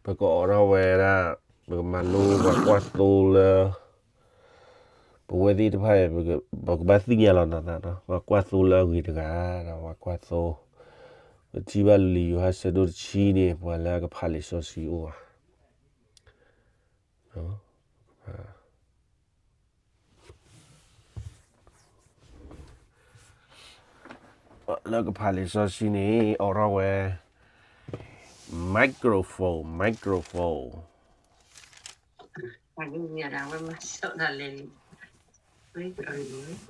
ပကအိးထီၣ်ဝဲဒၣ်, ပကမၤလိပှၤကွၢ်သိလၢ ပဝဲသ့ၣ်တဖၣ်အံၤ ပကဘၣ်သ့ၣ်ညါလီၤနသး, ပှၤကွၢ်သိလၢအဂ့ၤတဂၤဒီး ပှၤကွၢ်သိ, ပထံၣ်ဘၣ်လံာ်ယိၤဟၣ်ဆၢဒိၣ်တဆံန့ၣ် ပှၤလၢအကဖးလံာ်စီဆှံအိၣ်ဧါ. လၢကဖးလံာ်စီဆှံန့ၣ် အိးထီၣ်ဝဲ microphone, microphone. ယိၤဟၣ်ဆၢလဲၣ်သရၣ်န့ၣ်,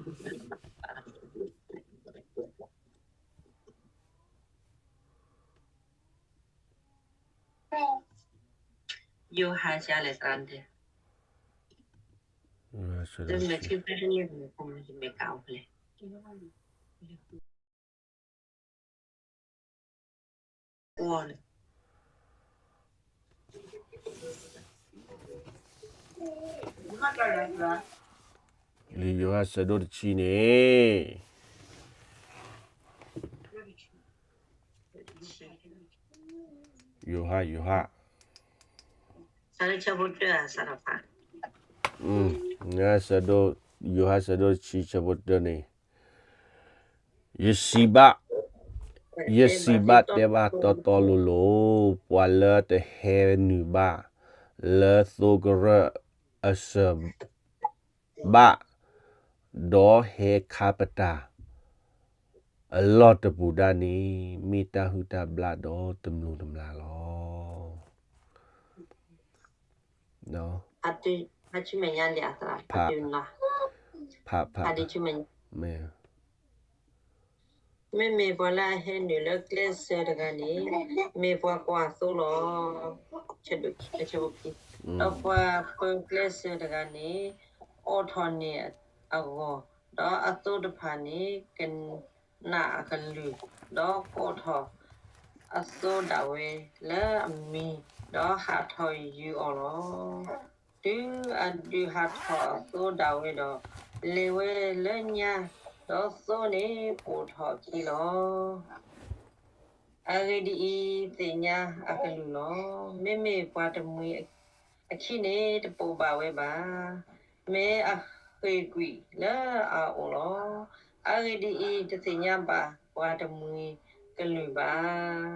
ယိၤဟၣ်ဆၢဒိၣ်တဆံ, လံာ်ယိၤဟၣ်ဆၢဒိၣ်တဆံန့ၣ်, ယိၤဟၣ်, ယိၤဟၣ်, ယိၤဟၣ်ဆၢဒိၣ်တဆံဆၢဖိတၢန့ၣ်, ယစံးဘၣ်, ယစံးဘၣ်တဲဘၣ်တီတီလိၤလိၤ, ပှၤလၢတဟဲနုာ်ဘၣ်လၢသိကရၢၢ်အစၢၤဘၣ်, ဒီးဟဲခါပတာ် အလီၢ်တပူၤဒၣ်န့ၣ် မ့ၢ်တၢ်ဟုၣ်တၢ်ဘျၣ်ဒီးတမျိၤတမျာ်လီၤ. ဖး, ဖး, ဖး, မ့ၢ်, မ့မ့ၢ်ပှၤလၢအဟဲနုာ်လၢကျဲစၢၤတဂၤန့ၣ် မ့ၢ်ပှၤကွၢ်သိလီၤ. ဒီးပှၤပၢကျဲစၢၤတဂၤန့ၣ် အိးထီၣ်န့ၢ်အဂီၢ်, ဒီးအသိတဖၣ်န့ၣ် ကနၣ်အကလုၢ်, ဒီးကိးထီၣ်အသိဒၣ်ဝဲလၢအမံၤ, ဒီးဟးထီၣ်ယုာ်အီၤလီၤ. တုၤအဒုးဟးထီၣ်အသိဒၣ်ဝဲဒီး, လဲၤဝဲလၢညါ, ဒီးသိန့ၣ်ပိာ်ထီၣ်အခံလီၤ. အဂ့ၢ်ဒ်အံၤ, သ့ၣ်ညါအကလုၢ်လီၤ. မ့မ့ၢ်ပှၤတမှံၤအခံန့ၣ် တပိာ်ဘၣ်ဝဲဘၣ်. မ့ၢ်အဃ့ၢ်ကွံာ်လၢအအိၣ်လီၤ. အဂ့ၢ်ဒ်အံၤ, တသ့ၣ်ညါဘၣ်ပှၤတမှံၤကလုၢ်ဘၣ်.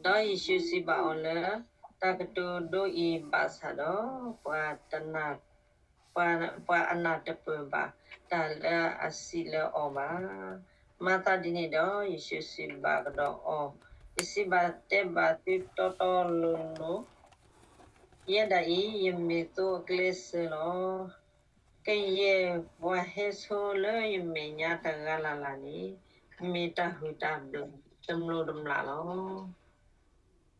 ဒီးယ့ၣ်ၡူးစံးဘၣ်အီၤလၢ, တၢ်ကတိၤဒိအံၤဘၣ်ဆၣ်ဒီး, ပှၤအနၢ်တပၢၢ်ဘၣ်တၢ်လၢအစံးလၢအီၤဘၣ်. မၤသးဒ်န့ၣ်ဒီး ယ့ၣ်ၡူးစံးဘၣ်ကဒီးအီၤ, ယစံးဘၣ်တဲဘၣ်သုတီတီလိၤလိၤ, ယဲဒၣ်အံၤ ယမ့ၢ်သိအကျဲစၢၤလီၤ. ကယဲၢ်ပှၤဟဲဆိလၢယမဲာ်ညါတဂၤလၢ်လၢ်န့ၣ်, မ့ၢ်တၢ်ဟုၣ်တၢ်ဘျၣ်တမျိၤတမျာ်လီၤ.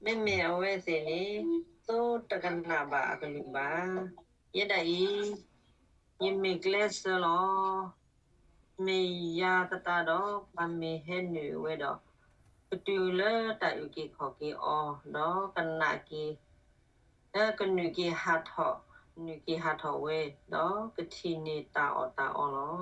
မ့မ့ၢ်အဝဲသ့ၣ်န့ၣ် သိတကနၣ်ဘၣ်အကလုၢ်ဘၣ်. ယဲဒၣ်အံၤ, ယမ့ၢ်ကျဲစၢၤလီၤ. မ့ၢ်ယၤသတးဒီး ပှၤမ့ၢ်ဟဲနုာ်ဝဲဒီး, ကတုၤလၢတၢ်အုၣ်က့ၤခီၣ်က့ၤအီၤ, ဒီးကနၣ်က့ၤ ကနုာ်က့ၤဟးထီၣ်, နုာ်က့ၤဟးထီၣ်ဝဲ, ဒီးကထံၣ်န့ၢ်တၢ်အီၣ်တၢ်အီလီ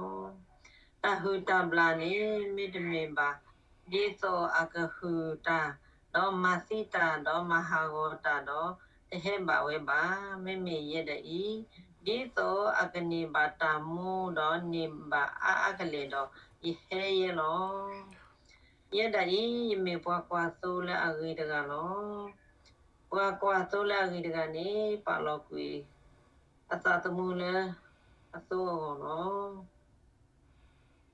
ၤ. တၢ်ဟုၣ်တၢ်ဘျၣ်န့ၣ် မ့တမ့ၢ်ဘၣ်ဒ်သိးအကဟုၣ်တၢ်, ဒီးမၤသံတၢ်, ဒီးမၤဟးဂီၤတၢ်ဒီး, တဟဲဘၣ်ဝဲဘၣ်. မ့မ့ၢ်ယဲဒၣ်အံၤ, ဒ်သိးအကန့ၢ်ဘၣ်တၢ်မူဒီးန့ၢ်ဘၣ်အါအါကလဲာ်ဒီး, ယဟဲယဲလီၤ. ယဲဒၣ်အံၤ ယမ့ၢ်ပှၤကွၢ်သိလၢအဂ့ၤတဂၤလီၤ. ပှၤကွၢ်သိလၢအဂ့ၤတဂၤန့ၣ် ပာ်လီၤကွံာ်အသးသမူလၢအသိအဂီၢ်လီ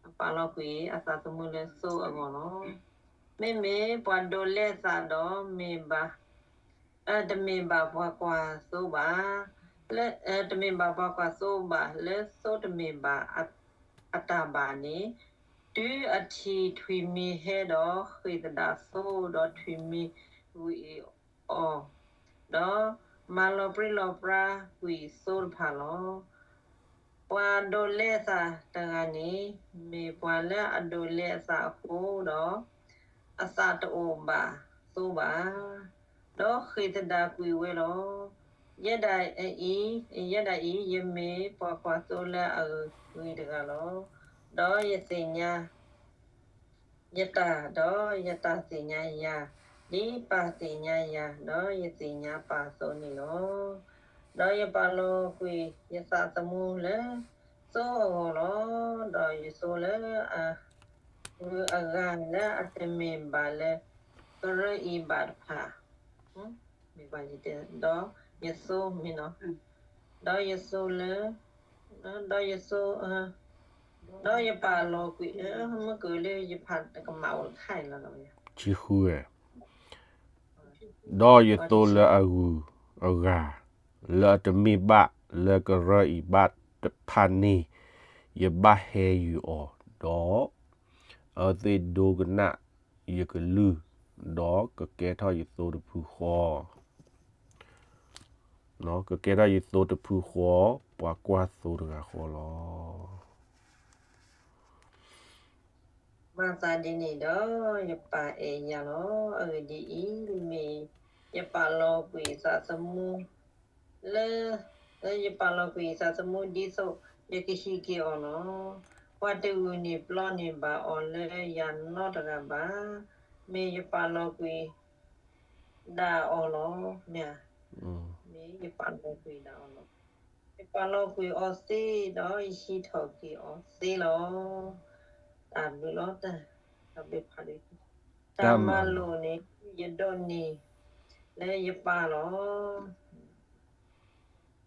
ၤ. ပာ်လီၤကွံာ်အသးသမူလၢသိအဂီၢ်လီၤ. မ့မ့ၢ်ပှၤဒိးလဲအသးဒီးမ့ၢ်ဘၣ် တမ့ၢ်ဘၣ်ပှၤကွၢ်သိဘၣ်, တမ့ၢ်ဘၣ်ပှၤကွၢ်သိဘၣ် လၢသိတမ့ၢ်ဘၣ်အတၢ်ဘၣ်န့ၣ်, တုၤအထံၣ်ထွံၣ်မံၤဟဲဒီး ဃ့ၢ်သဒၣ်သိဒီးထွံၣ်မံၤဝံၤအီၤ, ဒီးမၤလီၤပြံလီၤပြါကွံာ်သိတဖၣ်လီၤ. ပှၤဒိးလဲအသးတဂၤန့ၣ် မ့ၢ်ပှၤလၢအဒိးလဲအသးအဃိဒီး, အသးတအိၣ်ဘၣ်သိဘၣ်, ဒီးဃ့ၢ်သဒၣ်ကွံာ်ဝဲလီၤ. ယဲဒၣ်အံၤ, ယဲဒၣ်အံၤ ယမ့ၢ်ပှၤကွၢ်သိလၢအဂ့ၤတဂၤလီၤ. ဒီးယသ့ၣ်ညါ ယတၢ်, ဒီးယတၢ်သ့ၣ်ညါယၤ, ဒ်ပၢ်သ့ၣ်ညါယၤ, ဒီးယသ့ၣ်ညါပၢ်အသိးန့ၣ်လီၤ. ဒီးယပာ်လီၤကွံာ်ယသးသမူလၢသိအဂီၢ်လီၤ. ဒီးယသိလၢအဂုၤအဂၤလၢအတမ့ၢ်ဘၣ်လၢကရၢအံၤဘၣ်တဖၣ်, မ့ၢ်ဘၣ်ယတဲ, ဒီးယသိမ့ၢ်နီၤ, ဒီးယသိလၢ, ဒီးယသိ, ဒီးယပာ်လီၤကွံာ်, မ့ၢ်ကလၢယဖးတကမၣ်အိၣ်တခါအံၤလီၤ. ဆံဃုဝဲ, ဒီးယသိလၢအဂုၤအဂၤ လၢအတမ့ၢ်ဘၣ်လၢကရၢအံၤဘၣ်တဖၣ်န့ၣ်, ယဘၣ်ဟဲယုာ်အီၤ, ဒီးအဝဲသ့ၣ်ဒိကနၣ်ယကလုၢ်, ဒီးကကဲထီၣ်ယသိတဖုဃီ, ကကဲထီၣ်ယသိတဖုဃီ, ပှၤကွၢ်သိတဂၤဃီလီၤ. မၤသးဒ်န့ၣ်ဒီး ယပၢ်အဲၣ်ယၤလီၤ. အဂ့ၢ်ဒ်အံၤ, မ့ၢ်ယပာ်လီၤကွံာ်ယသးသမူလၢ, လၢယပာ်လီၤကွံာ်ယသးသမူဒ်သိးယကဟံးက့ၤအီၤလီၤ. ပှၤတဂၤန့ၣ်ပျီန့ၢ်ဘၣ်အီၤလၢယၤနီတဂၤဘၣ်. မ့ၢ်ယပာ်လီၤကွံာ်ဒၣ်အီၤလီၤ. မ့ၢ်, မ့ၢ်ယပာ်လီၤကွံာ်ဒၣ်အီၤလီၤ. ယပာ်လီၤကွံာ်အီၤသ့ဒီးယဟံးထီၣ်က့ၤအီၤသ့လီၤ. တၢ်ဘျုးလီၤ, တၢ်ဘျုးဖးဒိၣ်, တၢ်မၤလိာ်န့ၣ် ယဒိးန့ၢ်လၢယပၢ်လီၤ.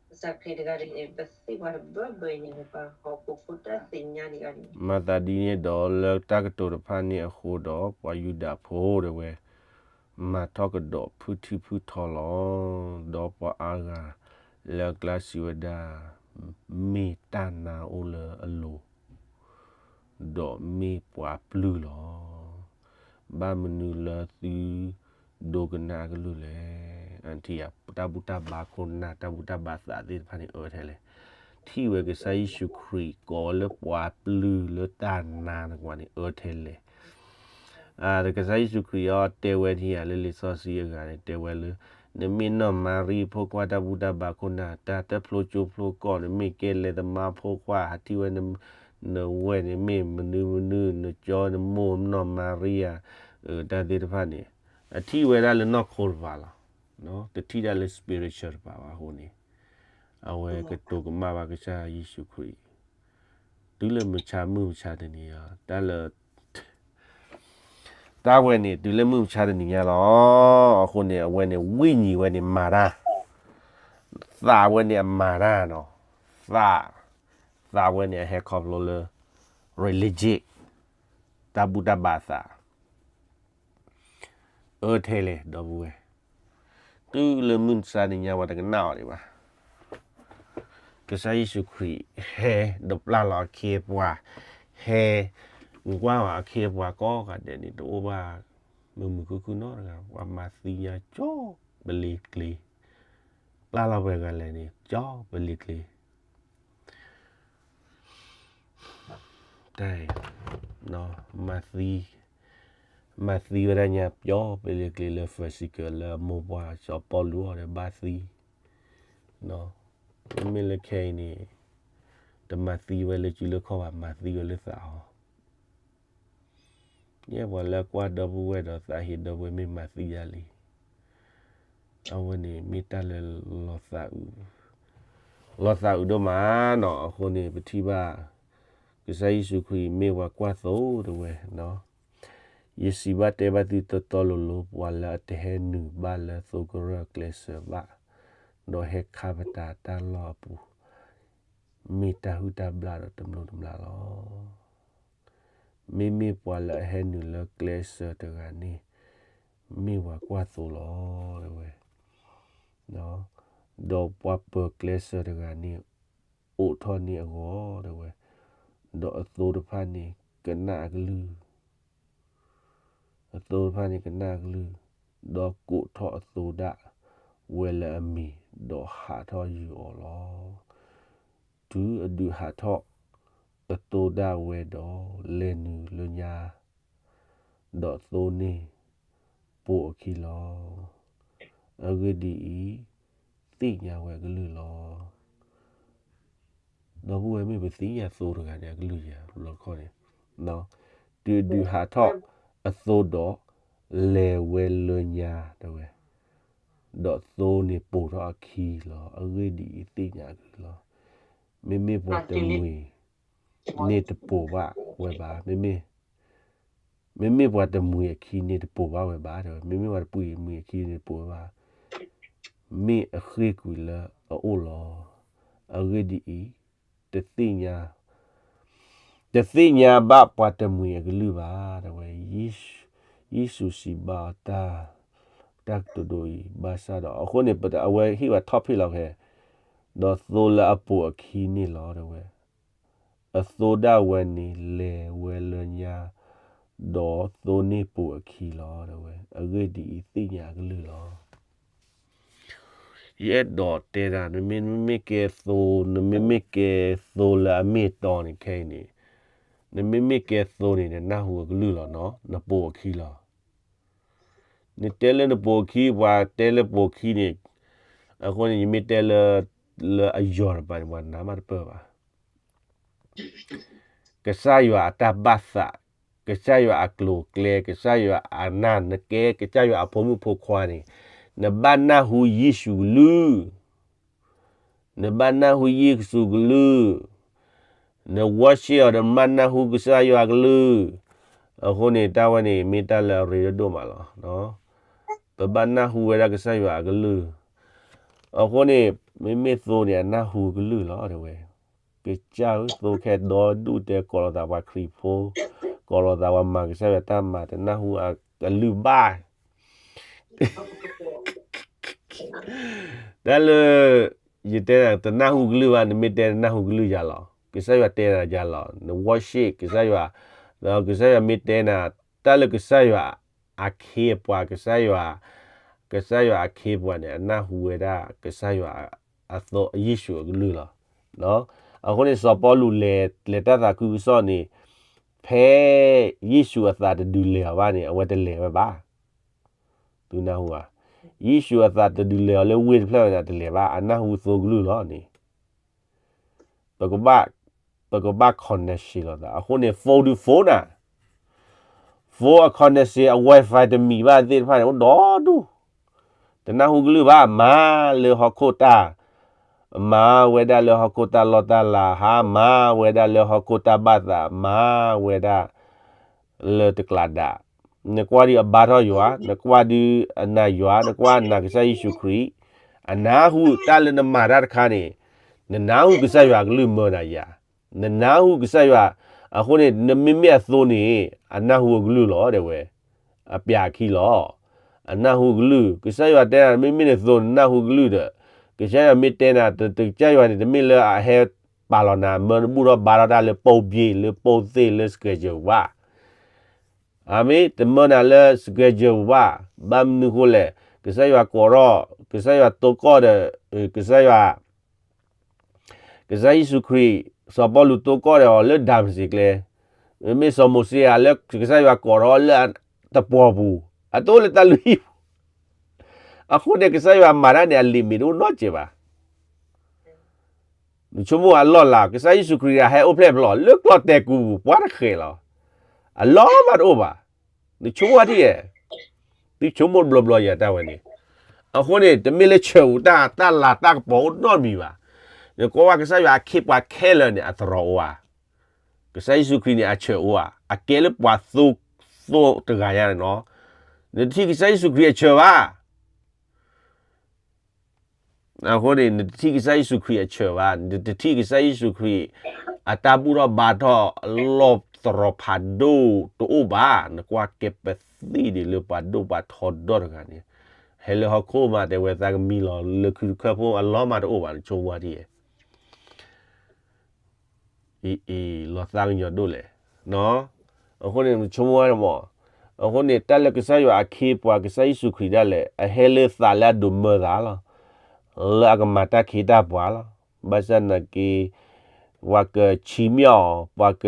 ကစၢ်ခရံာ်တဂၤန့ၣ် ပသ့ပှၤတဘၢဘၢအံၤန့ၣ် ပှၤဟီၣ်ခိၣ်ဖိတၢ်သ့ၣ်ညါတဂၤန့ၣ်. မၤသးဒ်န့ၣ်ဒီး လၢတၢ်ကတိၤတဖၣ်န့ၣ်အဃိဒီး ပှၤယူဒၤဖိဒၣ်ဝဲ မၤထီၣ်ကဒီးဖုထံဖုထီလီၤ. ဒီးပှၤအါဂၤလၢအကျါစံးဝဲဒၣ်, မ့ၢ်တၢ်နါအိၣ်လၢအလိၤ ဒီးမ့ၢ်ပှၤပျုၢ်လီၤ. ဘၣ်မနုၤလၢသုဒိကနၣ်အကလုၢ်လဲၣ်. အထံၣ်ဧါ, တၢ်ဘူၣ်တၢ်ဘါခိၣ်နၢ် တၢ်ဘူၣ်တၢ်ဘါသးသ့ၣ်တဖၣ်န့ၣ် အၢထဲလဲၣ်. ထံၣ်ဝဲကစၢ်ယ့ၣ်ၡူးခရံာ်ကိးလၢပှၤပျုၢ်လၢတၢ်နါတကွၢ်န့ၣ် အၢထဲလဲၣ်. ကစၢ်ယ့ၣ်ၡူးခရံာ်အီၤတဲဝဲထံၣ်ဧါ လၢလံာ်စီဆှံအဂၤန့ၣ် တဲဝဲလၢ နမ့ၢ်နီၢ်မၤရံဖိခွါတၢ်ဘူၣ်တၢ်ဘါခိၣ်နၢ် တၢ်တဖျိကၠိဖျိကီၢ်န့ၣ် မ့ၢ်ကဲလဲၤသမါဖိခွါ ဟးထံၣ်ဝဲ နဝဲၢ်န့ၣ် မ့ၢ်မနုၤမနုၤ နကၠီနမိၢ်နီၢ်မၤရံယၤ တၢ်သ့ၣ်တဖၣ်န့ၣ် အထံၣ်ဝဲဒၣ်လၢနီၢ်ခိတဖၣ်လီၤ. တထံၣ်ဒၣ်လၢ spiritual တဖၣ်ဘၣ်အဃိန့ၣ် အဝဲကတိၤကမၣ်ဘၣ်ကစၢ်ယ့ၣ်ၡူးခရံာ် တုၤလၢမုၢ်မဆါတနံၤညါ တၢ်လၢ တၢ်ဝဲန့ၣ် တုၤလၢမုၢ်မဆါတနံၤညါလီၤ. အဃိန့ၣ် အဝဲန့ၣ် ဝိညာဉ်ဝဲန့ၣ်မၤတၢ်, သးဝဲန့ၣ်အမၤတၢ်နီၤ, သး, သးဝဲန့ၣ်အဟဲခီဖျိလၢ religion တၢ်ဘူၣ်တၢ်ဘါသး အၢထဲလဲၣ် ဒီပုၢ်ဝဲၢ်, တုၤလၢမုၢ်မဆါတနံၤညါ ပှၤတကနၣ်အီၤဒံးဘၣ်. ကစၢ်ယ့ၣ်ၡူးခရံာ် ဟဲဒီးပျၢ်လီၤအခ့အပှၤ, ဟဲကွၢ်ဝဲအခ့အပှၤကိးဂၤဒဲးန့ၣ် တအိၣ်ဘၣ်မုာ်မုာ်ခုၣ်ခုၣ်နီတဂၤ, ပှၤမၤသံညါကၠီပလ့ၤကျ့ၤ, ပျၢ်လီၤပှၤဂၤလဲၣ်န့ၣ် ကၠီပလ့ၤကျ့ၤ တၢ်, မၤသံ, မၤသံဝဲဒၣ်ညါကၠီပလ့ၤကျ့ၤလၢ physical လၢအမိၢ်ပှၢ်စီၤပီလူးအီၤဒီးဘၣ်သံ, မ့မ့ၢ်လၢခဲအံၤန့ၣ် တမၤသံဝဲလၢစုလၢခီၣ်ဘၣ်, မၤသံဝဲလၢသးအီၤ ယဲပှၤလၢအကွၢ်ဒီပုၢ်ဝဲၢ်ဒီးသးဟ့ဒီပုၢ်ဝဲၢ်မ့ၢ်မၤသံယၤလံ, အဝဲန့ၣ်မ့ၢ်တၢ်လၢ လီၤသးအုးဒိၣ်မးနီၤ. အဃိန့ၣ် ပထံၣ်ဘၣ် ကစၢ်ယ့ၣ်ၡူးခရံာ်မ့ၢ်ပှၤကွၢ်သိတဝဲ, ယစံးဘၣ်တဲဘၣ်သုတီတီလိၤလိၤ, ပှၤလၢအတဟဲနုာ်ဘၣ်လၢသိကရၢၢ်ကျဲစၢၤဘၣ်, ဒီးဟဲခါပတာ်တၢ်လီၢ်အပူၤ, မ့ၢ်တၢ်ဟုၣ်တၢ်ဘျၣ်ဒီးတမျိးတမျာ်လီၤ. မ့မ့ၢ်ပှၤလၢအဟဲနုာ်လၢကျဲစၢၤတဂၤန့ၣ် မ့ၢ်ပှၤကွၢ်သိလီၤ တဲဝဲ, ဒီးပှၤပၢၤကျဲစၢၤတဂၤန့ၣ် အိးထီၣ်န့ၢ်အဂီၢ် တဲဝဲ, ဒီးအသိတဖၣ်န့ၣ်ကနၣ်အကလုၢ် အသိတဖၣ်န့ၣ်ကနၣ်အကလုၢ်, ဒီးကိးထီၣ်အသိဒၣ်ဝဲလၢအမံၤ, ဒီးဟးထီၣ်ယုာ်အီၤလီၤ. တုၤအဒုးဟးထီၣ်အသိဒၣ်ဝဲဒီး လဲၤနုာ်လၢညါ, ဒီးသိန့ၣ်ပိာ်အခံလီၤ. အဂ့ၢ်ဒ်အံၤ, သ့ၣ်ညါဝဲအကလုၢ်လီၤ. ဒီပုၢ်ဝဲၢ်မ့ၢ်ပသ့ၣ်ညါသိတဂၤန့ၣ် အကလုၢ်ယၤလီၤခီန့ၣ်, တုၤအဒုးဟးထီၣ်အသိဒီး လဲၤဝဲလၢညါတဲဝဲ, ဒီးသိန့ၣ်ပိာ်ထီၣ်အခံလီၤ. အဂ့ၢ်ဒ်အံၤ, သ့ၣ်ညါအကလုၢ်လီၤ. မ့မ့ၢ်ပှၤတမှံၤန့ၣ်တပိာ်ဘၣ်ဝဲဘၣ်. မ့မ့ၢ်ပှၤတမှံၤအခံန့ၣ်တပိာ်ဘၣ်ဝဲဘၣ်တဲဝဲ, မ့မ့ၢ်ပှၤတမှံၤအခံန့ၣ်တပိာ်ဝဲဘၣ်. မ့ၢ်အဃ့ၢ်ကွံာ်လၢအအိၣ်လီၤ. အဂ့ၢ်ဒ်အံၤ, တသ့ၣ်ညါ တသ့ၣ်ညါဘၣ်ပှၤတမှံၤအကလုၢ်ဘၣ်တဲဝဲ. ယ့ၣ်ၡူးစံးဘၣ်အီၤ, တၢ်ကတိၤဒိအံၤ, ဘၣ်ဆၣ်ဒီး အဃိန့ၣ် အဝဲဟ့ၣ်ဝဲ topic လီၤခဲ, ဒီးသိလၢအပိာ်အခံန့ၣ်လီၤတဲဝဲ. အသိဒၣ်ဝဲန့ၣ်လဲၤဝဲလၢညါ, ဒီးသိန့ၣ်ပိာ်အခံလီၤတဲဝဲ. အဂ့ၢ်ဒ်အံၤ, သ့ၣ်ညါအကလုၢ်လီၤ. ယအဲၣ်ဒိးတဲဒၣ်, နမ့မ့ၢ်ကဲသိ, နမ့မ့ၢ်ကဲသိလၢအမ့ၢ်အတီန့ၣ်ခဲအံၤန့ၣ်, နမ့မ့ၢ်ကဲသိန့ၣ် နနၢ်ဟူအကလုၢ်လီၤနီၤ, နပိာ်အခံလီၤ. နတဲလၢနပိာ်အခံ, ပှၤတဲလၢပိာ်အခံန့ၣ်, အဃိန့ၣ် ယမ့ၢ်တဲလၢ လၢအယီၤတပၤန့ၣ် ပှၤနာ်မးတပၢၢ်ဘၣ်. ကစၢ်ယွၤအတၢ်ဘၣ်သး, ကစၢ်ယွၤအကျိၤအကျဲ, ကစၢ်ယွၤအနၢ်နကဲ, ကစၢ်ယွၤအဖိမုၣ်ဖိခွါန့ၣ်, နဘၣ်နၢ်ဟူယ့ၣ်ၡူးကလုၢ်, နဘၣ်နၢ်ဟူယ့ၣ်ၡူးကလုၢ်, န worship အီၤဒီးနဘၣ်နၢ်ဟူကစၢ်ယွၤကလုၢ်. အဃိန့ၣ် တၢ်ဝဲန့ၣ် မ့ၢ်တၢ်လၢအရ့ဒိၣ်ဒိၣ်မးလီၤ. ပဘၣ်နၢ်ဟူဝဲဒၣ်ကစၢ်ယွၤအကလုၢ်. အဃိန့ၣ် မ့မ့ၢ်သိန့ၣ် အနၢ်ဟူကလုၢ်လီၤတဲဝဲ. ကစၢ်ဧၢ, သိခဲဒီဒူၣ်တဲ ကိးလီၤသးပှၤခရံာ်ဖိ, ကိးလီၤသးပှၤမၤကစၢ်ယွၤတၢ်မၤ တနၢ်ဟူအကလုၢ်ဘၣ်. တၢ်လၢ ယတဲနၤ တနၢ်ဟူကလုၢ်ဘၣ်, နမ့ၢ်တဲနနၢ်ဟူကလုၢ်ယၤလီၤ. ကစၢ်ယွၤတဲနၤယၤလီၤ. န worship ကစၢ်ယွၤ, ဒီးကစၢ်ယွၤမ့ၢ်တဲနၤ, တၢ်လၢကစၢ်ယွၤ အခ့အပှၤ, ကစၢ်ယွၤ, ကစၢ်ယွၤအခ့အပှၤန့ၣ် အနၢ်ဟူဝဲဒၣ် ကစၢ်ယွၤအသိ ယ့ၣ်ၡူးအကလုၢ်လီၤ. အဃိန့ၣ် စီၤပီလူးလဲၤ, လဲၤတၢ်သးခုကစီၣ်န့ၣ်, ဖဲယ့ၣ်ၡူးအသးတဒုးလဲၤအီၤဘၣ်န့ၣ် အဝဲတလဲၤဝဲဘၣ်. သုနၢ်ဟူဧါ. ယ့ၣ်ၡူးအသးတဒုးလဲၤအီၤလၢဝ့ၢ်တဖျၢၣ်ဝဲန့ၣ် အတလဲၤဘၣ်, အနၢ်ဟူသိကလုၢ်လီၤန့ၣ်. ပကဘၣ်, ပကဘၣ် connection လိာ်သး. အဃိန့ၣ် phone ဒုး phone နၤ, phone အ connection အ Wi-Fi တမံၤဘၣ်သ့ၣ်တဖၣ်န့ၣ် အိၣ်ဒီဒူၣ်, တနၢ်ဟူကလုၢ်ဘၣ်, မၤလၢဟီၣ်ခိၣ်တၢ်, မၤဝဲဒၣ်လၢဟီၣ်ခိၣ်တၢ်လီၢ်တၢ်လၤ, ဟါမၤဝဲဒၣ်လၢဟီၣ်ခိၣ်တၢ်ဘၣ်သး, မၤဝဲဒၣ် လၢတကျးဒၣ်. နကွၢ်ဒုးအဘါထီၣ်ယွၤ, နကွၢ်ဒုးအနာ်ယွၤ, နကွၢ်နာ်ကစၢ်ယ့ၣ်ၡူးခရံာ်, အနၢ်ဟူတၢ်လၢနမၤတၢ်တခါန့ၣ်, နနၢ်ဟူကစၢ်ယွၤအကလုၢ်မၢနၤယၤ, နနၢ်ဟူကစၢ်ယွၤ, အဃိန့ၣ် နမ့မ့ၢ်အသိန့ၣ် အနၢ်ဟူအကလုၢ်လီၤတဲဝဲ, အပျးခံလီၤ. အနၢ်ဟူကလုၢ်, ကစၢ်ယွၤတဲနၤ မ့မ့ၢ်နသိနနၢ်ဟူကလုၢ်ဒီး, ကစၢ်ယွၤမ့ၢ်တဲနၤ တကစၢ်ယွၤန့ၣ် တမ့ၢ်လၢအဟဲပာ်လီၤနၤ မၢနဘူၣ်ထီၣ်ဘါထီၣ်တၢ်လၢပိာ်ဘ့ၣ် လၢပိာ်သ့ၣ် လၢ schedule ဘၣ်. အမ့ၢ်တမၢနၤလၢ schedule ဘၣ်, ဘၣ်မနုၤဃိလဲၣ်, ကစၢ်ယွၤကိးထီၣ်, ကစၢ်ယွၤတိၢ်ကီၢ်ဒီး, ကစၢ်ယွၤ ကစၢ်ယ့ၣ်ၡူးခရံာ်, စီၤပီလူးတိၢ်ကီၢ်ဒီးအီၤလၢဒၤမစ့းကျဲ, မ့မ့ၢ်စီၤမိၤၡ့ဧါလၢကစၢ်ယွၤကိးထီၣ်လၢတပှီၤပူၤ, အတအိၣ်လၢတၢ်လုၢ်ဟံၣ်ပူၤ, အဃိန့ၣ် ကစၢ်ယွၤမၤတၢ်န့ၣ် အ limit တအိၣ်နီတစဲးဘၣ်. နဆိကမိၣ်အလီၢ်လၤ, ကစၢ်ယ့ၣ်ၡူးခရံာ်ဟဲအိၣ်ဖျဲၣ်ဖျိးလၢကျီၢ်တဲာ်ကူပူၤ ပှၤတဃဲးလီၤ. အလီၢ်မးတအိၣ်ဘၣ်. နဆိကမိၣ်ထံၣ်ဧါ, သုဆိကမိၣ်တဘျီဘျီယၤတၢ်ဝဲန့ၣ်. အဃိန့ၣ် တမ့ၢ်လၢဆၢၣ်အူတၢ် တၢ်လၤတၢ်ကပီၤအိၣ်နီတမံၤဘၣ်. နကွၢ်ဝဲကစၢ်ယွၤအခ့အပှၤခဲလၢာ်န့ၣ် အသရိာ်အိၣ်ဧါ. ကစၢ်ယ့ၣ်ၡူးခရံာ်န့ၣ် အဆၢၣ်အိၣ်ဧါ, အကဲလၢပှၤသိ, သိတဂၤညါန့ၣ်နီၤ. နတထံၣ်ကစၢ်ယ့ၣ်ၡူးခရံာ်အဆၢၣ်ဘၣ်. အဃိန့ၣ် နတထံၣ်ကစၢ်ယ့ၣ်ၡူးခရံာ်အဆၢၣ်ဘၣ်, နတထံၣ်ကစၢ်ယ့ၣ်ၡူးခရံာ် အတၢ်ဘူၣ်ထီၣ်ဘါထီၣ်အလီၢ်သရိာ်ဖးဒိၣ်တအိၣ်ဘၣ်. နကွၢ်ကဲပသံၣ်ဒ်လၢပှၤဒိၣ်ပှၤထီဒီတဂၤန့ၣ်, ဟဲလၢဟီၣ်ခိၣ်မး တဲဝဲသးကမံလီၤ လၢခုတခၢၣ်ဖိအလီၢ်မးတအိၣ်ဘၣ်, နဆိကမိၣ်ဝဲဒ်အံၤ အံၤ အံၤ လီၤသးကညီၤဒိၣ်လဲၣ်. အဃိန့ၣ် နဆိကမိၣ်ဝဲမး, အဃိန့ၣ် တၢ်လၢကစၢ်ယွၤအခ့အပှၤ ကစၢ်ယ့ၣ်ၡူးခရံာ်ဒၣ်လဲာ် အဟဲလၢသးလၢအဒိးမၢသးလီၤ. လၢအကမၤတၢ်ခ့တၢ်ပှၤလီၤ. ဘၣ်ဆၣ်သနာ်က့ ပှၤကဆံမၠၣ်အီၤ, ပှၤက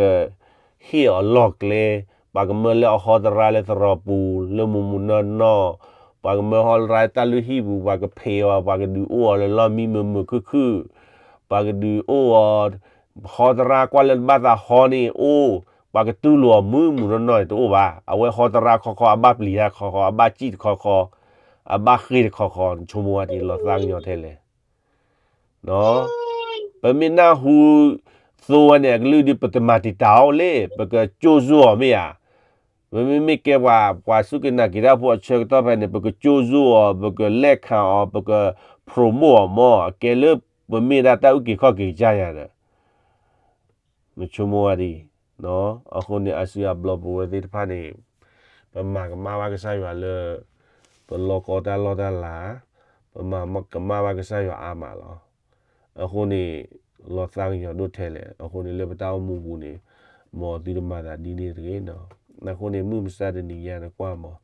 ဟ့ၣ်အီၤလီၢ်ကျဲ, ပှၤကမၢလၢအဟီသရၣ်လၢသရိာ်ပူၤ လၢမုၢ်မုၢ်နီၢ်နီၢ်, ပှၤကမၢဟီသရၣ်တၢ်လုၢ်ဟံၣ်ပူၤ, ပှၤကဖံးအီၤ, ပှၤကဒုးအိၣ်အီၤလၢလီၢ်မံမုာ်မုာ်ခုၣ်ခုၣ်, ပှၤကဒုးအိၣ်အီၤ, ဟီသရၣ်ကွၢ်လၢတဘၣ်သးဟီန့ၣ်အိၣ်, ပှၤကတူၢ်လိာ်အီၤမုၢ်မုၢ်နီၢ်နီၢ်န့ၣ်တအိၣ်ဘၣ်. အဝဲဟီတရါခီခီ အဘၣ်ပျံၤတၢ်ခီခီ အဘၣ်စံၣ်တခီခီ အဘၣ်ဃ့ၢ်တခီခီ နဆိကမိၣ်ဝဲဒ်လီၤသးကညီၤထဲလဲၣ်. ပမ့ၢ်နၢ်ဟူသိဝဲန့ၣ် အကလုၢ်ဒ်ပတမၤတံာ်တာ်အီၤလဲၣ်, ပကကၠိၣ်စိအီၤမ့ၢ်ဧါ. ပမ့မ့ၢ်ကဲပှၤ ပှၤစူၢ်က့ၤနာ်က့ၤတၢ်ဖိအဆၢကတီၢ်ဖဲန့ၣ် ပကကၠိၣ်စိအီၤ ပကလဲၣ်ခးအီၤ ပက promote အီၤမ့ၢ် အကဲလၢပမ့ၢ်ဒၣ်တၢ်အုၣ်က့ၤခီၣ်က့ၤကစၢ်ယၤဒီး နဆိကမိၣ်ဝဲဒ်အံၤ, အဃိန့ၣ် အါစုအါဘျီပဝဲသ့ၣ်တဖၣ်န့ၣ် ပမၤကမၣ်ဘၣ်ကစၢ်ယွၤလၢ ပလီၢ်ကီတၢ်လီၢ်တၢ်လၤ, ပမၤကမၣ်ဘၣ်ကစၢ်ယွၤအါမးလီၤ. အဃိန့ၣ် လီၤသးကညီၤဒိၣ်ထဲလဲၣ်. အဃိန့ၣ်လၢပတၢ်အိၣ်မူပူၤန့ၣ် မ်သုတမၤသးဒ်န့ၣ်တဂ့ၤနီၤ. အဃိန့ၣ် မုၢ်မဆါတနံၤညါနကွၢ်မး,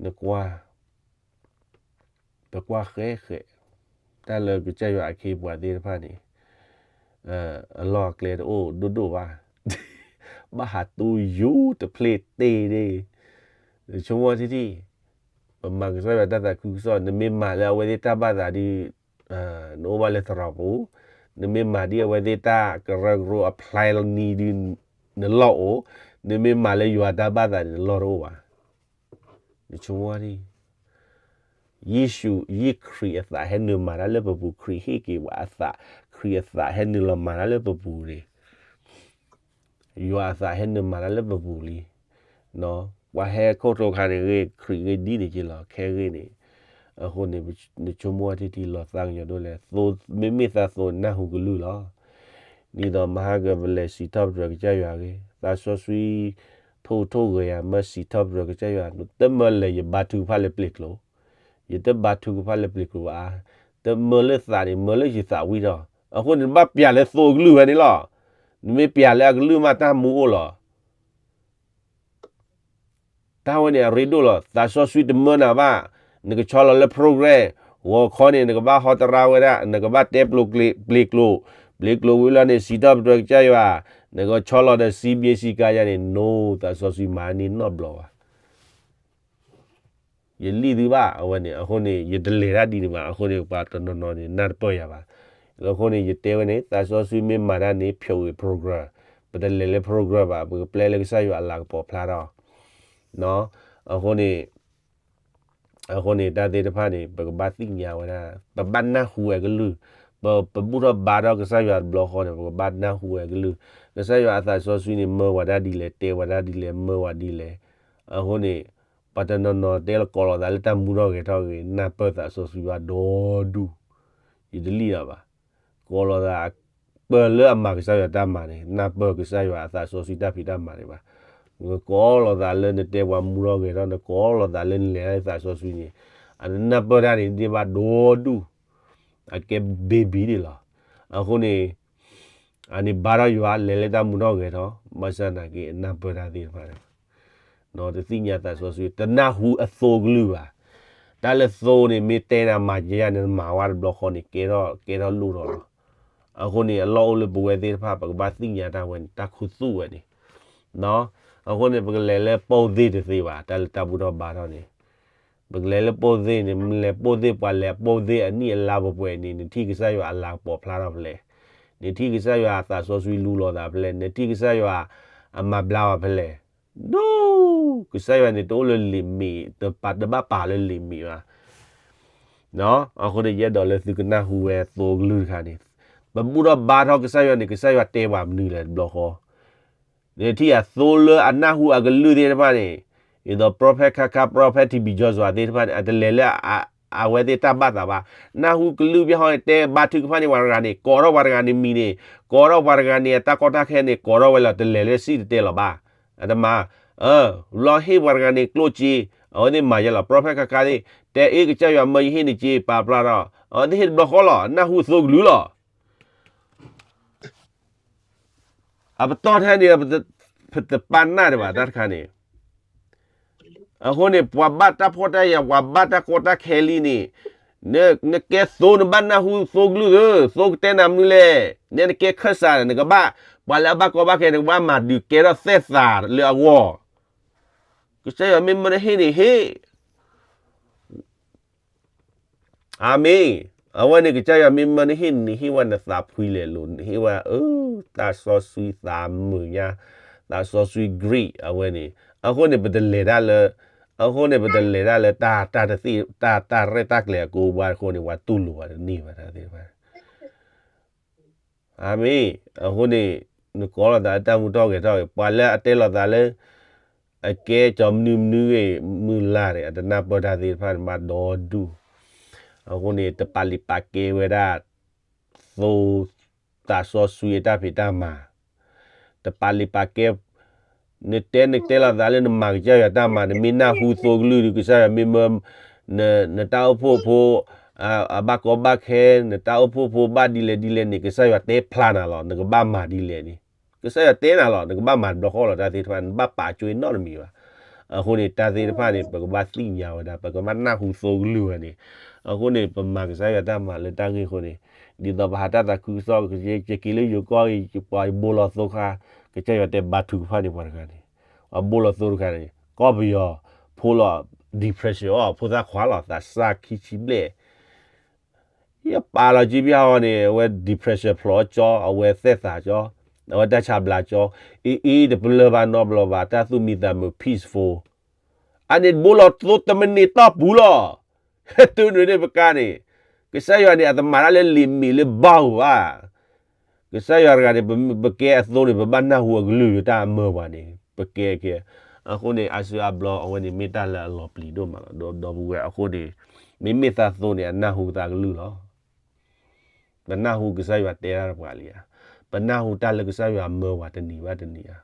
နကွၢ် ပကွၢ်ဃဲဃဲ တၢ်လၢကစၢ်ယွၤအခ့အပှၤသ့ၣ်တဖၣ်န့ၣ် အလီၢ်အကျဲတအိၣ်ဒိၣ်ဒိၣ်ဘၣ်, ဘၣ်ဟးတူၢ်ယူၤတဖျ့တ့ၢ်ဒၣ်, နဆိကမိၣ်ထံထံ, ပမၤကစၢ်ယွၤတၢ်သးခုကစီၣ် နမ့ၢ်မၤလၢအဝဲသ့ၣ်တၢ်ဘၣ်သးဒီး နအိၣ်ဘၣ်လၢသရိာ်ပူၤ, နမ့ၢ်မၤဒ်အဝဲသ့ၣ်တၢ်ကရၢကရိအ plan လီၤနံၤဒီး နလီၢ်အိၣ်, နမ့ၢ်မၤလၢယွၤတၢ်ဘၣ်သးန့ၣ် နလီၢ်တအိၣ်ဘၣ်. နဆိကမိၣ်ဒ် ယ့ၣ်ၡူး ယ့ၣ်ခရံာ်အသးဟဲနုာ်မၤတၢ်လၢပပူၤ, ခရံာ်ဟ့ၣ်က့ၤပှၤအသး, ခရံာ်အသးဟဲနုာ်လီၤမၤတၢ်လၢပပူၤန့ၣ်, ယွၤအသးဟဲနုာ်မၤတၢ်လၢပပူၤလံ. ပှၤဟဲခိၣ်ကျိခါန့ၣ်ဂ့ၤ ခရံာ်ဂ့ၤဒ်န့ၣ်က့လီၤ ခဲဂ့ၢ်န့ၣ်, အဃိန့ၣ် နဆိကမိၣ်ဝဲထံထံ လီၤသးကညီၤဒိၣ်လဲၣ်. မ့မ့ၢ်သးသိနၢ်ဟူကလုၢ်လီၤ. ဒ်သိးမဟါကပလဲၤစံးထီၣ်ပတြၢၤကစၢ်ယွၤဂ့ၤ, သးစီဆှံ ထိၣ်ထိၣ်ဂဲၤယၤ မၢစံးထီၣ်ပတြၢၤကစၢ်ယွၤ, တမၢလၢာ်ယဘါထုကဖၣ်လၢပျ့ၤကျိၤ, ယတဘါထုကဖၣ်လၢပျ့ၤကျိၤဘၣ်, တမၢလၢသးန့ၣ် မၢလၢယသးဝံၣ်ထီၣ်. အဃိန့ၣ် နဘၣ်ပျးလၢသိအကလုၢ်ဝဲန့ၣ်လီၤ. နမ့ၢ်ပျးလၢအကလုၢ်မးတၢ်မူအိၣ်လီၤ. တၢ်ဝဲန့ၣ်အရ့ဒိၣ်လီၤ. သးစီဆှံတမၢနၤဘၣ်, နကဆီလီၤလၢ program, ဂီၤခီန့ၣ် နကဘၣ်ဟီတရါဝဲဒၣ်, နကဘၣ်တဲပျ့ၤကျိၤ, ပျ့ၤကျိၤဝံၤလီၤန့ၣ် စံးထီၣ်ပတြၢၤကစၢ်ယွၤ, နကဆီလီၤဒီး စံးဘျ့စံးကါယၤန့ၣ် no, သးစီဆှံမၤန့ၢ်နီတဘျီဘၣ်. ယလံၣ်သုဘၣ် အဝဲန့ၣ်, အဃိန့ၣ် ယတလဲၤတၢ်ဒ်န့ၣ်ဘၣ်, အဃိန့ၣ် ပှၤတနီၤနီၤန့ၣ် နၢ်တပၢၢ်ယၤဘၣ်. အဃိန့ၣ် ယတဲဝဲန့ၣ် သးစီဆှံမ့ၢ်မၤတၢ်န့ၣ် ဖျိးဂ့ၤ program, ပတလဲၤလၢ program ဘၣ်, ပကပျဲလၢကစၢ်ယွၤအလၤကပီၤဖျါထီၣ်. အဃိန့ၣ် အဃိန့ၣ် တၢ်သ့ၣ်တဖၣ်န့ၣ် ပကဘၣ်သ့ၣ်ညါဝဲဒၣ်, ပဘၣ်နၢ်ဟူဝဲကလုၢ်, ပ ပဘူၣ်ထီၣ်ဘါထီၣ်ကစၢ်ယွၤတဘျီဃီန့ၣ် ပကဘၣ်နၢ်ဟူဝဲကလုၢ်, ကစၢ်ယွၤအသးစီဆှံန့ၣ် မၢဝဲဒၣ်ဒ်လဲၣ်, တဲဝဲဒၣ်ဒ်လဲၣ်, မၢဝဲဒ်လဲၣ်. အဃိန့ၣ် ပှၤတနီၤနီၤတဲလၢကိးလီၤသးလၢတၢ်မူထီၣ်ဂဲၤထီၣ်ဂ့ၤ, နၢ်ပၢၢ်သးစီဆှံဘၣ်ဒီဒူၣ်, ယတလံၣ်လီၤဘၣ်. ကိးလီၤသး ပၢၢ်လၢအမၤကစၢ်ယွၤတၢ်မၤန့ၣ် နၢ်ပၢၢ်ကစၢ်ယွၤအသးစီဆှံတၢ်ဖံးတၢ်မၤန့ၣ်ဘၣ်. ကိးလီၤသးလၢနတဲပှၤမူထီၣ်ဂဲၤထီၣ်, နကိးလီၤသးလၢနလဲၤသးစီဆှံန့ၣ်, အနနၢ်ပၢၢ်တၢ်န့ၣ် ဒ့ၣ်ဘၣ်ဒီဒူၣ်, အကဲ baby ဒၣ်လီၤ. အဃိန့ၣ် အန့ၣ်ဘါထီၣ်ယွၤ လဲၤလၢတၢ်မူထီၣ်ဂဲၤထီၣ်, ဘၣ်ဆၣ်နာ်က့ အနၢ်ပၢၢ်တၢ်သ့ၣ်တဖၣ်န့ၣ် တသ့ၣ်ညါသးစီဆှံ, တနၢ်ဟူအသိကလုၢ်ဘၣ်. တၢ်လၢသိန့ၣ် မ့ၢ်တဲနၤမၤယဲယၤန့ၣ် နမၤဝဲတဘျီဃီန့ၣ် ကဲထီၣ် ကဲထီၣ်လိၣ်ထီၣ်လီၤ. အဃိန့ၣ် အလီၢ်အိၣ်လၢပဝဲသ့ၣ်တဖၣ် ပကဘၣ်သ့ၣ်ညါတၢ်ဝဲန့ၣ် တၢ်ခူသူၣ်ဝဲန့ၣ် အဃိန့ၣ် ပကလဲၤလၢပိၢ်သ့ၣ်တသ့ဘၣ်, တၢ်လၢတၢ်ဘူၣ်ထီၣ်ဘါထီၣ်န့ၣ် ပကလဲၤလၢပိၢ်သ့ၣ်န့ၣ် မ့ၢ်လဲၤပိၢ်သ့ၣ် ပှၤလဲၤပိၢ်သ့ၣ်အနံၣ်အလါပှဲၤပှဲၤန့ၣ် နထံၣ်ကစၢ်ယွၤအလၤကပီၤဖျါထီၣ်ဖဲလဲၣ်, နထံၣ်ကစၢ်ယွၤအသးစီဆှံလူလီၤသးဖဲလဲၣ်, နထံၣ်ကစၢ်ယွၤအမၤဘျါဝဲဖဲလဲၣ်, ဒိၣ်, ကစၢ်ယွၤန့ၣ် တအိၣ်လၢ limit, တဘၣ်ပာ်လၢ limit ဘၣ်. အဃိန့ၣ် ယအဲၣ်ဒိးလၢသုကနၢ်ဟူဝဲသိကလုၢ်တခါန့ၣ်, ပဘူၣ်ထီၣ်ဘါထီၣ်ကစၢ်ယွၤန့ၣ် ကစၢ်ယွၤတဲပှၤမနုၤလဲၣ်တဘျီဃီ နထံၣ်အသိလၢအနၢ်ဟူအကလုၢ်သ့ၣ်တဖၣ်န့ၣ်, ဒ်သိး prophet ခါခါ prophet T B Joshua သ့ၣ်တဖၣ်န့ၣ် အတလဲၤလၢအဝဲသ့ၣ်တၢ်ဘၣ်သးဘၣ်. နၢ်ဟူကလုၢ်ဘၣ်ဟီန့ၣ် တဲဘါထုကဖၣ်န့ၢ်ပှၤတဂၤန့ၣ် ကိးထီၣ်ပှၤတဂၤန့ၣ်မံၤန့ၣ်, ကိးထီၣ်ပှၤတဂၤန့ၣ် အတၢ်ကီတၢ်ခဲန့ၣ် ကိးထီၣ်ဝဲလီၤ, တလဲၤလၢစံၣ်တဲၤတဲလီၤဘၣ်. အတမၤ, လီၤဟ့ၣ်ပှၤတဂၤန့ၣ်ကျိၣ်စ့, အဝဲသ့ၣ်မၤယဲလီၤ. prophet ခါခါသ့ၣ် တဲအ့ၣ်ကစၢ်ယွၤမၢယဟ့ၣ်န့ၣ်စ့ပာ်ဖျါထီၣ်, အဝဲသ့ၣ်ဟ့ၣ်တဘျီဃီလီၤ, နၢ်ဟူသိကလုၢ်လီၤ. အပတီၢ်ထဲန့ၣ် ပတပာ်နၢ်ဒံးဘၣ်တၢ်တခါန့ၣ်. အဃိန့ၣ် ပှၤဘၣ်တၢ်ဖှီၣ်တၢ်ယာ် ပှၤဘၣ်တၢ်ကီတၢ်ခဲလံန့ၣ်, နကဲသိနဘၣ်နၢ်ဟူသိကလုၢ်သ့, သိကတဲနၤမနုၤလဲၣ်, နဲနကဲခၢၣ်စး နကဘၣ်, ပှၤလၢအဘၣ်ကီဘၣ်ခဲ နကဘၣ်မၤဒုးကဲထီၣ်သဲၣ်သးလၢအဂီၢ်, ကစၢ်ယွၤမ့ၢ်မၢနဟ့ၣ်န့ၣ်ဟ့ၣ် အၤမ့ၣ်. အဝဲန့ၣ် ကစၢ်ယွၤမ့ၢ်မၢနဟ့ၣ်န့ၣ် နဟ့ၣ်ဝဲနသးဖှံလဲၣ်လိၤ, နဟ့ၣ်ဝဲ အၢ, သးစီဆှံသးမုာ်ညါ, သးစီဆှံ greed အဝဲန့ၣ်, အဃိန့ၣ် ပတလဲၤတၢ်လၢ, အဃိန့ၣ် ပတလဲၤတၢ်လၢတၢ်တသ့ၣ် တၢ်တၢ်ရဲၣ်တၢ်ကျဲၤအကျိၤအကျဲအဃိန့ၣ် ပှၤတူၢ်လိာ်ပှၤတန့ၢ်ဘၣ်တၢ်သ့ၣ်တဖၣ်. အမ့ၢ်, အဃိန့ၣ် နကိးလိာ်သးလၢတၢ်မူထီၣ်ဂဲၤထီၣ်ဂ့ၤ, ပှၤလၢအတဲလိာ်သးလၢ အကဲကၠီၤမနုၤမနုၤဂ့ၤ မုၢ်လၢ်န့ၣ် အတနၢ်ပၢၢ်တၢ်သ့ၣ်တဖၣ်န့ၣ် ဘၣ်ဒီဒူၣ်. အဃိန့ၣ် တပာ်လုၢ်ပာ်ကဲဝဲဒၣ် သိ သးစီဆှံအတၢ်ဖံးတၢ်မၤ, တပာ်လုၢ်ပာ်ကဲ, နတဲနတဲလိာ်သးလၢနမၤကစၢ်ယွၤတၢ်မၤ နမ့ၢ်နၢ်ဟူသိကလုၢ်ဒီး ကစၢ်ယွၤမ့ၢ်မၢ နတၢ်အိၣ်ဖှိၣ်ဖိ အဘၣ်ကီဘၣ်ခဲ, နတၢ်အိၣ်ဖှိၣ်ဖိဘၣ်ဒ်လဲၣ်ဒ်လဲၣ်န့ၣ် ကစၢ်ယွၤတဲဖျါနၤလီၤ နကဘၣ်မၤဒ်လဲၣ်န့ၣ်, ကစၢ်ယွၤတဲနၤလီၤ နကဘၣ်မၤတဘျီဃီလီၤ တၢ်သ့ၣ်တဖၣ် နဘၣ်ပာ်ကၠိနီတမံၤဘၣ်. အဃိန့ၣ် တၢ်သ့ၣ်တဖၣ်န့ၣ် ပကဘၣ်သ့ၣ်ညါဝဲဒၣ် ပကဘၣ်နၢ်ဟူသိကလုၢ်ဝဲန့ၣ်, အဃိန့ၣ် ပမၤကစၢ်ယွၤတၢ်မၤလၢတၢ်ဂ့ၢ်အဃိန့ၣ်, ဒ်သိးပဟးတၢ်သးခုကစီၣ် ယက့ၤလၢယိၤကီၢ်အံၤ ပှၤဘိလီၤသိခါ, ကစၢ်ယွၤတဲဘါထုကဖၣ်န့ၣ်ပှၤတဂၤန့ၣ်, အဘိလီၤသိတဂၤန့ၣ် ကီၢ်ပယီၤဖိလီၤ depression အီၤ ဖိသၣ်ခွါလီၤ သးစၢ်ခံဆံဘျဲၣ် ယပာ်လီၤက့ၤပယီၤအီၤန့ၣ် အဝဲ depression ဖျိးအီၤကၠီ အဝဲသဲသးကၠီ, အဝဲတၢ်ဆါဘျါကၠီ, အ့အ့ တပလၢၢ်ဘၣ်နီတဘျီဘၣ် တၢ်သူၣ်မံသးမုာ် peaceful, အန့ၣ်တဘိလီၤသိတမံးနံးတီၢ်ပူၤလီၤ. ဟဲတုၤနုၤန့ၣ်ပကါန့ၣ်, ကစၢ်ယွၤန့ၣ် အတမၤတၢ်လၢလံာ်မ့ၢ်လၢဘါဧိၤဘၣ် ကစၢ်ယွၤတဂၤန့ၣ် ပကဲအသိန့ၣ် ပဘၣ်နၢ်ဟူအကလုၢ်လၢတၢ်အမၢပှၤန့ၣ် ပကဲကဲ, အဃိန့ၣ် အါစုအါဘျီအဝဲန့ၣ်မ့ၢ်တၢ်လၢအလီၤပျံၤဒိၣ်မးလီၤ ဒီပုၢ်ဝဲၢ်အဃိန့ၣ်, မ့မ့ၢ်သးသိန့ၣ် အနၢ်ဟူသးကလုၢ်လီၤ. ပနၢ်ဟူကစၢ်ယွၤတဲတၢ်တပှၤလံဧါ, ပနၢ်ဟူတၢ်လၢကစၢ်ယွၤမၢပှၤတနံၤဘၣ်တနံၤဧါ,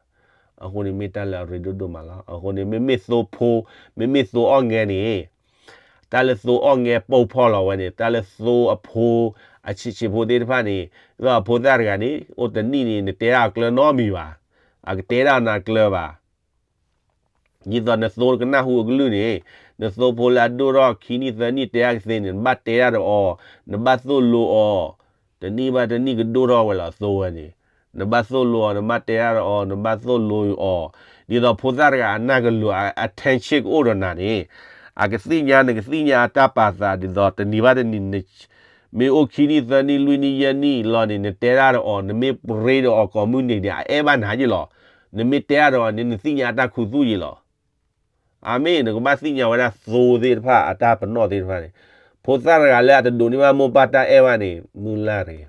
အဃိန့ၣ်မ့ၢ်တၢ်လၢအရ့ဒိၣ်ဒိၣ်မးလီၤ. အဃိန့ၣ် မ့မ့ၢ်သိဖိ, မ့မ့ၢ်သိအီၣ်ငဲန့ၣ် တၢ်လၢသိအီၣ်ငဲပိာ်ဖီၣ်လီၤဝဲန့ၣ် တၢ်လၢသိအဖိ, အဆံးဆံးဖိသ့ၣ်တဖၣ်န့ၣ်, ဒီးအဖိသၣ်တဂၤန့ၣ် အိၣ်တနံၣ်န့ၣ် နတဲဒၣ်အီၤကျၢၤနီတမံၤဘၣ်, အကတဲဒၣ်နၤကျၢၤဘၣ်. ဒ်သိးနသိကနၢ်ဟူအကလုၢ်န့ၣ်, နသိဖိလၢအဒိၣ်ထီၣ်ခံနံၣ်သၢနံၣ်တဲအကသ့န့ၣ် နဘၣ်တဲဒၣ်ဒီးအီၤ, နဘၣ်သိၣ်လိအီၤ, တနံၣ်ဘၣ်တနံၣ်ကဒိၣ်ထီၣ်ဝဲလီၤသိဝဲန့ၣ်, နဘၣ်သိၣ်လိအီၤ, နဘၣ်တဲဒၣ်ဒီးအီၤ, နဘၣ်သိၣ်လိအီၤ, ဒ်သိးဖိသၣ်တဂၤအနၢ်ကလိၤ အ attention ကအိၣ်ဒီးနၤန့ၣ်, အကသ့ၣ်ညါ နကသ့ၣ်ညါအတၢ်ပာ်သးဒ်သိး တနံၤဘၣ်တနံၤ မ့ၢ်အိၣ်ခံနံၣ်သၢနံၣ်လွံၢ်နံၣ်ယဲၢ်နံၣ်လီၤန့ၣ် နတဲဒၣ်ဒီးအီၤ နမ့ၢ်ပရ့ဒီးအီၤကိးမုၢ်နံၤန့ၣ် အအဲၣ်ဘၣ်နၤယ့ၢ်လီၤ. နမ့ၢ်တဲဒၣ်ဒီးအီၤန့ၣ် နသ့ၣ်ညါအတၢ်ခူသူၣ်ယ့ၢ်လီၤ. အမ့ၢ် နကဘၣ်သ့ၣ်ညါဝဲဒၣ်သိသ့ၣ်တဖၣ် အတၢ်ပနီၣ်သ့ၣ်တဖၣ်န့ၣ်, ဖိသၣ်တဂၤလၢအတဒိးန့ၢ်ဘၣ်မိၢ်ပၢ်တၢ်အဲၣ်ဘၣ်န့ၣ် မုၢ်လၢ်တဂ့ၤ.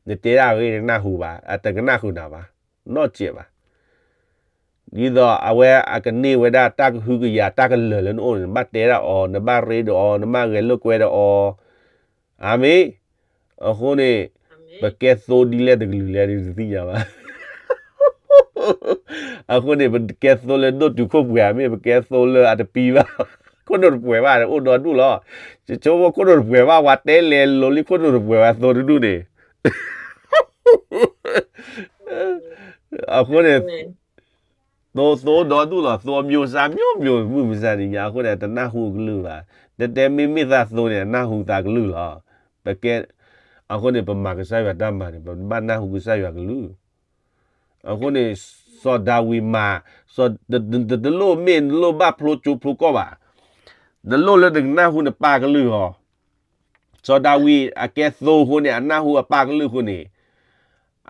နတဲဒၣ်အဂ့ၢ်တနၢ်ဟူဘၣ်, အတကနၣ်ဃုာ်နၤဘၣ်, နီၢ်စဲးဘၣ်. ဒ်သိးအဝဲအကန့ၢ်ဝဲဒၣ်တၢ်ကဟုကယာ်တၢ်ကလၢာ်လၢနအိၣ်န့ၣ် နဘၣ်တဲဒၣ်အီၤ, နဘၣ်ရ့ဒီးအီၤ, နဘၣ်ဂဲၤလိာ်ကွဲဒီးအီၤ. အမ့ၢ်, အဃိန့ၣ်, ပကဲသိဒ်လဲၣ်တကလုာ်လဲၣ်ဒ်တသ့ၣ်ညါဘၣ်. အဃိန့ၣ် ပကဲသိလၢဒိၣ်တုာ်ခိၣ်ပှဲၤ မ့ၢ်ပကဲသိလၢအတပံဘၣ်, ခိၣ်နူာ်တပှဲၤဘၣ် အိၣ်ဒီဒူၣ်လီၤ. ယဆိကမိၣ်ခိၣ်နူာ်တပှဲၤဘၣ် ပှၤတဲလဲၤလိၤလံခိၣ်နူာ်တပှဲၤဘၣ်သိတဒူၣ်န့ၣ် အဃိန့ၣ်, သိ သိဒီဒူၣ်လီၤ, သိမျိုးစားမျိုးမျိုး မုၢ်မဆါတနံၤညါ အဃိန့ၣ် တနၢ်ဟူအကလုၢ်ဘၣ်. တဲတဲမ့မ့ၢ်သးသိန့ၣ် အနၢ်ဟူသးကလုၢ်လီၤ. ပကဲ, အဃိန့ၣ် ပမၤကစၢ်ယွၤတၢ်မၤန့ၣ် ပဘၣ်နၢ်ဟူကစၢ်ယွၤကလုၢ်. အဃိန့ၣ်, စီၤဒၤဝံးမၤ, စီၤ, တလိၣ်မ့ၢ်တလိၣ်ဘၣ်ဖျိကၠိဖျိကီၢ်ဘၣ်. တလိၣ်လၢနကနၢ်ဟူနပၢ်ကလုၢ်ဟီ စီၤဒၤဝံးအကဲသိအဃိန့ၣ် အနၢ်ဟူအပၢ်ကလုၢ်အဃိန့ၣ်,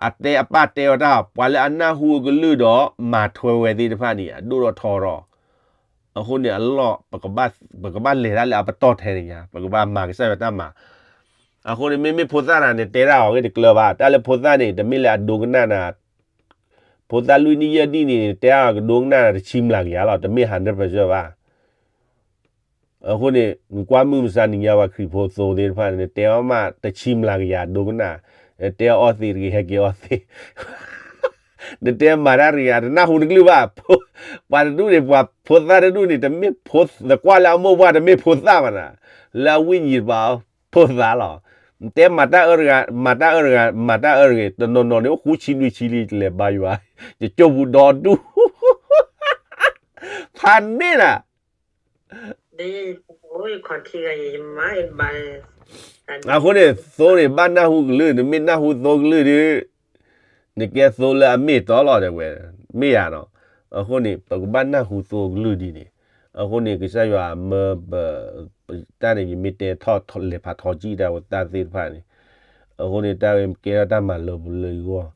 အတဲအပၢ်တဲဝဲတၢ် ပှၤလၢအနၢ်ဟူအကလုၢ်ဒီး မၤထွဲဝဲသ့ၣ်တဖၣ်န့ၣ် အဒိၣ်ထီၣ်ထီထီၣ်. အဃိန့ၣ်အလီၢ်, ပကဘၣ်လဲၤတၢ်လၢအပတီၢ်ထဲန့ၣ်ညါ, ပကဘၣ်မၤကစၢ်ယွၤတၢ်မၤ. အဃိန့ၣ် မ့မ့ၢ်ဖိသၣ်တဂၤန့ၣ် တဲဒၣ်အီၤဂ့ၢ်တကျၢၤဘၣ်, တၢ်လၢဖိသၣ်န့ၣ် တမ့ၢ်လၢအဒိကနၣ်နၤ, ဖိသၣ်လွံၢ်နံၣ်ယဲၢ်နံၣ်န့ၣ် တဲအီၤကဒိကနၣ်နၤတဆံမျးကယၤလီၤ, တမ့ၢ် hundred percent ဘၣ်. အဃိန့ၣ် နကွၢ်မုၢ်မဆါနံၤညါပှၤခရံာ်ဖိသိသ့ၣ်တဖၣ်န့ၣ် နတဲအီၤမးတဆံမျးကယၤဒိကနၣ်, နတဲအီၤသ့တဂ့ၤ ဟဲက့ၤအီၤသ့, နတဲမၤတၢ်တဂ့ၤ အတနၢ်ဟူတကလုၢ်ဘၣ်. ပှၤတဒူၣ်န့ၣ် ပှၤဖိသၣ်တဒူၣ်န့ၣ် တမ့ၢ်ဖိ, နကွၢ်လၢအမိၢ်ပှၢ်တမ့ၢ်ဖိသၣ်ဘၣ်နၤ, လၢအဝိညာဉ်တပၤ ဖိသၣ်လီၤ. နတဲမၤတၢ်အၢတဂၤ, မၤတၢ်အၢတဂၤ, မၤတၢ်အၢတဂ့ၤ, တနီၤနီၤန့ၣ် အိၣ်ဃုဆံနွံဆံလံ တလဲၤဘါယွၤ, ယကၠိပူၤဒီဒူၣ် ဖးန့ၢ်နၤ အဃိန့ၣ် သိန့ၣ် ဘၣ်နၢ်ဟူကလုၢ်, နမ့ၢ်နၢ်ဟူသိကလုၢ်ဒီး နကဲသိလၢအမ့ၢ်တီလီၤတဲဝဲ, မ့ၢ်ယၤနီၤ. အဃိန့ၣ် ပကဘၣ်နၢ်ဟူသိကလုၢ်ဒ်န့ၣ်. အဃိန့ၣ် ကစၢ်ယွၤမၢပ, တၢ်န့ၣ် ယမ့ၢ်တဲထီၣ်လဲၤဖးထီကံၣ်တၢ်ဝဲတၢ်သ့ၣ်တဖၣ်န့ၣ်, အဃိန့ၣ် တၢ်ဝဲကဲထီၣ်တၢ်မၤလၢပလၢယဂီၢ်,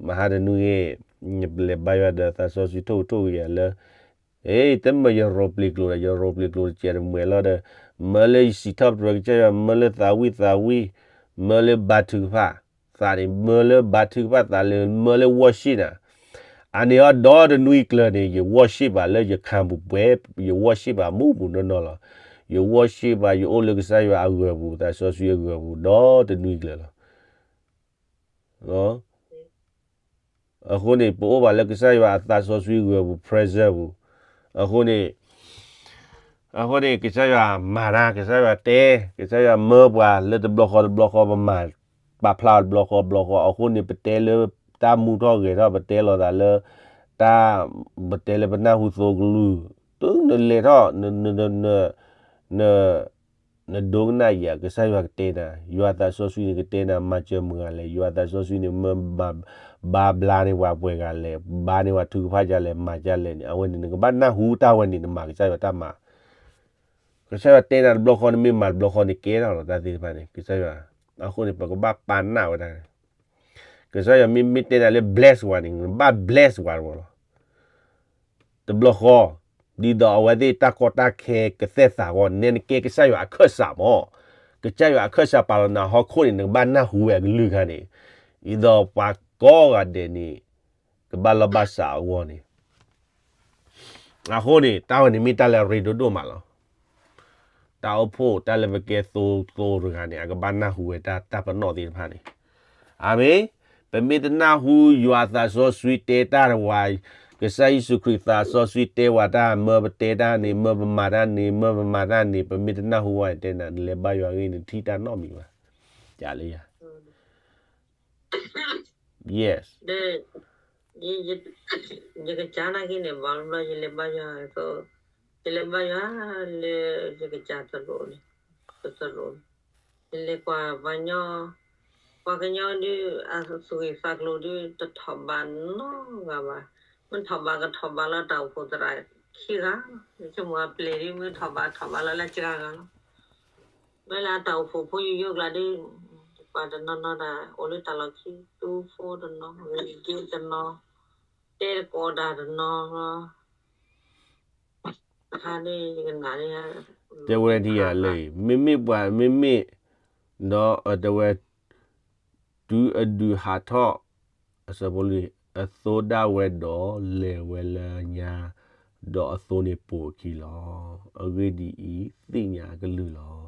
မဟါတနွံဂ့ၤ ယလဲၤဘါယွၤဒီးသးစီဆှံထိၣ်ထိၣ်ဂ့ၤယၤလၢ တမၢယရိၤပျံၤကျိၤဒီး ယရိၤပျံၤကျိၤတစဲးတမှဲၤလီၤဒီး မၢလၢယစံးထီၣ်ပတြၢၤကစၢ်ယွၤ မၢလၢသးဝံၣ်သးဝံၣ် မၢလၢဘါထုကဖၣ်သးန့ၣ် မၢလၢဘါထုကဖၣ်သးလၢ မၢလၢ worship နၤ အန့ၣ်အီၤဒီတနွံကျၢၤန့ၣ် ယ worship ဘၣ်လၢယခါပူၤပှဲၤ ယ worship ဘၣ်မူးပူၤနီၢ်နီၢ်လီၤ. ယ worship ဘၣ် ယအိၣ်လၢကစၢ်ယွၤအဂီၤပူၤ သးစီဆှံအဂီၤပူၤ ဒီတနွံကျၢၤလီၤ. အဃိန့ၣ် ပအိၣ်ဘၣ်လၢကစၢ်ယွၤအသးစီဆှံဂီၤပူၤ presence ပူၤ အဃိန့ၣ် အဃိန့ၣ် ကစၢ်ယွၤမၤတၢ် ကစၢ်ယွၤတဲ ကစၢ်ယွၤမၢပှၤလၢတဘျီဃီတဘျီဃီ ပမၤပာ်ဖျါအီၤတဘျီဃီတဘျီဃီ အဃိန့ၣ် ပတဲလၢတၢ်မူထီၣ်ဂဲၤထီၣ် ပတဲလိာ်သးလၢ တၢ် ပတဲလၢပနၢ်ဟူသိကလုၢ် တုၤနလဲၤထီၣ် န နဒိကနၣ်ယၤ ကစၢ်ယွၤကတဲနၤ ယွၤသးစီဆှံန့ၣ်ကတဲနၤ မၤစၢၤမတၤဂၤလဲၣ် ယွၤသးစီဆှံန့ၣ် မၢ ဘါဘျါန့ၢ်ပှၤပှဲၤဂၤလဲၣ် ဘါန့ၢ်ပှၤထုကဖၣ်ဒ်လဲၣ် မၤဒ်လဲၣ်န့ၣ် အဝဲန့ၣ် နကဘၣ်နၢ်ဟူတၢ်ဝဲန့ၣ် နမၤကစၢ်ယွၤတၢ်မၤ ကစၢ်ယွၤတဲနၤတဘျီဃီ နမ့ၢ်မၤတဘျီဃီန့ၣ် ကဲထီၣ်လီၤ တၢ်သ့ၣ်တဖၣ်န့ၣ် ကစၢ်ယွၤ အဃိန့ၣ် ပကဘၣ်ပာ်နၢ်ဝဲဒၣ်န့ၣ် ကစၢ်ယွၤမ့မ့ၢ်တဲနၤလၢ bless ပှၤန့ၣ် နဘၣ် bless ပှၤတဝီလီၤ တဘျီဃီ ဒ်သိးအဝဲသ့ၣ်တၢ်ကီတၢ်ခဲကသဲၣ်သးအဂီၢ် နဲနကဲကစၢ်ယွၤအခၢၣ်စးမး ကစၢ်ယွၤအခၢၣ်စးပာ်လီၤနၤဟီၣ်ခိၣ်န့ၣ် နကဘၣ်နၢ်ဟူဝဲအကလုၢ်ခါန့ၣ် ဒ်သိးပှၤကိးဂၤဒဲးန့ၣ် ကဘၣ်လီၢ်ဘၣ်စးအဂီၢ်န့ၣ် အဃိန့ၣ် တၢ်ဝဲန့ၣ်မ့ၢ်တၢ်လၢအရ့ဒိၣ်ဒိၣ်မးလီၤ. တၢ်အိၣ်ဖှိၣ်တၢ်လၢပကဲသိသိတဂၤန့ၣ် အကဘၣ်နၢ်ဟူဝဲတၢ်တၢ်ပနီၣ်သ့ၣ်တဖၣ်န့ၣ် အၤမ့ၣ် ပမ့ၢ်တနၢ်ဟူယွၤသးစီဆှံတဲတၢ်တဝၤ ကစၢ်ယ့ၣ်ၡူးခရံာ်သးစီဆှံတဲဝဲတၢ် မၢပတဲတၢ်န့ၣ် မၢပမၤတၢ်န့ၣ် မၢပမၤတၢ်န့ၣ် ပမ့ၢ်တနၢ်ဟူဝဲန့ၣ်တဲနၤ နလဲၤဘါယွၤအဂ့ၢ် နထံၣ်တၢ်နီတမံၤဘၣ် ယၤလၢယၤ yes ယကစၢ်နာ်က့န့ၣ် ဘၣ်ဘျီယလဲၤဘါယွၤ ယလဲၤဘါယွၤလၢယကစၢ်သရိာ်န့ၣ် သရိာ်န့ၣ် ယလဲၤကွၢ်ပှၤကညီ ပှၤကညီဒုး အသူၣ်ဂ့ၤသးကျိၤဒုး တထီၣ်ဘးနီတဂၤဘၣ် မ့ၢ်ထီၣ်ဘးကထီၣ်ဘးလၢတၢ်အိၣ်ဖှိၣ်သရၣ်ခံဂၤ ယဆိကမိၣ်အပျဲၢ်ဒုး မ့ၢ်ထီၣ်ဘးထီၣ်ဘးလၢလၢစှၤဂၤလီၤ မ့ၢ်လၢအတၢ်အိၣ်ဖှိၣ်ဖိယိယိကျါဒုး ပှၤတနီၤနီၤဒၣ် အိၣ်လၢတၢ်လီၢ်ခံ သူဖိတနီၤ ဂ့ၤက့တနီၤ တဲတကိးဒၣ်တနီၤလီၤ တခါန့ၣ် ယကနၣ်န့ၣ် တဲဝဲဒ်ယၤလၢ မ့မ့ၢ်ပှၤ မ့မ့ၢ် ဒီးတဲဝဲ တုၤအဒုးဟးထီၣ် အစၢဖိလံ အသိဒၣ်ဝဲဒီးလဲၤဝဲလၢညါ ဒီးအသိန့ၣ်ပိာ်အခံလီၤ. အဂ့ၢ်ဒ်အံၤ, သ့ၣ်ညါအကလုၢ်လီၤ.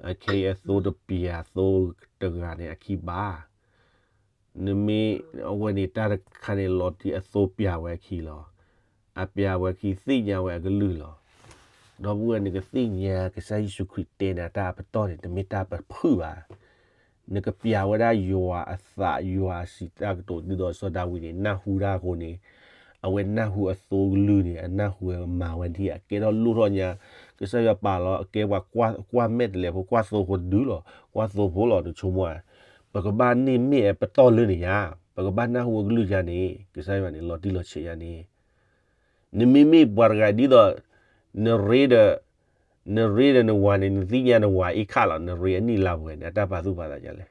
အခဲအံၤအသိတပျၢ်သိတဂၤန့ၣ်အခံဘၣ်. နမ့ၢ် အဝဲန့ၣ်တၢ်တခါန့ၣ်လီၤတံၢ်အသိပျၢ်ဝဲအခံလီၤ. အပျၢ်ဝဲအခံသ့ၣ်ညါဝဲအကလုၢ်လီၤ. ဒီပုၢ်ဝဲၢ်နကသ့ၣ်ညါ ကစၢ်ယ့ၣ်ၡူးခရံာ်တဲနၤတၢ်အပတီၢ်န့ၣ် တမ့ၢ်တၢ်ပဖုၣ်ဘၣ်. နကပျၢ်ဝဲဒၣ်ယွၤအသး ယွၤအစံးတၢ်ကတိၤ ဒ်သိးစီၤဒၤဝံးန့ၣ် နၢ်ဟူတၢ်အဃိန့ၣ် အဝဲနၢ်ဟူအသိကလုၢ်န့ၣ် အနၢ်ဟူဝဲမၤဝဲဒ်အံၤ အကဲထီၣ်လိၣ်ထီၣ်ညါ ကစၢ်ယွၤပာ်လီၤ အကဲပှၤကွၢ်မဲာ်တလဲးဖိ ကွၢ်သိဖိတဒုလီၤ ကွၢ်သိဖိလီၤ နဆိကမိၣ်ဧါ. ပကဘၣ်န့ၢ်မ့ၢ်အပတီၢ်လၢန့ၣ်ညါ ပကဘၣ်နၢ်ဟူအကလုၢ်ယါန့ၣ် ကစၢ်ယွၤန့ၣ် လီၤတံၢ်လီၤဆဲးယါန့ၣ် နမ့မ့ၢ်ပှၤတဂၤဒ်သိး နရ့ဒီး နရ့ဒီးနဝၤန့ၣ် နသ့ၣ်ညါနဝၤအ့ၣ်ခၣ်လီၤ နရ့အနံၣ်လါပှဲၤန့ၣ် အတၢ်ပာ်သူၣ်ပာ်သးဒ်လဲၣ်.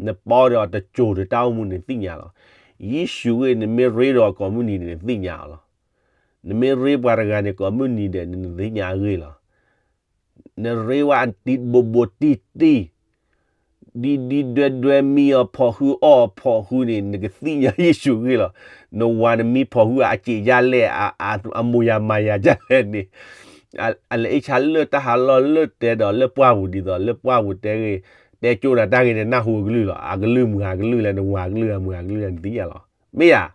နပီဒီးတစိၤဒီးတၢ်အိၣ်မူန့ၣ်သ့ၣ်ညါလီၤ. ယ့ၣ်ၡူးဂ့ၢ် နမ့ၢ်ရ့ဒီးကိးမုၢ်နံၤန့ၣ် နသ့ၣ်ညါအီၤလီၤ. နမ့ၢ်ရ့ပှၤတဂၤန့ၣ် ကိးမုၢ်နံၤဒီး နသ့ၣ်ညါအဂ့ၢ်လီၤ. နရ့ဝဲအတံၤဘိးဘိးတံၢ်တံၢ် ဒံဒံဒွဲဒွဲမံအီၤဖီၣ်ဃုအီၣ်အီၤဖီၣ်ဃုန့ၣ် နကသ့ၣ်ညါယ့ၣ်ၡူးဂ့ၢ်လီၤ. နဝၤနမံဖီၣ်ဃုအစံးယါလဲၣ် အမိၢ်ယၤမၤယၤဒ်လဲၣ်န့ၣ် အလၢအ့ၣ်ဆါလၢတၢ်ဟးလီၢ်လၢတဲဒီးလၢပှၢ်ပူၤဒ်သိး လၢပှၢ်ပူၤတဲဂ့ၤ တဲကၠိနၤတၢ်ဂ့ၤန့ၣ် နၢ်ဟူအကလုၢ်လီၤ. အကလုၢ်မုၢ်ဂၤကလုၢ်လဲၣ် နဝၤကလုၢ်ဂၤမုၢ်ဂၤကလုၢ်လဲၣ် နသ့ၣ်ညါလီၤ. မ့ၢ်ဧါ.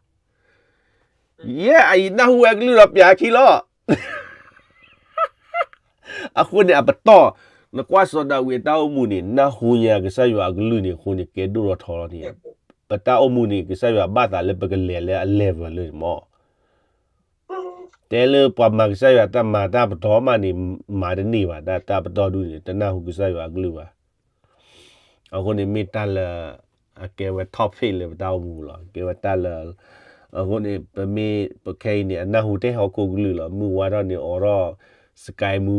ယဲအံၤနၢ်ဟူဝဲကလုၢ်ဒီးပျၢ်အခံလီၤ. အဃိန့ၣ်အပတီၢ် နကွၢ်စီၤဒၤဝံးအတၢ်အိၣ်မူန့ၣ် နၢ်ဟူညါကစၢ်ယွၤအကလုၢ်န့ၣ် အဃိန့ၣ် ကဲဒိၣ်ထီၣ်ထီလီၤန့ၣ် ပတၢ်အိၣ်မူန့ၣ် ကစၢ်ယွၤဘၣ်သးလၢပကလဲၤလၢအ level လၢန့ၣ်မး တဲလၢပှၤမၤကစၢ်ယွၤတၢ်မၤတၢ်ပတီၢ်မးန့ၣ် မၤတန့ၢ်ဘၣ် တၢ်တၢ်ပတီၢ်ဒုန့ၣ် တနၢ်ဟူကစၢ်ယွၤအကလုၢ်ဘၣ်. အဃိန့ၣ်မ့ၢ်တၢ်လၢ အကဲဝဲ topic လၢပတၢ်အိၣ်မူလီၤ. ကဲဝဲတၢ်လၢ အဃိန့ၣ် ပမ့ၢ်ပခဲအံၤန့ၣ် အနၢ်ဟူတ့ၢ်ဟီၣ်ခိၣ်ကလုၢ်လီၤ. မုၢ်ဝါထီၣ်န့ၣ် အိးထီၣ် Sky မူ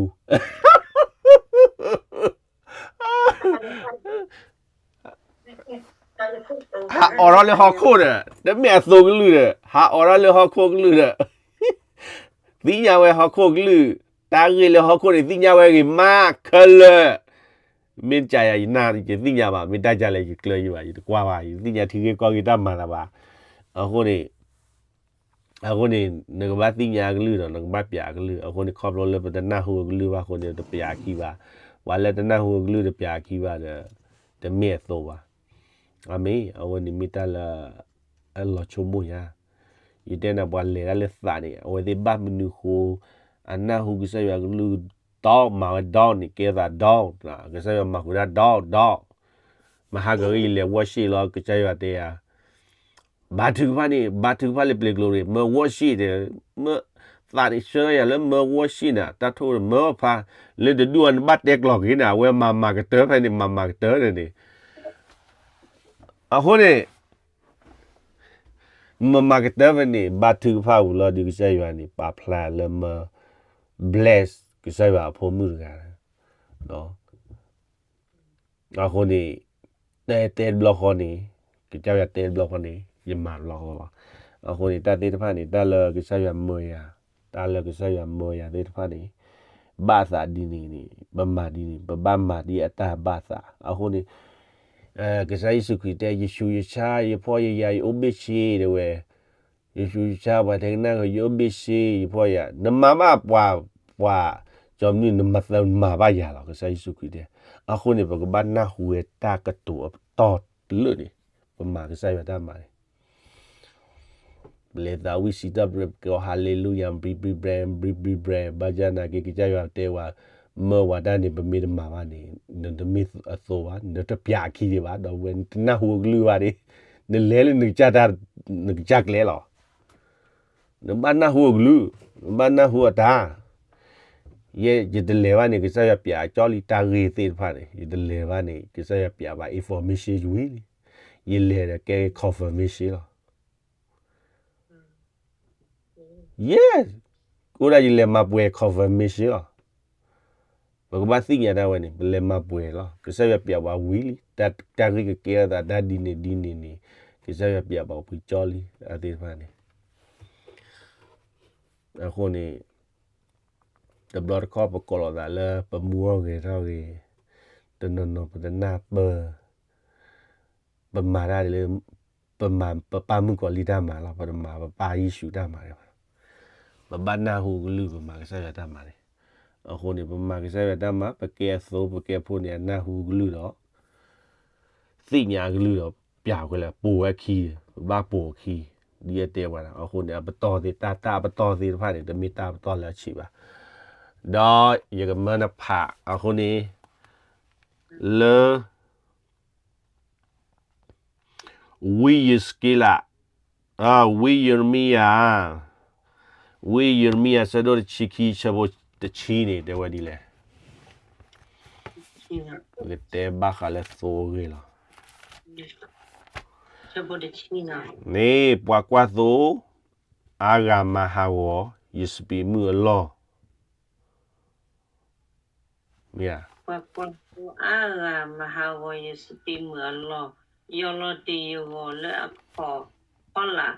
ဟးအိးထီၣ်လၢဟီၣ်ခိၣ်ဒီး တမ့ၢ်အသိးကလုၢ်ဒီး ဟးအိးထီၣ်လၢဟီၣ်ခိၣ်ကလုၢ်ဒီး သ့ၣ်ညါဝဲဟီၣ်ခိၣ်ကလုၢ်, တၢ်ဂ့ၢ်လၢဟီၣ်ခိၣ်န့ၣ် သ့ၣ်ညါဝဲဂ့ၤမးခဲလၢာ်. မ့ၢ်တကးယၤ ယနၢ်ယသ့ၣ်ညါဘၣ်, မ့ၢ်တၢ်ကလဲၣ်ယကျၢၤယဘၣ်, ယတကွၢ်ဘၣ်, ယတသ့ၣ်ညါထံဂ့ၢ်ကီၢ်ဂ့ၢ်တၢ်မၤလၢၤဘၣ်. အဃိန့ၣ် အဃိန့ၣ် နကဘၣ်သ့ၣ်ညါအကလုၢ်ဒီး နကဘၣ်ပျးအကလုၢ်. အဃိန့ၣ် ခီဖျိလၢပတနၢ်ဟူအကလုၢ်ဘၣ်အဃိန့ၣ် တပျးအခံဘၣ်. ပှၤလၢတနၢ်ဟူအကလုၢ်တပျးအခံဘၣ်ဒီး တမ့ၢ်အသိးဘၣ်. အမ့ၢ် အဝဲန့ၣ်မ့ၢ်တၢ်လၢ အလီၤဆိကမိၣ်ယၤ. ယတဲနၤ ပှၤလဲၤတၢ်လၢသးန့ၣ် အဝဲသ့ၣ်ဘၣ်မနုၤဃိ အနၢ်ဟူကစၢ်ယွၤကလုၢ်ဒီး မၤဝဲဒီးန့ၣ် ကဲသးဒီး ကစၢ်ယွၤမၤဃုာ်တၢ်ဒီးဒီး မဟါကဂ့ၤ ယလဲၤ worship လီၤ ကစၢ်ယွၤတဲယၤ ဘါထုကဖၣ်န့ၣ် ဘါထုကဖၣ်လၢပျ့ၤကျိၤန့ၣ် မၢ worship န့ၣ် မၢ သးန့ၣ်ဆှၢယၤလၢမၢ worship န့ၣ် တၢ်ထိၣ်မၢဖါ လၢတဒူၣ်အီၤနဘၣ်တဲကျိၤက့ၤန့ၣ် အဝဲမၤမၤကတၢၢ်ဖဲန့ၣ် မၤမၤကတၢၢ်န့ၣ်န့ၣ် အဃိန့ၣ် မၤမၤကတၢၢ်ဖဲန့ၣ် ဘါထုကဖၣ်ဝံၤလီၤဒီး ကစၢ်ယွၤန့ၣ် ပာ်ဖျါလၢမၢ bless ကစၢ်ယွၤအဖိမုၣ်တဂၤ အဃိန့ၣ် တဲတဲတဘျီဃီန့ၣ် ကစၢ်ယွၤတဲတဘျီဃီန့ၣ် ယမၤတဘျီဃီလီၤ. အဃိန့ၣ် တၢ်သ့ၣ်တဖၣ်န့ၣ် တၢ်လၢကစၢ်ယွၤမၢယၤ တၢ်လၢကစၢ်ယွၤမၢယၤသ့ၣ်တဖၣ်န့ၣ် ဘၣ်သးဒ်န့ၣ်န့ၣ် ပမၤဒ်န့ၣ် ပဘၣ်မၤဒ်အတၢ်ဘၣ်သး. အဃိန့ၣ် ကစၢ်ယ့ၣ်ၡူးခရံာ်တဲ ယဆူးယဆါ ယဖှီၣ်ယယာ် ယအိၣ်ဘ့ၣ်ဆ့ တဲဝဲ ယဆူးယဆါ ပှၤတဲကနၣ်ဃုာ် ယအိၣ်ဘ့ၣ်ဆ့ ယဖှီၣ်ယယာ် နမၤဘၣ်ပှၤ ပှၤ ကၠီမနုၤ နမၤသးမၤဘၣ်ယၤလီၤ ကစၢ်ယ့ၣ်ၡူးခရံာ်တဲ. အဃိန့ၣ် ပကဘၣ်နၢ်ဟူဝဲတၢ်ကတိၤအပတီၢ်လၢာ်န့ၣ် ပမၤကစၢ်ယွၤတၢ်မၤန့ၣ် ပလဲၤသးဝံၣ်စံးထီၣ်ပတြၢၤ ပကဟးလ့လူယၤ ဘြံၤဘြံၤဘြဲၤ ဘြံၤဘြံၤဘြဲၤ ဘၣ်ဆၣ်သနာ်က့ ကစၢ်ယွၤတဲဝဲ မၢဝဲတၢ်န့ၣ် ပမ့ၢ်တမၤဘၣ်န့ၣ် နတမ့ၢ်အသိးဘၣ် နတပျးအခံဒံးဘၣ် ဒီးဝဲ နတနၢ်ဟူအကလုၢ်ဘၣ်န့ၣ် နလဲၤလၢနကစၢ်တၢ် နကစၢ်ကျဲလီၤ. နဘၣ်နၢ်ဟူအကလုၢ် နဘၣ်နၢ်ဟူအတၢ် ယဲ ယတလဲၤဘၣ်န့ၣ် ကစၢ်ယွၤပျးအကၠီလံ တၢ်ဂ့ၢ်သ့ၣ်တဖၣ်န့ၣ် ယတလဲၤဘၣ်န့ၣ် ကစၢ်ယွၤပျးဘၣ် information ယဝံၤလံ ယလဲၤဒီးကဲ confirmation လီၤ. Yes အိၣ်ဒၣ်ယလဲၤမၤပှဲၤ confirmation လီၤ. ပကဘၣ်သ့ၣ်ညါတၢ်ဝဲန့ၣ် ပလဲၤမၤပှဲၤလီၤ. ကစၢ်ယွၤပျးဝဲဝံၤလံ တၢ်ဂ့ၢ်ကကဲထီၣ်သး တၢ်ဒ်န့ၣ်ဒ်န့ၣ်န့ၣ် ကစၢ်ယွၤပျးဘၣ်ပှၤကၠီလံ အသ့ၣ်တဖၣ်န့ၣ် အဃိန့ၣ် တဘျီတခီၣ်ပကိးလီၤသးလၢ ပမူထီၣ်ဂဲၤထီၣ်ဂ့ၤ, တနီၤနီၤပတနၢ်ပၢၢ်, ပမၤတၢ်လၢ ပမၤပပၢ်မုၣ်ကီၤလံၢ်တၢ်မၤလီၤ, ပတမၤပပၢ်ယ့ၣ်ၡူးတၢ်မၤဒံးဘၣ်. ပဘၣ်နၢ်ဟူကလုၢ် ပမၤကစၢ်ယွၤတၢ်မၤန့ၣ်. အဃိန့ၣ် ပမၤကစၢ်ယွၤတၢ်မၤ ပကဲအသိး ပကဲဖိန့ၣ် အနၢ်ဟူကလုၢ်ဒီး သ့ၣ်ညါအကလုၢ်ဒီး ပျးကွံာ်လၢပိာ်ဝဲအခံ, ပဘၣ်ပိာ်အခံ, ဒ်အတဲဝဲဒၣ်. အဃိန့ၣ် အပတီၢ်သ့ၣ်တၢ် တၢ်အပတီၢ်သ့ၣ်တဖၣ်န့ၣ် တမ့ၢ်တၢ်ပတီၢ်လၢအဆံးဘၣ်. ဒီးယကမၢနဖး အဃိန့ၣ် လၢ ဝံယစက့လး, ဝံယရမံယၤ, ဝံယရမံယၤ ဆၢဒိၣ်တဆံခံ ဆၢဖိတဆံန့ၣ် တဲဝဲဒ်လဲၣ်. ပကတဲဘၣ်ဃးလၢသိအဂ့ၢ်လီၤ. န့ၣ် ပှၤကွၢ်သိအါဂၤမၤဟးဂီၤ ယစပံးမုၢ်အလီၢ် မ့ၢ်ဧါ. ပှၤကွၢ်သိအါဂၤမၤဟးဂီၤယစပံးမုၢ်အလီၢ်, ယီၢ်လီၤတ့ၢ်ယဂီၢ်လၢအခီၣ်ဖီလာ်,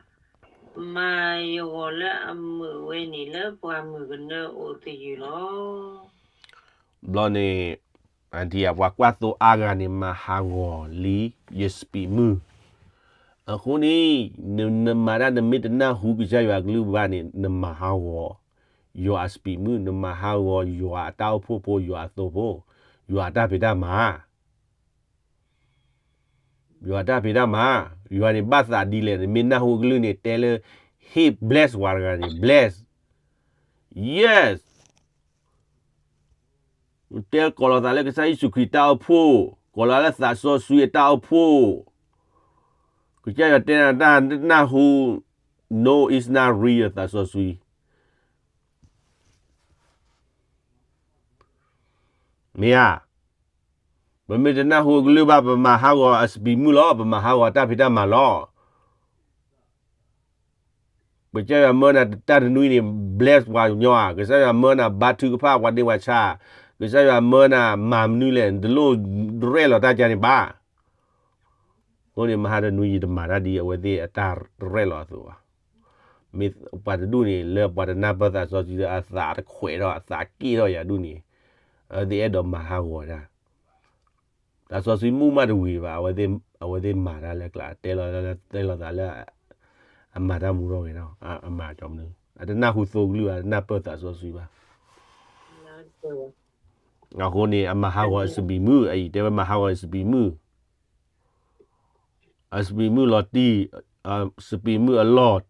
မၤယဂီၢ်လၢအမုာ်ဝဲန့ၣ်လၢပှၢ်မုၢ်ကနၢအိၣ်သယုၢ်လီၤ. ဘျီန့ၣ် အဒံးဧါ ပှၤကွၢ်သိအါဂၤန့ၣ် မၤဟးဂီၤလံယစပံးမုၢ်. အဃိန့ၣ် နမၤတၢ်နမ့ၢ်တနၢ်ဟူကစၢ်ယွၤအကလုၢ်ဘၣ်န့ၣ် နမၤဟးဂီၤ ယွၤအစပံးမုၢ်, နမၤဟးဂီၤယွၤအတၢ်အိၣ်ဖှိၣ်ဖိ ယွၤအသိဖိ, ယွၤအတၢ်ဖံးတၢ်မၤ, ယွၤအတၢ်ဖံးတၢ်မၤ, ယွၤန့ၣ်ဘၣ်သးဒ်လဲၣ်, နမ့ၢ်နၢ်ဟူအကလုၢ်န့ၣ် တဲလၢ ဟ့ၣ် bless ပှၤတဂၤန့ၣ် bless, yes. တဲကိးလီၤသးလၢကစၢ်ယ့ၣ်ၡူးခရံာ်တၢ်အိၣ်ဖှိၣ်, ကိးလီၤလၢသးစီဆှံအတၢ်အိၣ်ဖှိၣ်, ကစၢ်ယွၤတဲနၤတၢ်နၢ်ဟူ, no, it's not real သးစီဆှံ မ့ၢ်ဧါ. ပမ့ၢ်တနၢ်ဟူအကလုၢ်ဘၣ် ပမၤဟးဂီၤအစပံးမုၢ်လီၤ, ပမၤဟးဂီၤအတၢ်ဖံးတၢ်မၤလီၤ. ကစၢ်ယွၤမၢနၤတၢ်တနွံန့ၣ် bless ပှၤကညီဧါ, ကစၢ်ယွၤမၢနၤဘါထုကဖၣ်ပှၤဒ့ပှၤဆါ, ကစၢ်ယွၤမၢနၤမၤမနုၤလဲၣ်, နတလိၣ်ရဲၣ်လီၤတၢ်ကါန့ၣ်ဘၣ်. အဃိန့ၣ် မဟါတနွံယတမၤတၢ်ဒ်အဝဲသ့ၣ်အတၢ်ရဲၣ်လီၤအသိးဘၣ်. မ့ၢ်ပှၤတဒူၣ်န့ၣ် လၢပှၤတနၢ်ပၢၢ်သးစီဆှံလၢအသးတခွဲးထီၣ်အသးက့ၣ်ထီၣ်ယၤဒူၣ်န့ၣ်, အဝဲသ့ၣ်အဲၣ်ဒိးမၤဟးဂီၤတၢ် သးစီဆှံမူမးတဝံၤဘၣ်, အဝဲသ့ၣ်မၤတၢ်လၢကျါ တဲလီၤတဲလီၤသးလၢ အမၤတၢ်မူထီၣ်ဂဲၤထီၣ် အမၤကီမနုၤ, အတနၢ်ဟူသိကလုၢ်ဘၣ်, အတနၢ်ပၢၢ်သးစီဆှံဘၣ်. အဃိန့ၣ် အမၤဟးဂီၤအစပံးမုၢ်, အအံၤတဲဝဲမၤဟးဂီၤအစပံးမုၢ်, အစပံးမုၢ်လီၤတံၢ်, စပံးမုၢ်အလီၢ်,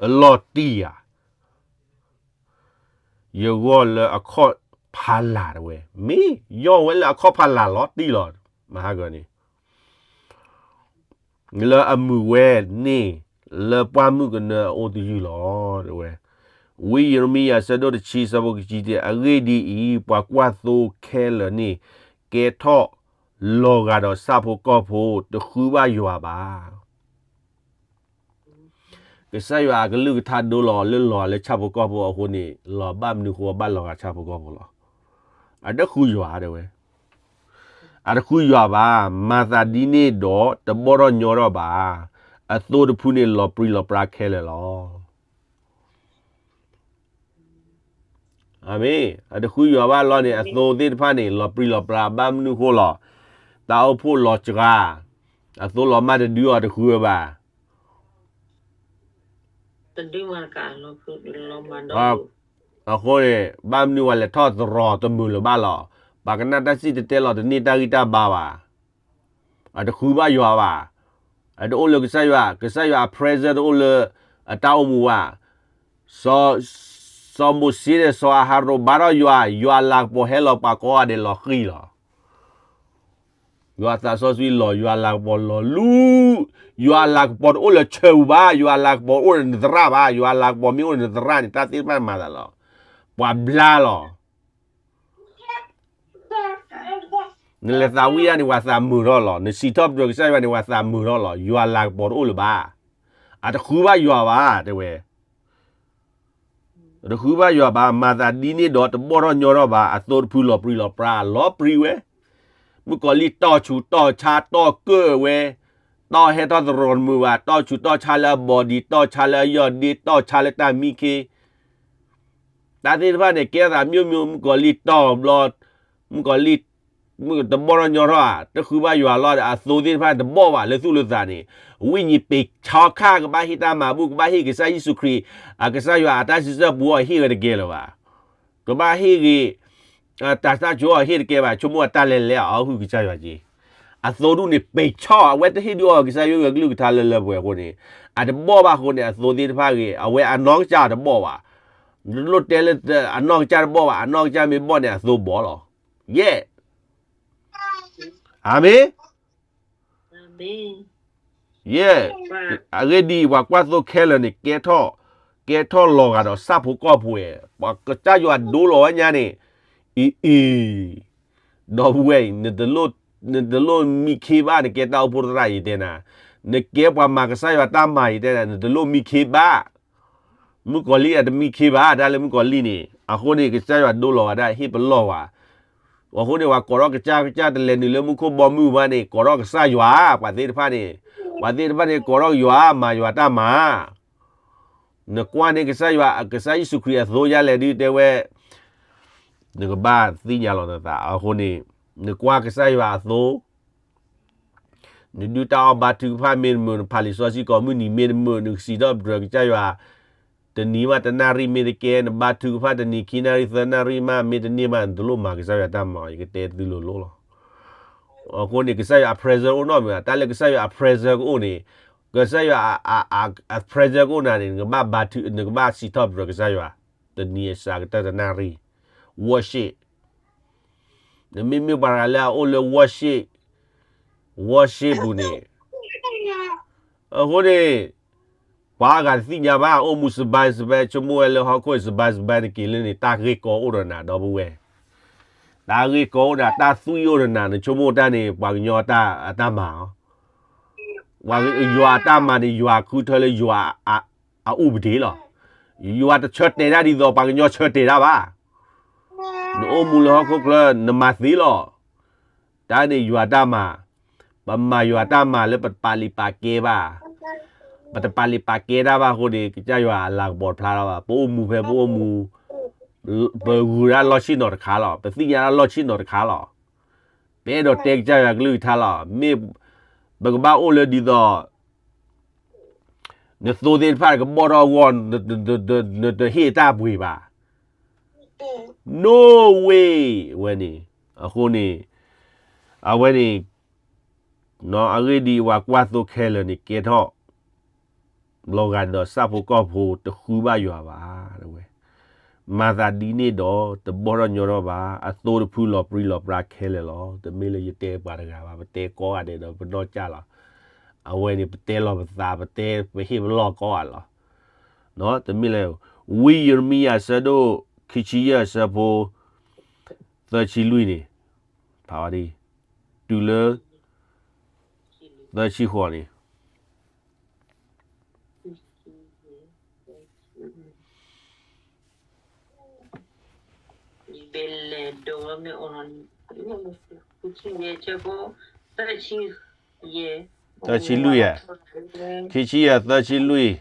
အလီၢ်တံၢ်ဧါ ယဂီၢ်လၢအခီၣ်ဖးလၢ်တဝဲ, မ့ၢ်ယီၢ်ဝဲလၢအခီၣ်ဖးလၢ်လီၤတံၢ်လီၤ, မဟါဂီၤန့ၣ် လၢအမုာ်ဝဲန့ၣ် လၢပှၢ်မုၢ်ကနၢအအိၣ်တယုၢ်လီၤ တဝဲ. ဝံယံးရမံယၤ အဆၢဒိၣ်တဆံ အဆၢဖိခံဆံတၢ, အဂ့ၢ်ဒ်အံၤ, ပှၤကွၢ်သိခဲလၢာ်န့ၣ် ကဲထီၣ်လီၤဂာ်ဒီးဆၣ်ဖိကီၢ်ဖိ, တဃုဘၣ်ယွၤဘၣ်. ကစၢ်ယွၤအကလုၢ်ကထါဒိလီၤလၢလီၤဂာ်လၢဆၣ်ဖိကီၢ်ဖိအဃိန့ၣ်, လီၤဘၣ်မနုၤဃိဘၣ်လီၤဂာ်ဆၣ်ဖိကီၢ်ဖိလီၤ. အတဃုယွၤတဲဝဲ, အတဃုယွၤဘၣ်, မၤသးဒ်န့ၣ်ဒီးတဘီၣ်ထီၣ်ညီထီၣ်ဘၣ်, အသိတဖုန့ၣ်လီၤပြံလီၤပြါခဲလၢာ်လီၤ. အမ့ၢ် အတဃုယွၤဘၣ်လီၤန့ၣ် အသိသ့ၣ်တဖၣ်န့ၣ် လီၤပြံလီၤပြါဘၣ်မနုၤဃိလီၤ. တၢ်အိၣ်ဖှိၣ်လီၤစှၤ, အသိလီၤမၢ်တဒုအီၤတဃုဝဲဘၣ်. အဃိန့ၣ် ဘၣ်မနုၤဝဲလဲၤထီၣ်သရိာ်တမုာ်လၢၤဘၣ်လီၤ. ပှၤကနၣ်တၢ်စံၣ်တဲၤတဲလီၤတန့ၢ်တၢ်ဂံၢ်တၢ်ဘါဘၣ်. အတဃုဘၣ်ယွၤဘၣ်. အတအိၣ်လၢကစၢ်ယွၤ, ကစၢ်ယွၤအ presence တအိၣ်လၢအတၢ်အိၣ်မူဘၣ်. စီၤမိၤၡ့ဒီးစီၤအၤဟရိၣ်ဘါထီၣ်ယွၤ, ယွၤလၤကပီၤဟဲလီၤပှၤကိးဂၤဒဲးလီၤဃံၤလီၤ. ယွၤသးစီဆှံလီၤ, ယွၤလၤကပီၤလီၤလူ, ယွၤလၤကပီၤတအိၣ်လၢဆၢပူၤဘၣ်, ယွၤလၤကပီၤအိၣ်ဒီးနသရၣ်ဘၣ်, ယွၤလၤကပီၤမ့ၢ်အိၣ်ဒီးနသရၣ်န့ၣ် တၢ်သ့ၣ်တဖၣ်မၤသးလီၤ. ပှၤဘျါလီၤ. နလဲၤသးဝံၣ်ယၤန့ၣ် ပှၤသးမုာ်ထီၣ်လီၤ. နစံးထီၣ်ပတြၢၤကစၢ်ယွၤန့ၣ် ပှၤသးမုာ်ထီၣ်လီၤ. ယွၤလၤကပီၤတအိၣ်လၢၤဘၣ်. အတဃုဘၣ်ယွၤဘၣ် တဲဝဲ. တဃုဘၣ်ယွၤဘၣ်, မၤသးဒ်န့ၣ်ဒီးတဘီၣ်ထီၣ်ညီထီၣ်ဘၣ်, အသိတဖုလီၤပြံလီၤပြါ, လီၤပြံဝဲ. မုၣ်ကီၤလံၢ်တီၢ်ဆူးတီၢ်ဆါတီၢ်ကၢၢ်ဝဲ, တီၢ်ဟဲထီၣ်သရိာ်တမုာ်ဘၣ်, တီၢ်ဆူးတီၢ်ဆါလၢအ body, တီၢ်ဆါလၢအယီၢ်ဒ့, တီၢ်ဆါလၢတၢ်မံခ့ တၢ်သ့ၣ်တဖၣ်န့ၣ် ကဲသးမိမိ, မုၣ်ကီၤလံၢ်တီၢ်ဘျီ, မုၣ်ကီၤလံၢ် မုၣ်တဘီၣ်ထီၣ်ညီထီၣ်ဧါ, တဃုဘၣ်ယွၤလီၤဒီး အသိသ့ၣ်တဖၣ်တဘီၣ်ဘၣ်လၢသူၣ်လၢသးန့ၣ်, ဝိညာဉ်ပင်ချီခါ ကဘၣ်ဟ့ၣ်တၢ်မၤဘူၣ်, ကဘၣ်ဟ့ၣ်ကစၢ်ယ့ၣ်ၡူးခရံာ်, အကစၢ်ယွၤအတၢ်စံးဆၢပူၤအီၤဟ့ၣ်ဝဲတကဲလၢၤဘၣ်. ကဘၣ်ဟ့ၣ်ဂ့ၤ တၢ်တၢ်ကၠိအီၤဟ့ၣ်တကဲဘၣ်, ဆိကမိၣ်အတၢ်လဲၤလဲၤအီၤဟုၣ်ကစၢ်ယွၤက့ၤ. အသိဒူၣ်န့ၣ် ပင်ချီ အဝဲတဟ့ၣ်ဒုးအီၤကစၢ်ယွၤကလုၢ်ကထါလၢလၢပှဲၤပှဲၤအဃိန့ၣ်, အတဘီၣ်ဘၣ်အဃိန့ၣ် အသိသ့ၣ်တဖၣ်ဂ့ၤ, အဝဲအနီၢ်ကစၢ်တဘီၣ်ဘၣ်. နတလိၣ်တဲလၢအနီၢ်ကစၢ်တဘီၣ်ဘၣ်, အနီၢ်ကစၢ်မ့ၢ်ဘီၣ်န့ၣ် အသိဘီၣ်လီၤ. ယဲၢ် အၤမ့ၣ်. ယဲၢ် အဂ့ၢ်ဒ်အံၤ, ပှၤကွၢ်သိခဲလၢာ်န့ၣ် ကဲထီၣ်, ကဲထီၣ်လီၤဂာ်ဒီးဆၣ်ဖိကီၢ်ဖိဝဲ, ပှၤကစၢ်ယွၤဒိလီၤဝဲညါန့ၣ်, အံၤအံၤ, ဒီပုၢ်ဝဲၢ်အံၤ, နတလိၣ်မံခ့ဘၣ်, နကဲတၢ်အိၣ်ဖှိၣ်သရၣ်ယတဲနၤ, နကဲပှၤမၤကစၢ်ယွၤတၢ်မၤယတဲနၤ, နတလိၣ်မံခ့ဘၣ်. မုၣ်ကီၤလံၢ်အတမံခ့ဘၣ်, တၢ်လၢမုၣ်ကီၤလံၢ်န့ၣ်, အဃိန့ၣ် ကစၢ်ယွၤဒိလီၤဝဲဒၣ် ဟ့ၣ်ပလီၢ်ဝဲ. အဃိန့ၣ် ပှၤကိးထီၣ်ကစၢ်ကစၢ်တလဲၤနုာ်လၢမူခိၣ်ဘီမုၢ်ဘၣ်န့ၣ် ကိးထီၣ်ကစၢ်ယွၤ, ပှၤသ့ၣ်တဖၣ်န့ၣ်, ပှၤသ့ၣ်တဖၣ်န့ၣ် ကိးထီၣ်ယွၤ မၤယွၤတၢ်မၤ နကွၢ်န့ၢ်ကစၢ်ယွၤ, ကစၢ်ယ့ၣ်ၡူးခရံာ်အသိယါလဲၣ်ဒုးတဲဝဲ, နကဘၣ်သ့ၣ်ညါလီၤနသး. အဃိန့ၣ် နကွၢ်ကစၢ်ယွၤအသိ, နဒုးတၢ်အီၣ်ဘါထုကဖၣ်မ့ၢ်တမုာ်, နဖးလံာ်စီဆှံကိးမုၢ်နံၤမ့ၢ်တမုာ်, နကစံးထီၣ်ပတြၢၤကစၢ်ယွၤ တနံၤမးတနၣ်ရံၣ်မ့ၢ်တကဲ, နဘါထုကဖၣ်တနံၤခံနၣ်ရံၣ်သၢနၣ်ရံၣ်မး မ့ၢ်တန့ၢ်ဘၣ် နတလိၣ်မၤကစၢ်ယွၤတၢ်မၤ, ယကတဲသုလိၤလိၤလီၤ. အဃိန့ၣ် ကစၢ်ယွၤအ presence အိၣ်နီတမံၤဘၣ်, တၢ်လၢကစၢ်ယွၤအ presence ကအိၣ်န့ၣ်, ကစၢ်ယွၤအ presence ကအိၣ်နၤန့ၣ် နကဘၣ်ဘါထု, နကဘၣ်စံးထီၣ်ပတြၢၤကစၢ်ယွၤ တနံၤအစှၤကတၢၢ်တနၣ်ရံၣ်, worship. နမ့မ့ၢ်ပှၤတဂၤလၢအအိၣ်လၢ worship, worship ပူၤန့ၣ်, အဃိန့ၣ် ပှၤအဂၤတသ့ၣ်ညါဘၣ်, အိၣ်မူစဘါစဘါ ဆိကမိၣ်ဝဲလၢဟီၣ်ခိၣ်စဘါစဘါ နက့ၤလၢန့ၣ် တၢ်ဂ့ၢ်ကီအိၣ်ဒီးနၤ ဒီပုၢ်ဝဲၢ်, တၢ်ဂ့ၢ်ကီအိၣ်ဒီး တၢ်သွံၣ်အိၣ်ဒီးနၤ, နဆိကမိၣ်တၢ်န့ၣ် ပှၤကညီအတၢ်မၤအီၤ, ယွၤအတၢ်မၤန့ၣ် ယွၤဃုထၢလၢယွၤ အဥပဒေလီၤ. ယွၤတဆၢတဲာ်တၢ်ဒ်သိးပှၤကညီဆၢတဲာ်တၢ်ဘၣ်. နအိၣ်မူလၢဟီၣ်ခိၣ်ချၢ နမၤသ့လီၤ. တၢ်န့ၣ်ယွၤတၢ်မၤ, ပ ပမၤယွၤတၢ်မၤလၢပတပာ်လုၢ်ပာ်ကဲဘၣ်, ပတပာ်လုၢ်ပာ်ကဲတၢ်ဘၣ်အဃိန့ၣ် ကစၢ်ယွၤအလၤကပီၤတဖျါလီၤဘၣ်. ပအိၣ်မူဖဲပအိၣ်မူ, ပဂုၤဒၣ်လီၢ်ဆ့ၣ်နီၤတခါလီၤ, ပသ့ၣ်ညါဒၣ်လီၢ်ဆ့ၣ်နီၤတခါလီၤ. ပအဲၣ်ဒိးတဲကစၢ်ယွၤကလုၢ်ကထါလီၤ. မ့ၢ်ပကဘၣ်အိၣ်လၢဒ်သိး နသိသ့ၣ်တဖၣ်ကဘီၣ်ထီၣ်အဂီၢ် နတဟ့ၣ်တၢ်ပှ့ၤဘၣ်. No way ဝဲန့ၣ်, အဃိန့ၣ်, အဝဲန့ၣ်, အဂ့ၢ်ဒ်အံၤ ပှၤကွၢ်သိခဲလၢာ်န့ၣ် ကဲထီၣ် လီၤဂာ်ဒီးဆၣ်ဖိကီၢ်ဖိတဃုဘၣ်ယွၤဘၣ်, ဝဲ, မၤသးဒ်န့ၣ်ဒီး တဘီၣ်ထီၣ်ညီထီၣ်ဘၣ်, အသိတဖုလီၤပြံလီၤပြါခဲလၢာ်လီၤ. တမ့ၢ်လၢယတဲပှၤတဂၤဘၣ်, ပတဲကိးဂၤဒဲးဒီးပနီၢ်ကၢ်လီၤ. အဝဲန့ၣ် ပတဲလီၤပသး, ပတဲ ပဟ့ၣ်ပလီၢ်ကိးဂၤလီၤ. တမ့ၢ်လၢ, ဝံယံးရမံယၤအဆၢဒိၣ်ခံဆံယဲၢ်အဆၢဖိ သၢဆံလွံၢ်န့ၣ်, ဖးဝဲဒ်, တုၤလၢ သၢဆံဃိးန့ၣ် ဘဲလဲၤဒိးမ့ၢ်အိၣ်လီၤ, သၢဆံလွံၢ်ဧါ, ခံဆံယဲၢ်သၢဆံလွံၢ်,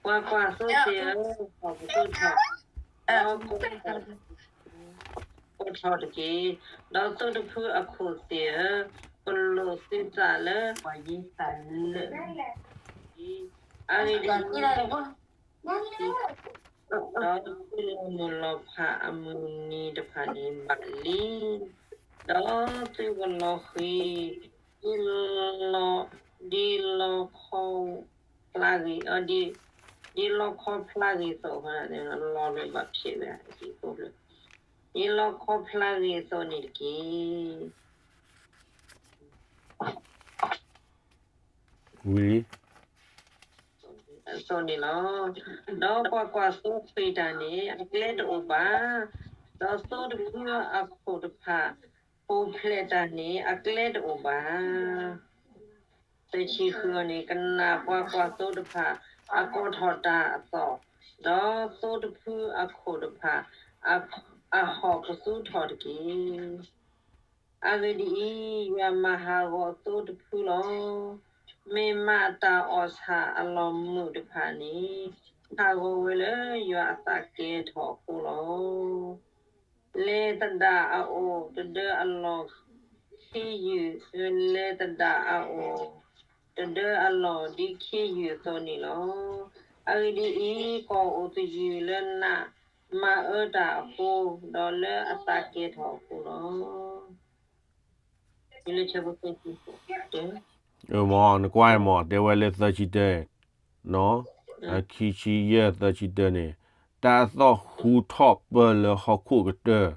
ပှၤကွၢ်သိသ့ၣ်ဧၢ, ပှၤကသိၣ်ထီၣ်, ဒီးကိးထီၣ်တက့ၢ်. ဒီးသိတဖုအခိၣ်သ့ၣ်ဧၢ, ကလိာ်သုသးလၢပှၤယ့သးလၢာ်တက့ၢ်. အဂ့ၢ်ဒ်အံၤ, ဒီးသုလီၤမုၢ်လီၤဖးအမုၢ်နံၤတဖၣ်န့ၣ်ဘၣ်လံ, ဒီးသုကလီၤဃံၤ, ဒ်လီ, ဒ်လီခီဖျါဂ့ၤ, ဒ်လီခီဖျါဂ့ၤအသိး, လီၤလၢဘၣ်ဖျဲးဝဲ, ဒ်လီခီဖျါဂ့ၤအသိးန့ၣ်တက့ၢ်. ဝံၤလံ အသိးန့ၣ်လီၤ. ဒီးပှၤကွၢ်သိဃ့ၢ်တၢ်န့ၣ် အကျဲတအိၣ်ဘၣ်. ဒီးသိတဖုအခိၣ်တဖၣ် ပူၤဖျဲးတၢ်န့ၣ် အကျဲတအိၣ်ဘၣ်. သၢဆံဃုန့ၣ် ကနၣ်ပှၤကွၢ်သိတဖၣ် အကိးထီၣ်တၢ်အသီၣ်, ဒီးသိတဖုအခိၣ်တဖၣ် အဟီၣ်ကသူထီၣ်တက့ၢ်. အဂ့ၢ်ဒ်အံၤ, ယွၤမၤဟးဂီၤသိတဖုလီၤ. မ့ၢ်မးတၢ်အီၣ်ဆၣ်အလီၢ်မုာ်တဖၣ်န့ၣ် ဟးဂီၤဝဲလၢယွၤအသးကဲထီၣ်အဃိလီၤ. လဲၤသဒၣ်အအိၣ်တဒၢအလီၢ် ခ့ယုၢ်, လဲၤသဒၣ်အအိၣ်တဒၢအလီၢ် ဒ်ခ့ယုၢ်အသိးန့ၣ်လီၤ. အဂ့ၢ်ဒ်အံၤ, ကီၢ်အိၣ်သယုၢ်လၢနးမၤအၢတၢ်အဃိ, ဒီးလၢအသးကဲထီၣ်အဃိလီၤ. မ့ၢ်နကွၢ်မး တဲဝဲလၢသၢဆံတၢ, ခံဆံယဲၢ်သၢဆံတၢန့ၣ်, တၢ်အသီၣ်ဟူထီၣ်ပၢၢ်လၢဟီၣ်ခိၣ်ကတၢၢ်,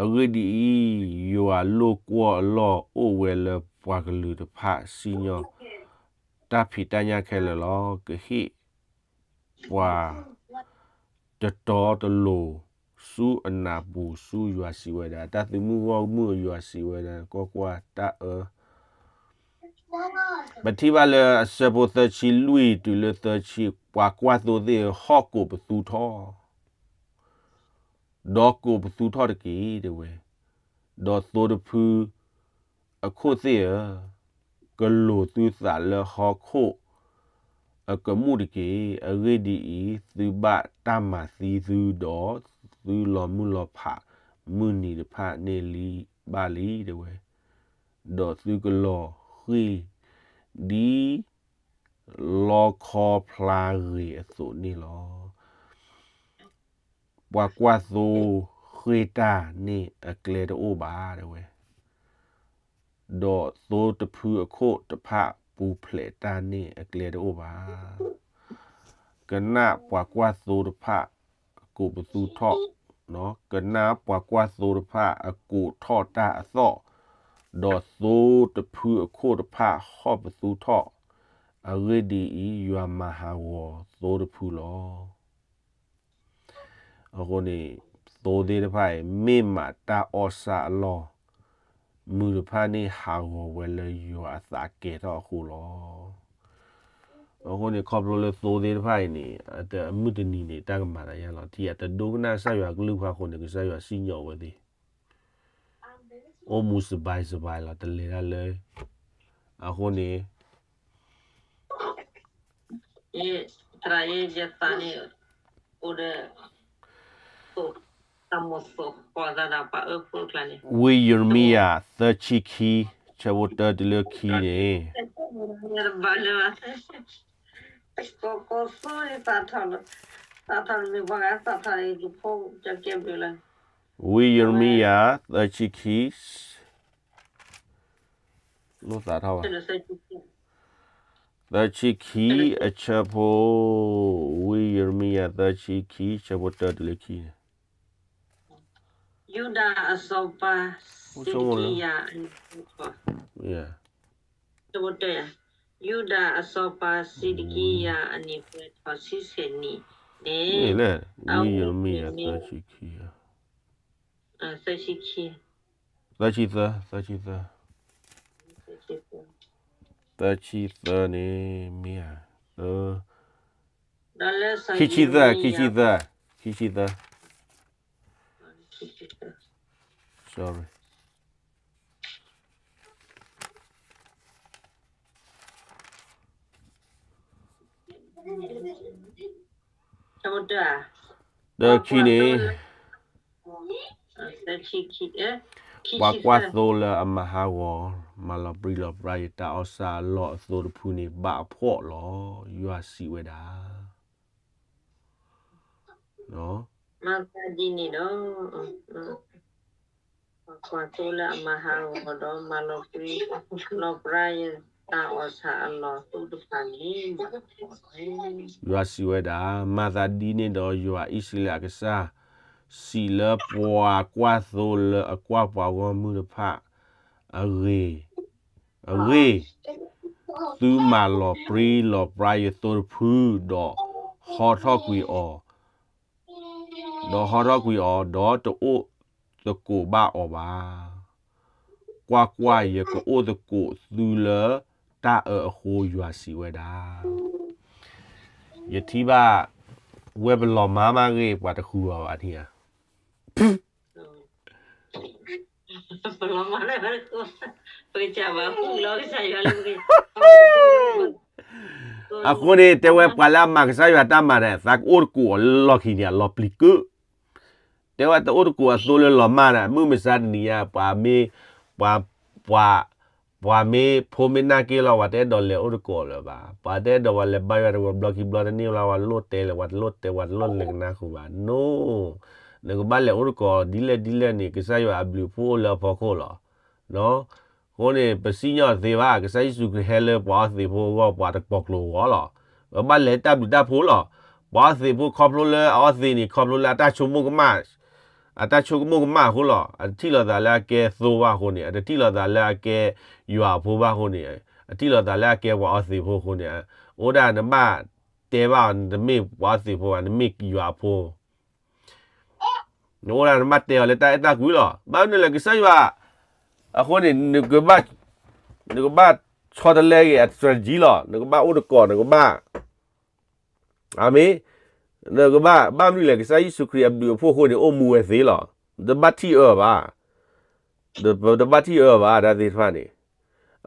အဂ့ၢ်ဒ်အံၤ, ယွၤလိာ်ကွီၢ်အလီၢ်အိၣ်ဝဲလၢပှၤကလုာ်တဖၣ်စံၣ်ညီၣ် တၢ်ဖံးတၢ်ညၣ်ခဲလၢာ်လီၤ. ကဟ့ၣ် ပှၤ တတီတလိၤ ဆူအနၢ်ပူၤဆူယွၤစံးဝဲဒၣ်, တၢ်သုးမုၢ်ဂီၢ်မုၢ်ယွၤစံးဝဲဒၣ်, ကွၢ်ကွၢ်တၢ်အၢ, ပထံၣ်ဘၣ်လၢအဆၢဖိသၢဆံလွံၢ်တုၤလၢသၢဆံ, ပှၤကွၢ်သိသ့ၣ်ဧၢ, ဟီၣ်ကိာ်ပသူထီၣ်, ဒီးကိာ်ပသူထီၣ်တက့ၢ်, တဲဝဲ, ဒီးသိတဖု အခိၣ်သ့ၣ်ဧၢ, ကလိာ်သုသးလၢဟီၣ်ခိၣ်အကမူၣ်တက့ၢ်. အဂ့ၢ်ဒ်အံၤ, သုဘၣ်တၢ်မၤသံသု, ဒီးသုလီၤမုၢ်လီၤဖးမုၢ်နံၤတဖၣ်န့ၣ်လံဘၣ်လံ, တဲဝဲ, ဒီးသုကလီၤဃံၤ ဒ် လီခီဖျါဂ့ၤအသိးန့ၣ်လီၤ. ပှၤကွၢ်သိဃ့ၢ်တၢ်န့ၣ်အကျဲတအိၣ်ဘၣ်, တဲဝဲ, ဒီးသိတဖုအခိၣ်တဖၣ်ပူၤဖျဲးတၢ်န့ၣ်အကျဲတအိၣ်ဘၣ်. ကနၣ်ပှၤကွၢ်သိတဖၣ်အကိာ်ပသူထီၣ်, ကနၣ်ပှၤကွၢ်သိတဖၣ်အကိာ်ထီၣ်တၢ်အသီၣ်, ဒီးသိတဖုအခိၣ်တဖၣ်ဟီၣ်ပသူထီၣ်, အဂ့ၢ်ဒ်အံၤ, ယွၤမၤဟးဂီၤသိတဖုလီၤ. အဃိန့ၣ်, သိသ့ၣ်တဖၣ်အံၤ မ့ၢ်မးတၢ်အီၣ်ဆၣ်အလီၢ်မုာ်တဖၣ်န့ၣ် ဟးဂီၤဝဲလၢယွၤအသးကဲထီၣ်အဃိလီၤ. အဃိန့ၣ် ခီဖျိလၢသိသ့ၣ်တဖၣ်အံၤန့ၣ် အမုၢ်တနံၤန့ၣ် တၢ်ကမၤတၢ်ယါလီၤ. ထံၣ်အတဒိကနၣ်ကစၢ်ယွၤကလုၢ်ကထါအဃိန့ၣ် ကစၢ်ယွၤစံၣ်ညီၣ်ဝဲသ့ၣ် အိၣ်မူစဘၢၣ်စဘၢၣ်လီၤ တလဲၤတၢ်လၢ အဃိန့ၣ် သရၣ်ယဲ ယသးန့ၣ် အိၣ်ဒီး တၢ်မိၣ်သိၣ်ဃီသးဒီးပှၤအၢဖိအကျါန့ၣ် ဝံယံးရမံယၤ သၢဆံခံ ဆၢဖိတၢတုၤလၢခံန့ၣ် တဘၣ်လၢၤဘၣ် ကိးကိးသိသးထီၣ်လီၤ သးထီၣ်မ့ၢ်ပှၤဂၤသးထီၣ်အံၤ ယဖိကကဲဘျုးလီၤ ဝံယံးရမံယၤ သၢဆံခံ လိၣ်သးထီၣ်ဘၣ် သၢဆံခံ အဆၢဖိ ဝံယံးရမံယၤ သၢဆံခံ ဆၢဖိတၢတုၤလၢခံန့ၣ် ယူဒၤအစီၤပၤ စံးဒကံယၤ အနံၣ် ဆၢဖိတၢ, ယူဒၤအစီၤပၤ စံးဒကံယၤ အနံၣ်ပှဲၤထီၣ်ဆံဆဲၣ်နံၣ်န့ၣ် ဝံယံးရမံယၤ သၢဆံခံ သၢဆံခံ သၢဆံသၢ သၢဆံသၢ သၢဆံသၢန့ၣ် မ့ၢ်ဧါ, ခံဆံသၢ ခံဆံသၢ ခံဆံသၢ sorry တၢခံန့ၣ် ပှၤကွၢ်သိလၢအမၤဟးဂီၤ မၤလီၤပြံလီၤပြါယတၢ်အီၣ်ဆၣ်အလီၢ်အသိတဖုန့ၣ် ဘၣ်အဖှီၣ်လီၤ. ယွၤစံးဝဲဒၣ် မၤသးဒ်န့ၣ်ဒီး ပှၤကွၢ်သိလၢအမၤဟးဂီၤဒီး မၤလီၤပြံလီၤပြါယတၢ်အီၣ်ဆၣ်အလီၢ်အသိတဖၣ်န့ၣ် ယွၤစံးဝဲဒၣ်, မၤသးဒ်န့ၣ်ဒီး ယွၤအံၣ်စရ့လးအကစၢ် စံးလၢပှၤကွၢ်သိလၢအကွၢ်ပှၤဂီၢ်မုၢ်တဖၣ် အဂ့ၢ်, အဂ့ၢ်, သုမၤလီၤပြံလီၤပြါယသိတဖု ဒီးဟီထီၣ်ကွံာ်အီၤ, ဒီးဟီထီၣ်ကွံာ်အီၤ, ဒီးတအိၣ်သကိးဘၣ်အီၤဘၣ်. ကွၢ်ကွၢ်, ယကအိၣ်သကိးသုလၢတၢ်အၢအဃိ ယွၤစံးဝဲဒၣ်. ယထံၣ်ဘၣ် ဝဲပလီၤမါမးဂ့ၤ ပှၤတဃုအီၤဘၣ်ထံၣ်ဧါ. အဃိန့ၣ် တဲဝဲပှၤလၢအမၤကစၢ်ယွၤတၢ်မၤန့ၣ် သးကအိၣ်တကိးအလီၢ်ခံန့ၣ် အလီၤပျံၤကုၣ်, တဲဝဲတအိၣ်တကိးအသိလၢလီၤမၢ်န့ၣ် မုၢ်မဆါတနံၤညါ ပှၤမ့ၢ် ပှၤ ပှၤမ့ၢ်ဖိမ့ၢ်နၢ်က့လီၤ ပှၤတအဲၣ်ဒိးလဲၤအိၣ်တကိးလၢၤဘၣ်. ပှၤတအဲၣ်ဒိးပှၤလဲၤဘါယွၤတဝဲဘျီခံဘျီတန့ၢ်လီၤ ပှၤတလိၣ်တဲလၢၤ ပှၤတလိၣ်တဲ ပှၤတလိၣ်လဲၤကနၣ်ဃုာ်ဘၣ် no. နကဘၣ်လဲၤအိၣ်တကိးဒ်လဲၣ်ဒ်လဲၣ်န့ၣ် ကစၢ်ယွၤအဘျုးအဖှိၣ်အိၣ်လၢအဖီခိၣ်လီၤ. အဃိန့ၣ် ပစံၣ်ညီၣ်တသ့ဘၣ် ကစၢ်ယ့ၣ်ၡူးခရံာ်ဟဲလၢပှၤအီသံးဖိအဂီၢ် ပှၤတကိးကျိၤအဂီၢ်လီၤ. ပဘၣ်လဲၤတၢ်ဘျုးတၢ်ဖှိၣ်လီၤ. ပှၤအီသံးဖိခီဖျိလၢအီသံးန့ၣ် ခီဖျိလၢအတၢ်ဆိကမိၣ်ကမၣ် အတၢ်ဆိကမိၣ်ကမၣ်အဃိလီၤ. အတထံၣ်လိာ်သးလၢအကဲသိဘၣ်အဃိန့ၣ် အတထံၣ်လိာ်သးလၢအကဲယွၤအဖိဘၣ်အဃိန့ၣ် အထံၣ်လိာ်သးလၢအကဲပှၤအီသံးဖိအဃိန့ၣ် အိၣ်ဒၣ်နဘၣ်တဲဘၣ်အီၤ နတမ့ၢ်ပှၤအီသံးဖိဘၣ် နမ့ၢ်ယွၤအဖိ နအိၣ်ဒၣ်နဘၣ်တဲအီၤလၢတၢ်အဲၣ်တၢ်ကွံလီၤ. ဘၣ်မနုၤလဲၣ် ကစၢ်ယွၤ အဃိန့ၣ် နကဘၣ်ဆီတလဲဂ့ၤအ strategy လီၤ. နကဘၣ်အိၣ်တကိး နကဘၣ် အၤမ့ၣ်, နကဘၣ် ဘၣ်မနုၤလဲၣ် ကစၢ်ယ့ၣ်ၡူးခရံာ်အဘျုးအဖှိၣ်အဃိန့ၣ် အိၣ်မူဝဲသ့လီၤ. တဘၣ်ထံၣ်အၢဘၣ်, တဘၣ်ထံၣ်အၢဘၣ် တၢ်သ့ၣ်တဖၣ်န့ၣ်.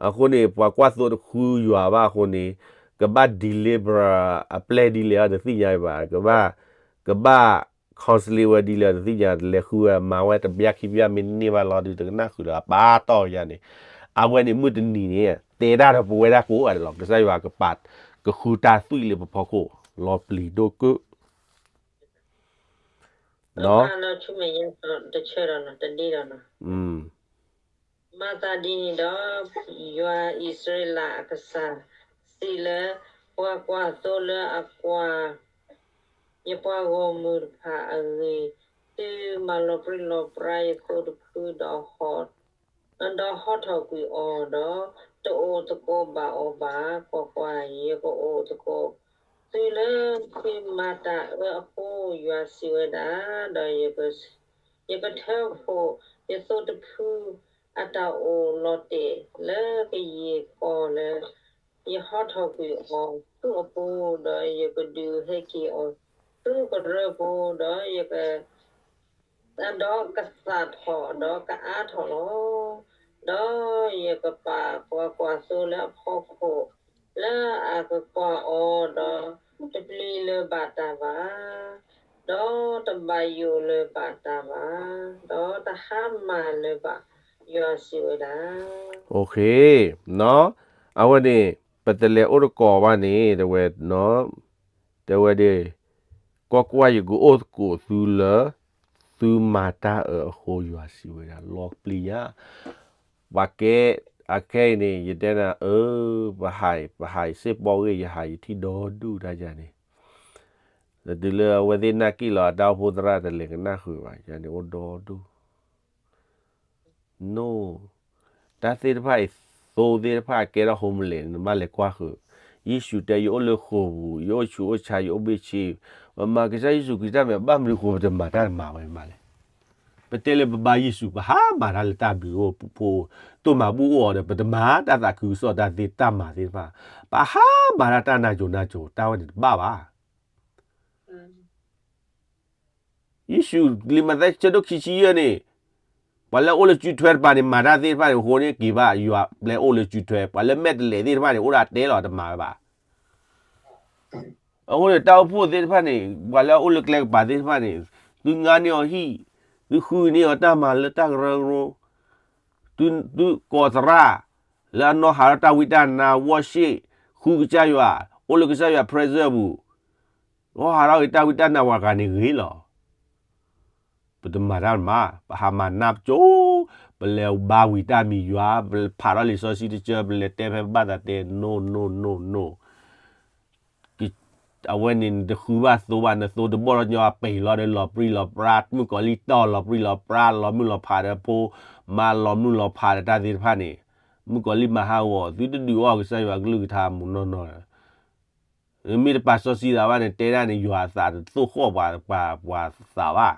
အဃိန့ၣ် ပှၤကွၢ်သိတဃုယွၤဘၣ်အဃိန့ၣ် ကဘၣ် deliver အပျဲၢ်ဒ်လဲၣ်အီၤ တသ့ၣ်ညါဘၣ်, ကဘၣ် ကဘၣ် consolate ဝဲဒ်လဲၣ်တသ့ၣ်ညါ တလဲၤဃုဝဲ မၤဝဲတဘျီခံဘျီမ့ၢ်န့ၢ်ဘၣ်လီၤဒုး တကနၣ်ဃုာ်ဒီးအပၢ်တီၢ်ယၤန့ၣ်, အဝဲန့ၣ်မုၢ်တနံၤန့ၣ် တဲဒၣ်ဒီးပဝဲဒၣ်ကိးဂၤဒဲးလီၤ. ကစၢ်ယွၤကပာ် ကဃုတၢ်သွံၣ်လၢပဖီခိၣ် လီၤပျံၤဒိၣ်ကၢၣ် မၤသးဒ်န့ၣ်ဒီး ယွၤအံၣ်စရ့လးအကစၢ် စံးလၢ ပှၤကွၢ်သိလၢအကွၢ် ယပှၤဂီၢ်မုၢ်တဖၣ်အဂ့ၢ်, သုမၤလီၤပြံလီၤပြါယသိတဖုဒီး ဒီးဟီထီၣ်ကွံာ်အီၤဒီး တအိၣ်သကိးဘၣ်အီၤဘၣ်. ကွၢ်ကွၢ်, ယကအိၣ်သကိးသုလၢသုမၤတၢ်အၢအဃိ ယွၤစံးဝဲဒၣ်, ဒီးယကထၢဖှိၣ်ယသိတဖုအတၢ်အိၣ်လီၤတဲာ်လၢကယံၤကီၢ်လၢ ယဟီထီၣ်ကွံာ်အီၤသုအပူၤ, ဒီးယကဒုးဟဲက့ၤအီၤသုကရၢဖိ, ဒီးယက ဒီးကသၣ်ထီၣ်ဒီးကအါထီၣ်လီၤ. ဒီးယကပာ်ပှၤကွၢ်သိလၢအဖီခိၣ်, လၢအကကွၢ်အီၤဒီး, တပျံၤလၢၤဘၣ်တၢ်ဘၣ်, ဒီးတဘၣ်ယိၣ်လၢၤဘၣ်တၢ်ဘၣ်, ဒီးတဟါမၢ်လၢၤဘၣ်, ယွၤစံးဝဲဒၣ်. အဝဲန့ၣ်, ပတလဲၤအိၣ်တကိးဘၣ်န့ၣ်, တဲဝဲဒၣ်, ကွၢ်ကွၢ်, ယကအိၣ်သကိးသုလၢ သုမၤတၢ်အၢအဃိ, ယွၤစံးဝဲဒၣ်, လီၤပျံၤညါ. ပှၤကဲ, အခဲအံၤန့ၣ် ယတဲနၤအၢ, ပဟး, ပဟးယစ့ၢ်ပီဂ့ၢ်, ယဟးယထံၣ်ဒီဒူၣ်တၢ်ယၤန့ၣ်, တုၤလၢအဝဲသ့ၣ်နၢ်က့ၣ်လီၤ အတၢ်အိၣ်ဖှိၣ်သရၣ်တလဲၤကနၣ်ဃုာ်ဘၣ်, ယၤန့ၣ်အိၣ်ဒီဒူၣ် No, တၢ်သ့ၣ်တဖၣ်အံၤ, သိသ့ၣ်တဖၣ်အကဲထီၣ် homeless န့ၣ် နဘၣ်လဲၤကွၢ်ဃုာ်. ယ့ၣ်ၡူးတဲ ယအိၣ်လၢဃိာ်ပူၤ, ယအိၣ်ဆူးအိၣ်ဆါ, ယအိၣ်ဘ့ၣ်ဆ့, ပမၤကစၢ်ယ့ၣ်ၡူးခရံာ်တၢ်မၤ, ဘၣ်မနုၤဃိ ပတမၤတၢ်တမၤဝဲမးလဲၣ်. ပတဲလၢပဘါယ့ၣ်ၡူး, ပဟးမၤတၢ်လၢတၢ်ဘျုးအိၣ်, ပဖိတိၢ်မၤဘူၣ်အိၣ်အီၤဒီး ပတမၤတၢ်သးခုကစီၣ်တၢ်သ့တၢ်မၤသ့ၣ်တဖၣ်, ပဟးမၤတၢ်တၢ်နါစိၤနါစိၤ, တၢ်ဝဲန့ၣ်တဘၣ်ဘၣ်. ယ့ၣ်ၡူးလံာ်မးသဲ ဆၢဒိၣ်ခံဆံယဲၢ်န့ၣ်, ပှၤလၢအအိၣ်လၢစုထွဲတပၤန့ၣ် မၤတၢ်သ့ၣ်တဖၣ်န့ၣ် အဃိန့ၣ်က့ၤဘၣ်, ယွၤပျဲအိၣ်လၢစုထွဲ, ပှၤလၢမဲာ်တဲးလဲးသ့ၣ်တဖၣ်န့ၣ် အိၣ်ဒၣ်တဲလီၤတမၤဝဲဘၣ်. အဃိန့ၣ် တၢ်အိၣ်ဖှိၣ်သ့ၣ်တဖၣ်န့ၣ်, ပှၤလၢအအိၣ်လၢကျဲကပၤသ့ၣ်တဖၣ်န့ၣ်, သုငါန့ၢ်အီၤဟံၣ်, သုဃုန့ၢ်အီၤတၢ်မၤလၢတၢ်ကရၢကရိ, သုကိးသရၣ်, လၢအနီၢ်ဟးထီၣ်တၢ်ဝံတၢ်နါ, worship, ဃုကစၢ်ယွၤ, အိၣ်လၢကစၢ်ယွၤ presence အပူၤ, လီၤဟးထီၣ်ဂ့ၤတၢ်ဝံတၢ်နါ ပှၤဂၤန့ၣ်ဂ့ၤလီၤ. ပတမၤတၢ်မၤ, ပဟးမၤနၢ်ပကၠိ, ပလဲၤဘါဝံၤတၢ်မံၤယွၤ, ပဖးထီၣ်လံာ်စီဆှံတဆၢ, ပလဲၤတဲဖဲပဘၣ်သးတဲ, no, no, no, no. အဝဲန့ၣ်နတဃုဘၣ်သိဘၣ်, နသိတဘီၣ်ထီၣ်ညီ ပံာ်လီၤဒီးလီၤပြံလီၤပြါ, မုၣ်ကီၤလံၢ်တီၢ်လီၤပြံလီၤပြါ, လီၤမုၢ်လီၤဖးဒီးဖိ, မၤလီၤမုၢ်လီၤဖးဒီးတၢ်သ့ၣ်တဖၣ်န့ၣ်, မုၣ်ကီၤလံၢ်မၤဟးဂီၤ, သုတဒုးအီၣ်ကစၢ်ယွၤကလုၢ်ကထါမူးနီၢ်နီၢ်ဒီး မ့ၢ်တပာ်စီဆှံသးဘၣ်န့ၣ် တဲဒၣ်န့ၣ် ယွၤအသးတသိၣ်ဃီၣ်ပှၤ, ပှၤ, ပှၤသးဘၣ်.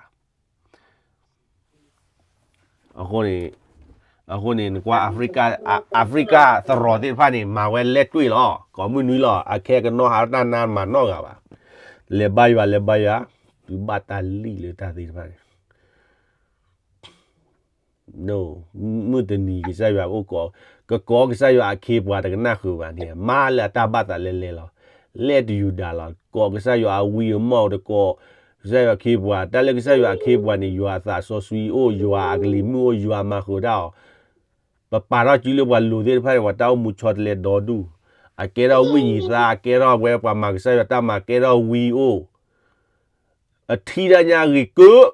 အဃိန့ၣ်, အဃိန့ၣ် နကွၢ် အၤဖရံကၣ်သရိာ်သ့ၣ်တဖၣ်န့ၣ် မၤဝဲလဲၣ်တွ့ၣ်လီၤ. ကိးမုၢ်နွံလီၤ. အခဲကနီၣ်ဟးတၢ်နါမၤနီၢ်ဂၤဘၣ်. လဲၤဘါယွၤ, လဲၤဘါယွၤ, သုဘၣ်တၢ်လံၣ်လၢတၢ်သ့ၣ်တဖၣ်န့ၣ် မုၢ်တနံၤကစၢ်ယွၤအိၣ်ကိး, ကကိးကစၢ်ယွၤအခ့အပှၤတကနၣ်ဃုာ်ဘၣ်န့ၣ် မါလၢအတၢ်ဘၣ်သးလဲၤလဲၤလီၤ. လဲၤတယူၤဒၤလီၤ. ကိးကစၢ်ယွၤအဝံအမီၢ်တကိး, ကစၢ်ယွၤအခ့အပှၤ, တၢ်လၢကစၢ်ယွၤအခ့အပှၤန့ၣ် ယွၤအသးစီဆှံအိၣ်, ယွၤအကလံၤမုၢ်အိၣ်, ယွၤမၤဃုာ်တၢ်အီၤ. ပပာ်ထီၣ်စုလၢပှၤလိၤသ့ၣ်တဖၣ်န့ၣ် ပှၤတၢ်အိၣ်မူဆီတလဲဒီဒူၣ်, အကဲထီၣ်ဝိညာဉ်သား, အကဲထီၣ်ဝဲပှၤမၤကစၢ်ယွၤတၢ်မၤ ကဲထီၣ်ဝံအိၣ်, အထံၣ်တၢ်ညါအဂ့ၤကၢ,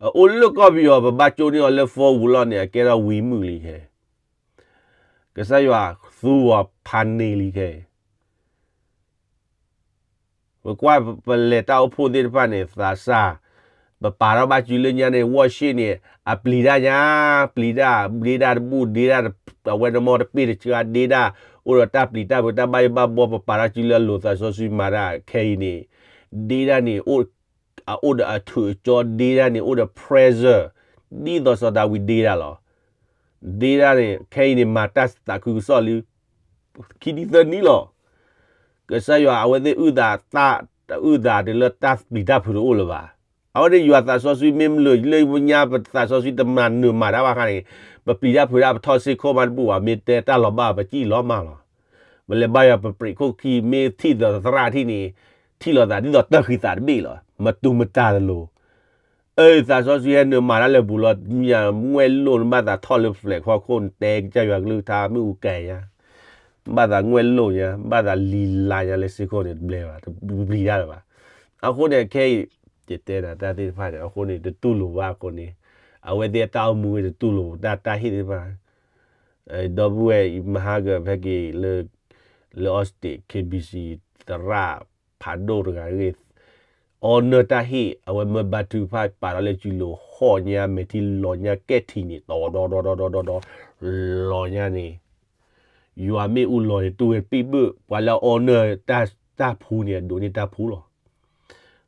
အအိၣ်လၢကီၢ်ပယီၤ ပဘၣ်ကၠိန့ၢ်အီၤလၢ phone ပူၤလီၤန့ၣ် အကဲထီၣ်ဝံမုၣ်လံခဲ, ကစၢ်ယွၤသူအီၤဖးန့ၢ်လံခဲ. ပကွၢ်ပလဲၤတၢ်အိၣ်ဖှိၣ်သ့ၣ်တဖၣ်န့ၣ် သးစၢ်, ပပာ်ထီၣ်ဘၣ်စုလၢညါန့ၣ် worship န့ၣ် အပျံၤတၢ်ညါ, ပျံၤတၢ်, ဒ့တၢ်တဘူၣ်, ဒ့တၢ်အဝဲနမီတပ့ၢ်တဆှါ, ဒ့တၢ်အိၣ်ဒီးတၢ်ပျံၤတၢ်ဖုးတၢ်ဘၣ်ယိၣ်ဘၣ်ဘှီ, ပပာ်ထီၣ်စုလၢအလိၤသးစီဆှံမၤတၢ်ခဲအံၤန့ၣ်, ဒ့တၢ်န့ၣ် အအိၣ်ဒီးအထူးအကၠီ, ဒ့တၢ်န့ၣ် အိၣ်ဒီး presence, ဒ်သိးစီၤဒၤဝံးဒ့တၢ်လီၤ. ဒ့တၢ်န့ၣ် ခဲအံၤန့ၣ် မၤတၢ်သးခုကစီၣ်လံ ခံနံၣ်သၢနံၣ်လီၤ. ကစၢ်ယွၤအဝဲသ့ၣ်အုၣ်သး, တၢ်အုၣ်သးတုၤလၢတၢ်ပျံၤတၢ်ဖုးတအိၣ်လၢၤဘၣ်. အဝဲန့ၣ်ယွၤသးစီဆှံမ့ၢ်မ့ၢ်လၢညါ ပသးစီဆှံတမၤနၢၤမၤတၢ်ဘၣ်အခါန့ၣ်, ပပျံၤတၢ်ဖုးတၢ်ပထီၣ်စ့ၢ်ကီးမးတဘူၣ်ဘၣ်, မ့ၢ်တဲတၢ်လီၤဘၣ်ပစံၣ်လီၤမၢ်လီၤ. ပလဲၤဘါယွၤပပြံးခိၣ်ခံ မ့ၢ်ထံၣ်ဒီးသရၣ်ထံၣ်န့ၣ်, ထံၣ်လိာ်သးဒ်သိးတၢ်ဃံသးတဘ့ၣ်လီၤ, မတူၢ်မတၤတလိၤ. အၢ သးစီဆှံဟဲနုာ်မၤတၢ်လၢပူၤလီၤ, မ့ၢ်ငွဲၣ်လိၣ်နဘၣ်သးထီၣ်လၢ flag ဖီခိၣ် နတဲကစၢ်ယွၤကလုၢ်ကထါမ့ၢ်အူကဲညါ, ဘၣ်သးငွဲၣ်လိၣ်ညါ, ဘၣ်သးလံၤလါညါလၢစ့ၢ်ကီးန့ၣ် တဘျဲဘၣ်, တပျံၤတၢ်လၢၤဘၣ်. အဃိန့ၣ် ခဲအံၤ ယတဲနၤတၢ်သ့ၣ်တဖၣ်န့ၣ် အဃိန့ၣ် တတူၢ်လိာ်ဘၣ်အဃိန့ၣ်, အဝဲသ့ၣ်အတၢ်အိၣ်မူဝဲတတူၢ်လိာ်တၢ် တၢ်ဟ့ၣ်သ့ၣ်တဖၣ် ဒီပုၢ်ဝဲၢ် မဟါကဖဲက့ၤလၢ လၢ Austin KBC သရၣ်ဖးဒိၣ်တဂၤဂ့ၢ်, အီနၢၣ်တၢ်ဟ့ၣ် အဝဲမၢဘါထုကဖၣ် ပာ်ထီၣ်လၢစုလိၤ ဟီၣ်ညါ မဲာ်ထံလီၤညါ ကဲထံၣ်န့ၣ် တီၤဒီဒီဒီဒီဒီဒီ လီၤညါန့ၣ်, ယွၤမ့ၣ်အူလီၤန့ၣ် တူၢ်ဝဲတပံၣ်ဘၣ်, ပှၤလၢအီနၢၣ်တၢ်ဖှူန့ၣ် အဒိးန့ၢ်တၢ်ဖှူလီၤ.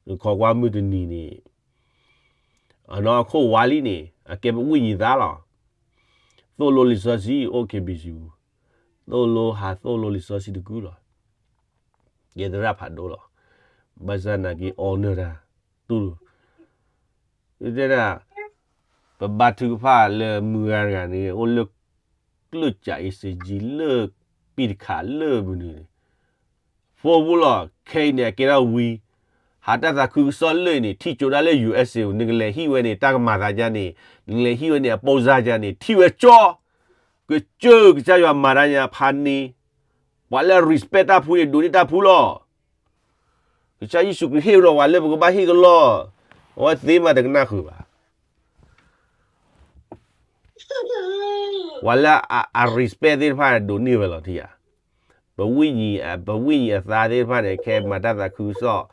ခီကွၢ်မုၢ်တနံၤန့ၣ် အနီၢ်ခိၣ်ဝါလံန့ၣ် အကဲပဝိညာဉ်သားလီၤ. သိၣ်လိလံာ်စီဆှံအိၣ် KBC ပူၤ, သိၣ်လိဟးသိၣ်လိလံာ်စီဆှံတကုၢ်လီၤ. ယဲသရၣ်ဖးဒိၣ်လီၤ. ဘၣ်ဆၣ်နာ်က့ အီနၢၣ်တၢ် တူၢ်လိာ်, တဲဒၣ် ပဘါထုကဖၣ်လၢမုၢ်ဂၤတဂၤန့ၣ် အိၣ်လၢ ကျၢၢ်ကၠး အ့စ့ကၠံ လၢ ပံတခး လၢမနုၤန့ၣ် ဖိပူၤလီၤ ခဲအံၤန့ၣ် အကဲထီၣ်ဝံ ဟးတၢ်သးခုကစီၣ်လၢအံၤန့ၣ် ထံၣ်ကၠိဒၣ်လၢ ယူၣ်အ့စ့ နကလဲၤဟံၣ်ဝဲန့ၣ် တၢ်ကမၤသးဒ်န့ၣ် နကလဲၤဟံၣ်ဝဲန့ၣ် အပိၢ်စၢ်ဒ်န့ၣ် ထံၣ်ဝဲကၠီ ကစၢၢ် ကစၢ်ယွၤမၤတၢ်ညါဖးန့ၣ် ပှၤလၢအ respect တၢ်ဖိန့ၣ် ဒိးန့ၢ်တၢ်ဖိလီၤ. ကစၢ်ယ့ၣ်ၡူးခရံာ်ဟ့ၣ်ဒီးပှၤလၢပကဘၣ်ဟ့ၣ်ကလီၢ်, အဝဲသ့မးတကနၣ်ဃုာ်ဘၣ်. ပှၤလၢအ အ respect သ့ၣ်တဖၣ်ဒိးန့ၢ်ဝဲလီၤထံဧါ. ပဝိညာဉ်, ပဝိညာဉ်အသးသ့ၣ်တဖၣ်န့ၣ် ခဲမၤတၢ်သးခုကစီၣ်,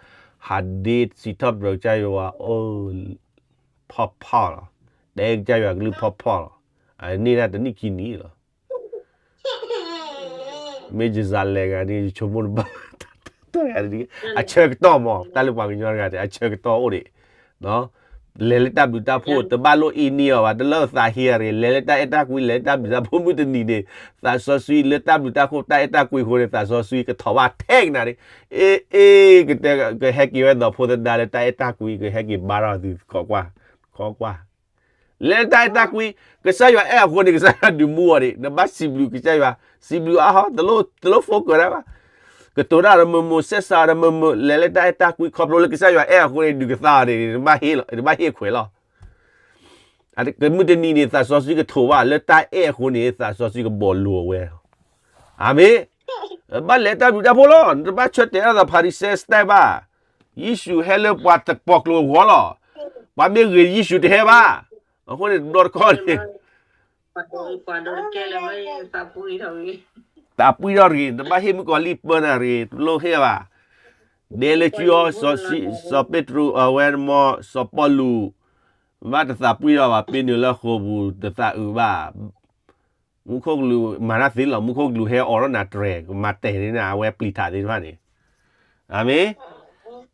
ဟးဒ့စံးထီၣ်ပတြၢၤကစၢ်ယွၤ အိၣ် ဖီၣ်ဖီၣ်လီၤ. တဲကစၢ်ယွၤကလုၢ်ဖီၣ်ဖီၣ်လီၤ. အန့ၢ်ဒၣ်တနံၣ်ခံနံၣ်လီၤ. မ့ၢ်ယစးလဲၤဂၤန့ၣ် ယဆိကမိၣ်တဘၣ်, အဆၢကတီၢ်မး တၢ်လၢပှၤကညီတဂၤန့ၣ် အဆၢကတီၢ်အိၣ်ဒံး, လဲၤလၢတၢ်ဘျုးတၢ်ဖှိၣ် တဘၣ်လိၣ်အ့န့ၢ်အီၤဘၣ်, တလၢသးဟ့အရ့ လဲၤလၢတၢ်အဲၣ်တၢ်ကွံ လဲၤလၢတၢ်ဘျုးတၢ်ဖှိၣ် မုၢ်တနံၤန့ၣ် သးစီဆှံလၢတၢ်ဘျုးတၢ်ဖှိၣ် တၢ်အဲၣ်တၢ်ကွံအဃိန့ၣ် သးစီဆှံကထီၣ်ဘၣ်ထဲကနၤန့ၣ်, အ့ အ့ ကတဲ ကဟဲက့ၤဝဲဒီးဖိသဒါလၢတၢ်အဲၣ်တၢ်ကွံ ကဟဲက့ၤဘါထီၣ်သု ခိးကွၢ်, ခိးကွၢ် လဲၤလၢတၢ်အဲၣ်တၢ်ကွံ, ကစၢ်ယွၤအဲၣ်အဃိန့ၣ် ကစၢ်ယွၤဒုးမူအီၤန့ၣ် နဘၣ်စံးဘျုးကစၢ်ယွၤ, စံးဘျုးအါဟီ တလိၣ် တလိၣ် focus ဒၣ်ဘၣ်, ကတိၤတၢ်ဒီးမုာ်မုာ် စဲးစးဒီးမုာ်မုာ် လဲၤလၢတၢ်အဲၣ်တၢ်ကွံ ခီဖျိလၢကစၢ်ယွၤအဲၣ်အဃိန့ၣ် ဒုးကသါအီၤန့ၣ် နဘၣ်ဟ့ၣ်ခွဲးလီၤ. မုၢ်တနံၤန့ၣ် သးစီဆှံကထီၣ်ဘၣ် လၢတၢ်အဲၣ်အဃိန့ၣ် သးစီဆှံကဘီၣ်လိာ်အဝဲ, အၤမ့ၣ်, ဘၣ်လဲၤတၢ်ဘျုးတၢ်ဖှိၣ်လီၤ, နတဘၣ်ဆၢတဲာ်ဒၣ်သး Pharisee style ဘၣ်, ယ့ၣ်ၡူးဟဲလၢပှၤတပီၤကျိၤအဂီၢ်လီၤ, ပှၤမ့ၢ်ဂ့ၤယ့ၣ်ၡူးတဟဲဘၣ်, အဃိန့ၣ်တဘျီတခီၣ်န့ၣ် သးပှံထီၣ်တဂ့ၤ, နတဘၣ်ဟ့ၣ်မုၣ်ကီၤလံၢ်ပၢနၤတဂ့ၤ, တလိၣ်ဟ့ၣ်ဘၣ်, ဒဲလၢကၠီအီၤ စီၤပ့းတရူး အဝဲမ့ၢ် စီၤပီလူး, ဘၣ်တသးပှံထီၣ်ဘၣ် ပ့ၤနုာ်လၢဃိာ်ပူၤ တသးအုးဘၣ် မူခိၣ်ကလူးမၤတၢ်သ့လီၤ, မူခိၣ်ကလူးဟဲအိးထီၣ်နၤတြဲၤ ကမၤတဲာ်န့ၢ်နၤ အဝဲပျံၤထးသ့ၣ်တဖၣ်န့ၣ်, အၤမ့ၣ်,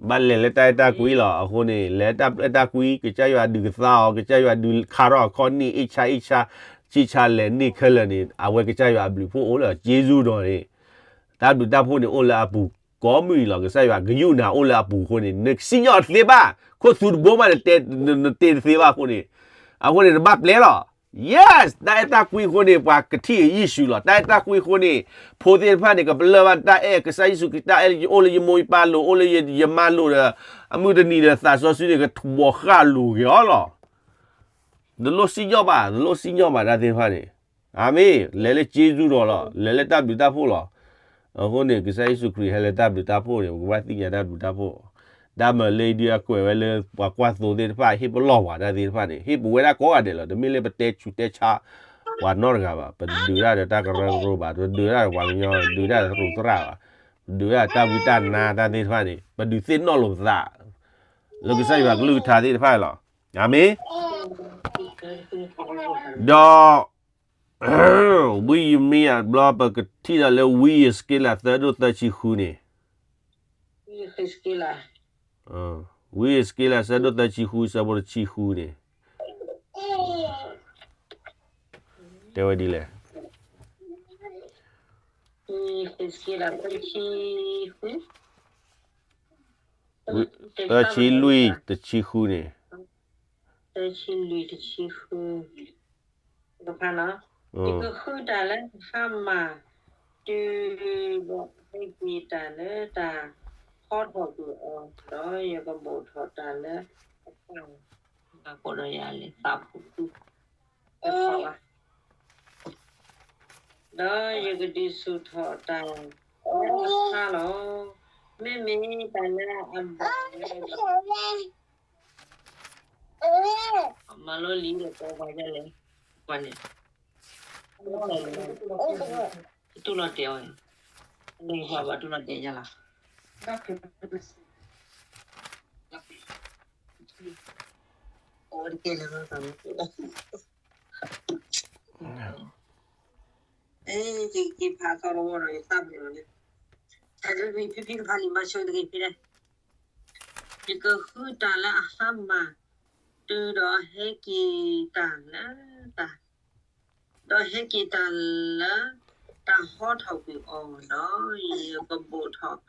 ဘၣ်လဲၤလၢတၢ်အဲၣ်တၢ်ကွံလီၤ, အဃိန့ၣ် လဲၤတၢ်အဲၣ်တၢ်ကွံ ကစၢ်ယွၤဒုးကသါအီၤ, ကစၢ်ယွၤဒုးခါထီၣ်အခီၣ်န့ၣ် အ့ၣ်ဆါအ့ၣ်ဆါ, ဆံၣ်ဆါလဲၤန့ၢ်ခဲလၢာ်န့ၣ် အဝဲကစၢ်ယွၤအဘျုးဖှိၣ်အိၣ်လၢအက့ၢ်ဆူၣ်ဒီးန့ၣ်, တၢ်ဘျုးတၢ်ဖှိၣ်န့ၣ်အိၣ်လၢအပူၤကိးမုၢ်နံၤလီၤ, ကစၢ်ယွၤကယူၢ်နၤအိၣ်လၢအပူၤအဃိန့ၣ် နစံၣ်ညီၣ်တသ့ဘၣ်, ခိၣ်သူတဘိမး နတဲတသ့ဘၣ်အဃိန့ၣ်, အဃိန့ၣ် နဘၣ်ပျဲလီၤ Yes, တၢ်အဲၣ်တၢ်ကွံအဃိန့ၣ် ပှၤကထံၣ်ယ့ၣ်ၡူးလီၤ, တၢ်အဲၣ်တၢ်ကွံအဃိန့ၣ် ဖိသ့ၣ်တဖၣ်န့ၣ် ကပလၢၢ်ဘၣ်တၢ်အဲၣ်, ကစၢ်ယ့ၣ်ၡူးခရံာ်တၢ်အဲၣ် အိၣ်လၢယမိၢ်ယပၢ်လိၤ, အိၣ်လၢယမါလိၤဒီး, အမုၢ်တနံၤဒီး သးစီဆှံန့ၣ် ကဘီးဃၣ်လိၤက့ၤအီၤလီၤ. တလိၣ်စံၣ်ညီၣ်ဘၣ်, တလိၣ်စံၣ်ညီၣ်ဘၣ်တၢ်သ့ၣ်တဖၣ်န့ၣ်, အၤမ့ၣ်, လဲၤလၢက့ၢ်ဆူၣ်ဒီးလီၤ, လဲၤလၢတၢ်ဘျုးတၢ်ဖှိၣ်လီၤ. အဃိန့ၣ် ကစၢ်ယ့ၣ်ၡူးခရံာ်ဟဲလၢတၢ်ဘျုးတၢ်ဖှိၣ်န့ၣ် ပကဘၣ်သ့ၣ်ညါတၢ်ဘျုးတၢ်ဖှိၣ်, တၢ်မၤလၢဒုးအကွဲးဝဲလၢပှၤကွၢ်သိသ့ၣ်တဖၣ် ဟ့ၣ်ပလီၢ်ပှၤတၢ်သ့ၣ်တဖၣ်န့ၣ် ဟ့ၣ်ပဝဲဒၣ်ကိးဂၤဒဲးလီၤ, တမ့ၢ်လၢပတဲဆူးတဲဆါ ပှၤနီတဂၤဘၣ်, ပတဒုးတၢ်ဒီးတၢ်ကရၢကရိဘၣ်, ပတဒုးတၢ်ဒီးပှၤကညီ, ဒုးတၢ်ဒီးသရူးသရၣ်ဘၣ်, ပဒုးတၢ်ဒီးတၢ်ဝံတၢ်နါတၢ်သ့ၣ်တဖၣ်န့ၣ် ပဒုးသ့ၣ်နီၣ်လိာ်ပသး လၢကစၢ်ယွၤကလုၢ်ကထါသ့ၣ်တဖၣ်လီၤ. အၤမ့ၣ်. ဒီး ဝံယံးရမံယၤတဘျီ ပကထံၣ်ဒီးလၢဝံယံးစက့လး သၢဒိၣ်သၢဆံဃုန့ၣ်, ဝံယံးစက့လး သၢဒိၣ်သၢဆံဃု ဆၢဖိတဆံဃုန့ၣ် တဲဝဲဒ်လဲၣ်, သၢဆံလွံၢ်တဆံဃုန့ၣ် တဆံလွံၢ်တဆံဃု, ယကဃုတၢ်လၢအဟါမၢ် တုၤဒီးဟဲက့ၤတၢ်လၢတၢ်ဟီထီၣ်ကွံာ်အီၤ, ဒီးယကဘိးထီၣ်တၢ်လၢအကၢ်, ဒီးယကဒုးဆူၣ်ထီၣ်တၢ်လၢအဆါလီၤ. မ့မ့ၢ်တၢ်လၢအဘၣ်လၢ မၤလိလံဒီး ပှၤလဲၣ်, ပှၤန့ၣ်, တူၢ်လီၤတဲာ်အီၤ, လၢပှၤဘၣ်တူၢ်လီၤတဲာ်ညါလီၤ. ယကဖးသီတဝီဒီး ယသးပ့ၤလီၤလံ. ဖံဖံကဖးလံာ်မၤဆိတဂ့ၤဖဲလဲၣ်. ယကဃုတၢ်လၢအဟါမၢ်, တုၤဒီးဟဲက့ၤတၢ်လၢတၢ်, ဒီးဟဲက့ၤတၢ်လၢတၢ်ဟီထီၣ်ကွံာ်အီၤ, ဒီးယကဘိးထီၣ်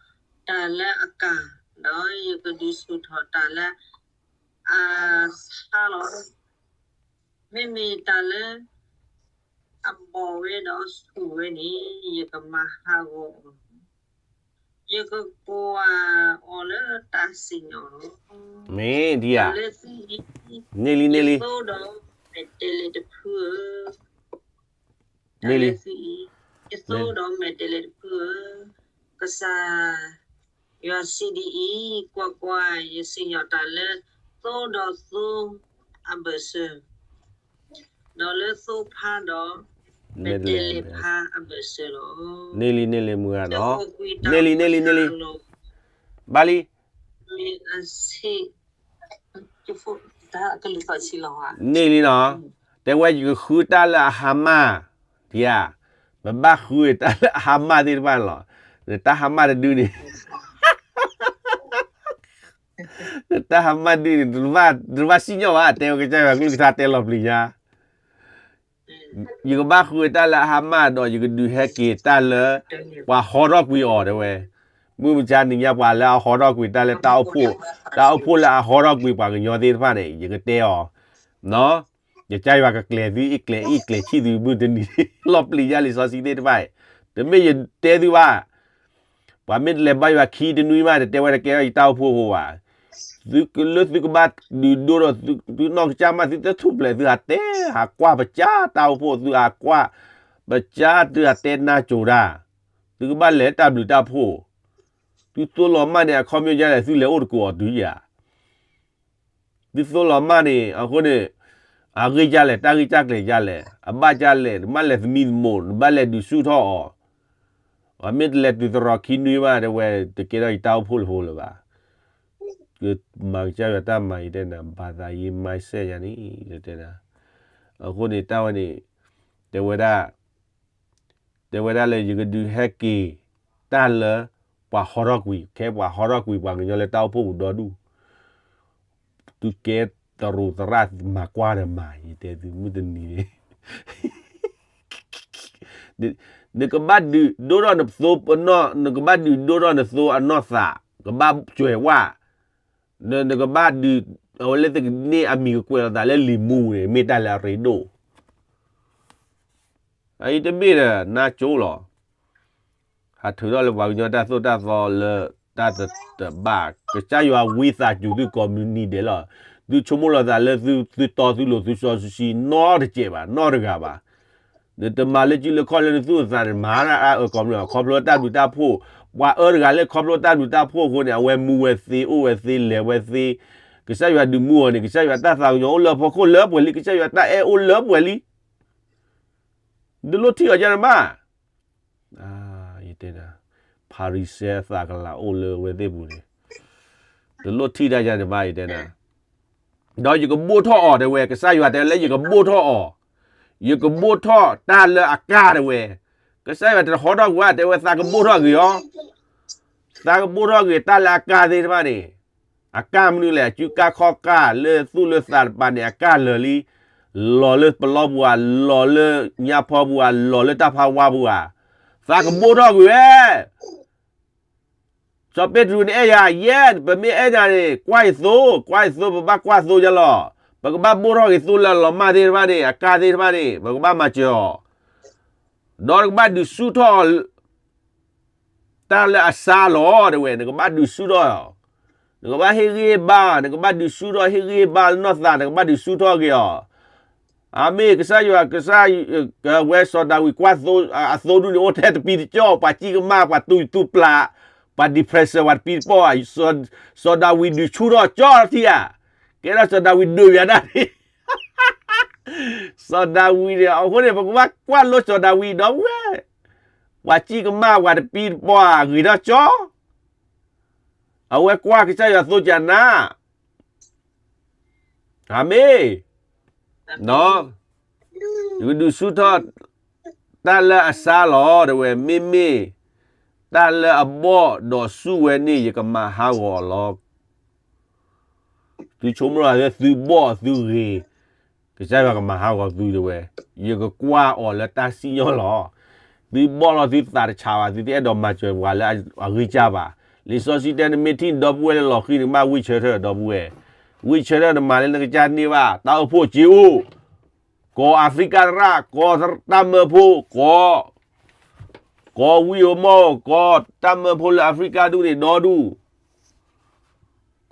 တၢ်လၢအကၢ်, ဒီးယကဒုးဆူၣ်ထီၣ်တၢ်လၢအဆါလီၤ. မ့မ့ၢ်တၢ်လၢ အဘီၣ်ဝဲဒီးဆူၣ်ဝဲန့ၣ် ယကမၤဟးဂီၤအီၤ, ယကကိးအီၤလၢတၢ်စံၣ်ညီၣ်လီၤ. မ့ၢ်ဒ်ဧါ, တၢ်လၢသုအံၤ, န့ၢ်လံန့ၢ်လံ, ယသိဒီးမဲာ်တဲးလဲးတဖုဧၢ, န့ၢ်လံ, တၢ်လၢသုအံၤ, ယသိဒီးမဲာ်တဲးလဲးတဖုဧၢ, ကစၢ်ယွၤစံးဒ်အံၤ, ကွၢ်ကွၢ်, ယစံၣ်ညီၣ်တၢ်လၢသိဒီးသိအဘၢၣ်စၢၤ ဒီးလၢသိဖါဒီး မဲာ်တဲးလဲးဖါအဘၢၣ်စၢၤလီၤ. န့ၢ်လံန့ၢ်လံမုၢ်ဂၤနီၤ, န့ၢ်လံန့ၢ်လံန့ၢ်လံ, ဘၣ်လံ, န့ၢ်လံနီၤ, တဲဝဲယကဃုတၢ်လၢအဟါမၢ်, ဒ်ဧါ, ပဘၣ်ဃုတၢ်လၢအဟါမၢ်သ့ၣ်တဖၣ်န့ၣ်လီၤ, တၢ်ဟါမၢ်တဒုန့ၣ် တၢ်ဟါမၢ်ဒုန့ၣ် တဘၣ်စံၣ်ညီၣ်ဘၣ်, တဲဝဲကစၢ်ယွၤကလုၢ်ကထါတဲလီၤပျံၤညါ, ယကဘၣ်ဃုတၢ်လၢအဟါမၢ်ဒီး ယကဒုးဟဲက့ၤတၢ်လၢ ပှၤဟီထီၣ်ကွံာ်အီၤတဲဝဲ, မုၢ်မဆါနံၤညါပှၤလၢအဟီထီၣ်ကွံာ်တၢ်လၢ တၢ်အိၣ်ဖှိၣ်လၢအဟီထီၣ်ကွံာ်ပှၤကညီသ့ၣ်တဖၣ်န့ၣ် ယကတဲအီၤ, ကစၢ်ယွၤကကျဲၤသုအ့ၣ်ကျဲၤအ့ၣ်ကျဲၤဆံၣ်သုမုၢ်တနံၤ လီၤပျံၤညါလံာ်စီဆှံသ့ၣ်တဖၣ်, တမ့ၢ်ယတဲသုဘၣ် ပှၤမ့ၢ်တလဲၤဘါယွၤခံတနွံမး တတဲဝဲတကဲထီၣ်ယတၢ်အိၣ်ဖှိၣ်ဖိဘၣ်. သုကလၢသုကဘၣ်ဒုးဒိၣ်ဒီး သုနီၢ်ကစၢ်မး သုတထူၣ်ဖျဲး သုဟးတဲ ဟးကွၢ်ပစၢ်တၢ်အိၣ်ဖှိၣ် သုဟးကွၢ်ပစၢ် သုဟးတဲနါစိၤတၢ်, သုကဘၣ်လဲၤတၢ်ဘျုးတၢ်ဖှိၣ်, သုသိလီၤမၢ်န့ၣ် အခီပညီဒ်လဲၣ် သုလဲၤအိၣ်တကိးအီၤတုၤယၤ သုသိလီၤမၢ်န့ၣ် အဃိန့ၣ် အဂ့ၢ်ဒ်လဲၣ် တၢ်ဂ့ၢ်တၢ်ကျဲၤဒ်လဲၣ် အဘၣ်ဒ်လဲၣ် နဘၣ်လဲၤသမံသမိး နဘၣ်လဲၤဒုးဆူၣ်ထီၣ်အီၤ, အမ့ၢ်တလဲၤတုၤသရိာ်ခံနွံဘၣ် တဲဝဲ တကဲထီၣ်ယတၢ်အိၣ်ဖှိၣ်ဖိလၢၤဘၣ်. ကမၤကစၢ်ယွၤတၢ်မၤ ယတဲနၤ ဘၣ်သးယံ mindset ယၤန့ၣ် တဲနၤ, အဃိန့ၣ် တၢ်ဝဲန့ၣ် တဲဝဲဒၣ် တဲဝဲဒၣ်လၢယကဒုးဟဲက့ၤ တၢ်လၢ ပှၤဟီထီၣ်ကွံာ် ခဲပှၤဟီထီၣ်ကွံာ် ပှၤကညီလၢတၢ်အိၣ်ဖှိၣ်ပူၤဒီဒူၣ်, သုကဲသရူးသရၣ်မၤကွၢ်ဒီးမၤ ယတဲသုမုၢ်တနံၤန့ၣ် နကဘၣ်ဒုးဒိၣ်ထီၣ်နသိပနီၢ် နကဘၣ်ဒုးဒိၣ်ထီၣ်နသိအနီၢ်သး ကဘၣ်စှဲးဝၣ်, နကဘၣ်ဒုး အဝဲလၢသုကန့ၢ်အမံၤကကွဲးလိာ်သးလၢလံာ်မူန့ၣ် မ့ၢ်တၢ်လၢအရ့ဒိၣ် အအံၤတဘ့ၣ်ဒီး နါကၠိလီၤ. ဟးထုးထီၣ်လၢပှၤကညီတၢ်သိၣ်တၢ်သီလၢတၢ်တဘၣ် ကစၢ်ယွၤဝံသးစူၤသုကိးမုၢ်နံၤဒဲးလီၤ. သုဆိကမိၣ်လီၤသးလၢသုတီသုလိၤသုစီသုဆှံနီတစဲးဘၣ် နီတဂၤဘၣ်. နတမၤလၢကၠံလၢခီၣ်လၢနသူၣ်နသးန့ၣ် မၤဒၣ်အါအၢကိးမုၢ်နံၤ ခီဖျိတၢ်ဘျုးတၢ်ဖှိၣ်, ပှၤအၢတဂၤလၢခီဖျိတၢ်ဘျုးတၢ်ဖှိၣ်အဃိန့ၣ် အဝဲမူဝဲသ့ အိၣ်ဝဲသ့ လဲၤဝဲသ့, ကစၢ်ယွၤဒုးမူအီၤန့ၣ် ကစၢ်ယွၤတၢ်သးကညီၤအိၣ်လၢအဖီခိၣ်လၢပှဲၤလံ ကစၢ်ယွၤတၢ်အဲၣ်အိၣ်လၢပှဲၤလံ. တလိၣ်ထံၣ်အီၤဒ်န့ၣ်ဘၣ်. ယတဲနၤ, ဖၤရံၤၡဲအသးကလၤအိၣ်လၢအဝဲသ့ၣ်ပူၤန့ၣ်, တလိၣ်ထံၣ်တၢ်ယၤန့ၣ်ဘၣ် ယတဲနၤ. ဒီးယကဘိၣ်ထီၣ်အီၤတဲဝဲ ကစၢ်ယွၤတဲလၢယကဘိၣ်ထီၣ်အီၤ, ယကဘိၣ်ထီၣ်တၢ်လၢအကၢ်တဲဝဲ, ကစၢ်ယွၤတဟီထီၣ်ကွံာ်ဘၣ်တဲဝဲ သးကဘိၣ်ထီၣ်ဂ့ၤအီၤ, သးကဘိၣ်ထီၣ်ဂ့ၤတၢ်လၢအကၢ်သ့ၣ်တဖၣ်န့ၣ် အကၢ်မနုၤလဲၣ် အစုကၢ်ခီၣ်ကၢ်လၢသူၣ်လၢသးတပၤန့ၣ် အကၢ်လၢာ်လံ, လီၤလၢပလီပူၤဧါ, လီၤလၢညါဖီပူၤဧါ, လီၤလၢတၢ်ဖးဝါပူၤဧါ, သးကဘိၣ်ထီၣ်ကွံာ်ဝဲ. စီၤပ့းတရူးန့ၣ်အဲၣ်ယၤ, yes, ပမ့ၢ်အဲၣ်နၤန့ၣ် ကွၢ်ယသိ, ကွၢ်ယသိ ပဘၣ်ကွၢ်သိယလီၤ. ပကဘၣ်ဘိၣ်ထီၣ်က့ၤသိလၢအလီၤမၢ်သ့ၣ်တဖၣ်န့ၣ် အကၢ်သ့ၣ်တဖၣ်န့ၣ် ပကဘၣ်မၤစၢၤအီၤ, ဒီးနကဘၣ်ဒုးဆူၣ်ထီၣ် တၢ်လၢအစါလီၤတဲဝဲ, နကဘၣ်ဒုးဆူၣ်ထီၣ်အီၤ, နကဘၣ်ဟ့ၣ်ဂံၢ်ဟ့ၣ်ဘါ, နကဘၣ်ဒုးဆူၣ်ထီၣ်ဟ့ၣ်ဂံၢ်ဟ့ၣ်ဘါလၢနီၢ်သး, နကဘၣ်ဒုးဆူၣ်ထီၣ်က့ၤအီၤ. အမ့ၢ်ကစၢ်ယွၤ, ကစၢ်, ဝဲစီၤဒၤဝံးကွၢ်သိ, အသိဒူၣ်န့ၣ် အိၣ်ထဲတပံတကၠီၣ်, ပှၤစံၣ်ကမၣ်, ပှၤတူၢ်သူၣ်ပျၢ်, ပှၤ depression ပှၤတပံတပီၢ်, စီၤဒၤဝံးဒုးဆူၣ်ထီၣ်ကၠီထံဧါ, ကဲထီၣ်စီၤဒၤဝံးဒုးယၤဒၣ်န့ၣ် စီၤဒၤဝံးန့ၣ် အဃိန့ၣ် ပကဘၣ်ကွၢ်လိစီၤဒၤဝံးဒီပုၢ်ဝဲၢ်, ပှၤစံၣ်ကမၣ် ပှၤတပံတပီၢ် ဂ့ၤထီၣ်ကၠီ, အဝဲကွၢ်ကစၢ်ယွၤသိကနါ, အၤမ့ၣ်, ယကဒုးဆူၣ်ထီၣ် တၢ်လၢအစါလီၤတဲဝဲ, မ့မ့ၢ် တၢ်လၢအဘီၣ်ဒီးဆူၣ်ဝဲန့ၣ် ယကမၤဟးဂီၤလီၤ. သုဆိကမိၣ်လၢသုဘီၣ်သုဂ့ၤ, ကစၢ်ယွၤကမၤဟးဂီၤသုတဲဝဲ, ယကကွၢ်အီၤလၢတၢ်စံၣ်ညီၣ်လီၤ. သုဘီၣ်လီၤသုသးတဆးဘၣ်, သုတအဲၣ်ဒိးမၤစၢၤပှၤလၢအဂ့ၢ်စၢ်ဘၣ်. လံာ်စီဆှံတဲ နမ့ၢ်ထံၣ်နဒီပုၢ်ဝဲၢ်လၢလီၤဃံၤန့ၣ် ဘၣ်ဝံၢ်ဆၢထၢၣ်ဒီပုၢ်ဝဲၢ်, ဝံၢ်ဆၢထၢၣ်နမၤလၢနကစၢ်န့ၢ်ဘၣ် တၢ်အိၣ်ဖှိၣ်စ့အိၣ် ကိးအၤဖရံကါသရၣ်, ကိးတၢ်မၢဖိ, ကိး, ကိးဝံဧိၤမီၢ်ဧိၤ, ကိးတၢ်မၢဖိလၢအၤဖရံကါဒူၣ်န့ၣ်ဒီဒူၣ်,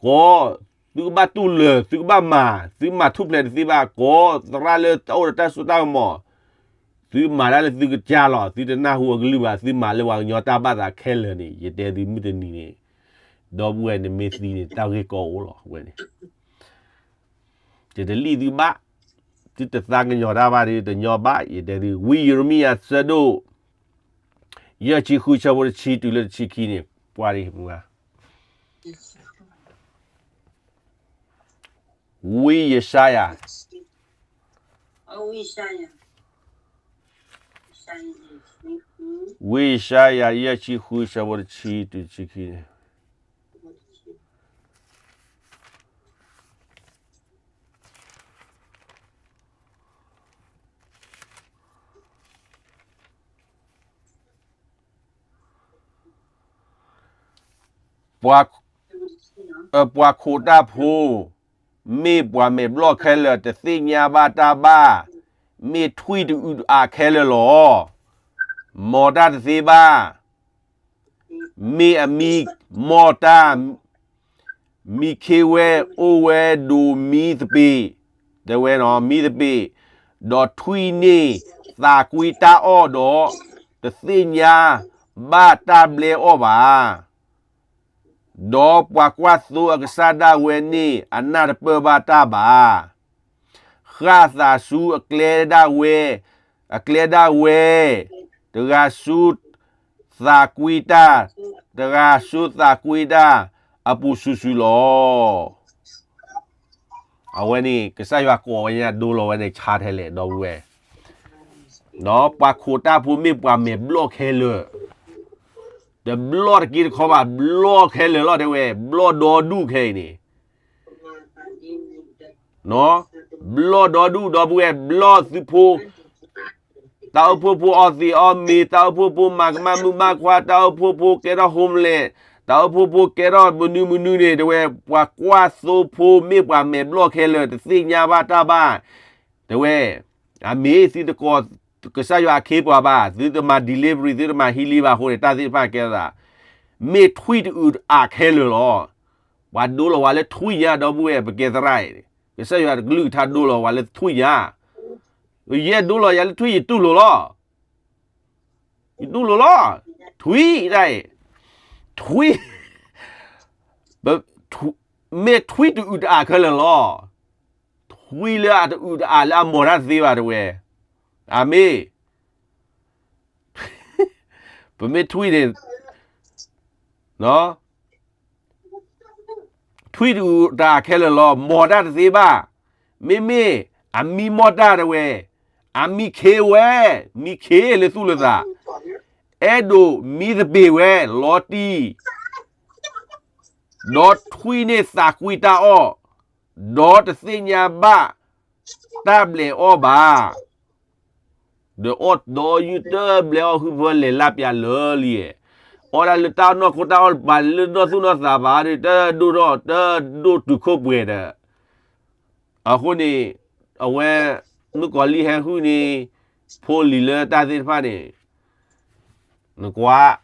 ကိး, သုကဘၣ်တူၢ်လၢာ်, သုကဘၣ်မၤ, သုမၤထူၣ်ဖျဲးတသ့ဘၣ်, ကိးသရၣ်လၢတၢ်အိၣ်ဒီးတၢ်စိတၢ်ကမီၤ, သုမၤတၢ်လၢသုကစၢ်လီၤ, သုတနၢ်ဟူအကလုၢ်ဘၣ်, သုမၤလၢပှၤကညီတၢ်ဘၣ်သးခဲလၢာ်န့ၣ်, ယတဲသုမုၢ်တနံၤန့ၣ်, ဒီပုၢ်ဝဲၢ်န့ၣ်မ့ၢ်သံန့ၣ် တၢ်ဂ့ၢ်ကီအိၣ်လီၤ, ဝဲန့ၣ် ယတလံၣ်သုဘၣ်, သုတသးကညီၤတၢ်ဘၣ်ဒီး တညီဘၣ်, ယတဲသု, ဝံယံးရမံယၤ ဆၢဒိၣ် ယဲၢ်ဆံဃု ဆၢဖိတဆံတုၤလၢတဆံခံန့ၣ်, ပှၤဒ်, ဝံယၡါယၤ, ဝံယၡါယၤ ယဲၢ်ဆံဃု ဆၢဖိတဆံတုၤတဆံခံန့ၣ် ပှၤ, ပှၤခိးတၢ်ဖိ, မ့ၢ်ပှၤမဲာ်ဘျီၣ်ခဲလၢာ် တသ့ၣ်ညါဘၣ်တၢ်ဘၣ်, မ့ၢ်ထွံၣ်တအုးတအးခဲလၢာ်လီၤ. မီၤတၢ်တသ့ဘၣ်, မ့ၢ်အမံမီၢ်တၢ်, မံခ့ဝဲအိၣ်ဝဲဒိးမံသပ့ၤ, တဲဝဲနီၤ မံသပ့ၤ, ဒီးထွံၣ်န့ၢ်သးကွံတၢ်အီၣ်ဒီး, တသ့ၣ်ညါဘၣ်တၢ်ဘျဲအီၣ်ဘၣ်. ဒီးပှၤကွၢ်သိအကစၢ်ဒၣ်ဝဲန့ၣ် အနၢ်တပၢၢ်ဘၣ်တၢ်ဘၣ်. ဃၣ်သးဆူအကျဲဒၣ်ဝဲ, အကျဲဒၣ်ဝဲ, တဂၤဆူသးကွံတၢ်, တဂၤဆူသးကွံတၢ်အပူၤစုာ်စုာ်လီၤ. အဝဲန့ၣ် ကစၢ်ယွၤကိးဝဲညါဒိလီၤဝဲန့ၣ် ဆါထဲလဲၣ် ဒီပုၢ်ဝဲၢ်, ပှၤခိးတၢ်ဖိမ့ၢ်ပှၤမဲာ်ဘျီၣ်ခဲလၢာ်, တဘျီၣ်တက့ၢ်တခီဘၣ် ဘျီၣ်ခဲလၢာ်လီၤ တဲဝဲ, ဘျီၣ်ဒီဒူၣ်ခဲအံၤန့ၣ်, ဘျီၣ်ဒီဒူၣ် ဒီပုၢ်ဝဲၢ် ဘျီၣ်သုဖိ, တၢ်အိၣ်ဖှိၣ်ဖိအီသံးအီမ့ၤ, တၢ်အိၣ်ဖှိၣ်ဖိမၤကမၣ်မုာ်ဘၣ်ခွါ, တၢ်အိၣ်ဖှိၣ်ဖိကဲထီၣ် homeless, တၢ်အိၣ်ဖှိၣ်ဖိကဲထီၣ်မနုၤမနုၤန့ၣ် တဲဝဲ, ပှၤကွၢ်သိဖိမ့ၢ်ပှၤမဲာ်ဘျီၣ်ခဲလၢာ် တသ့ၣ်ညါဘၣ်တၢ်ဘၣ်, တဲဝဲ, အမ့ၢ်သုတကိးကစၢ်ယွၤအခ့အပှၤဘၣ်, သုတမၤ delivery, သုတမၤ healing ဘၣ်အဃိန့ၣ် တၢ်သ့ၣ်တဖၣ်ကဲသး, မ့ၢ်ထွံၣ်တအုးတအးခဲလၢာ်လီၤ. ပှၤဒိလီၤဝဲလၢထွံၣ်ညါ ဒီပုၢ်ဝဲၢ် ပကဲသရၣ်အံၤ, ကစၢ်ယွၤတကလုၢ်ကထါဒိလီၤဝဲလၢထွံၣ်ညါ, ယဲဒိလီၤယၤလၢထွံၣ် ယတူၢ်လိာ်လီၤ. ယတူၢ်လိာ်လီၤ. ထွံၣ်တၢ်အံၤ, ထွံၣ်, မ့ၢ်ထွံၣ်တအုးတအးခဲလၢာ်လီၤ. ထွံၣ်လၢအတအုးတအးလၢအမီၤတၢ်တသ့ဘၣ် တဲဝဲ, အမ့ၢ် ပမ့ၢ်ထွံၣ်န့ၣ်, ထွံၣ်တအုးတအးခဲလၢာ်လီၤ. မီၤတၢ်တသ့ဘၣ်. မ့မ့ၢ်အမံမီၢ်တၢ် တဲဝဲ, အမံခ့ဝဲ, မံခ့လၢသူၣ်လၢသး, အဲၣ်ဒိးမံသပ့ၤဝဲ လီၤတံၢ်, ဒီးထွံၣ်န့ၢ်သးကွံတၢ်အီၣ်, ဒီးတသ့ၣ်ညါဘၣ်တၢ်ဘျဲးအီၣ်ဘၣ်. ဒီးအီၣ်ဒီးယုၢ်တဘျဲးအီၣ်ဟုၣ်ဖၢလဲၤလၢပျၢၤလၢလံ, အီၣ်ဒၣ်လၢတၢ်နီၢ်ခိတၢ်အီၣ်တပၤလၢနီၢ်သူၣ်နီၢ်သးဘၣ်ဒီး တဒိၣ်ထီၣ် တဒိၣ်တုၤခိၣ်ပှဲၤဒီး, အဃိန့ၣ်, အဝဲ, မုၣ်ကီၤလံၢ်ဟဲဟုၣ်န့ၣ်, ဖိလံၤလၢတၢ်သ့ၣ်တဖၣ်န့ၣ်, နကွၢ်,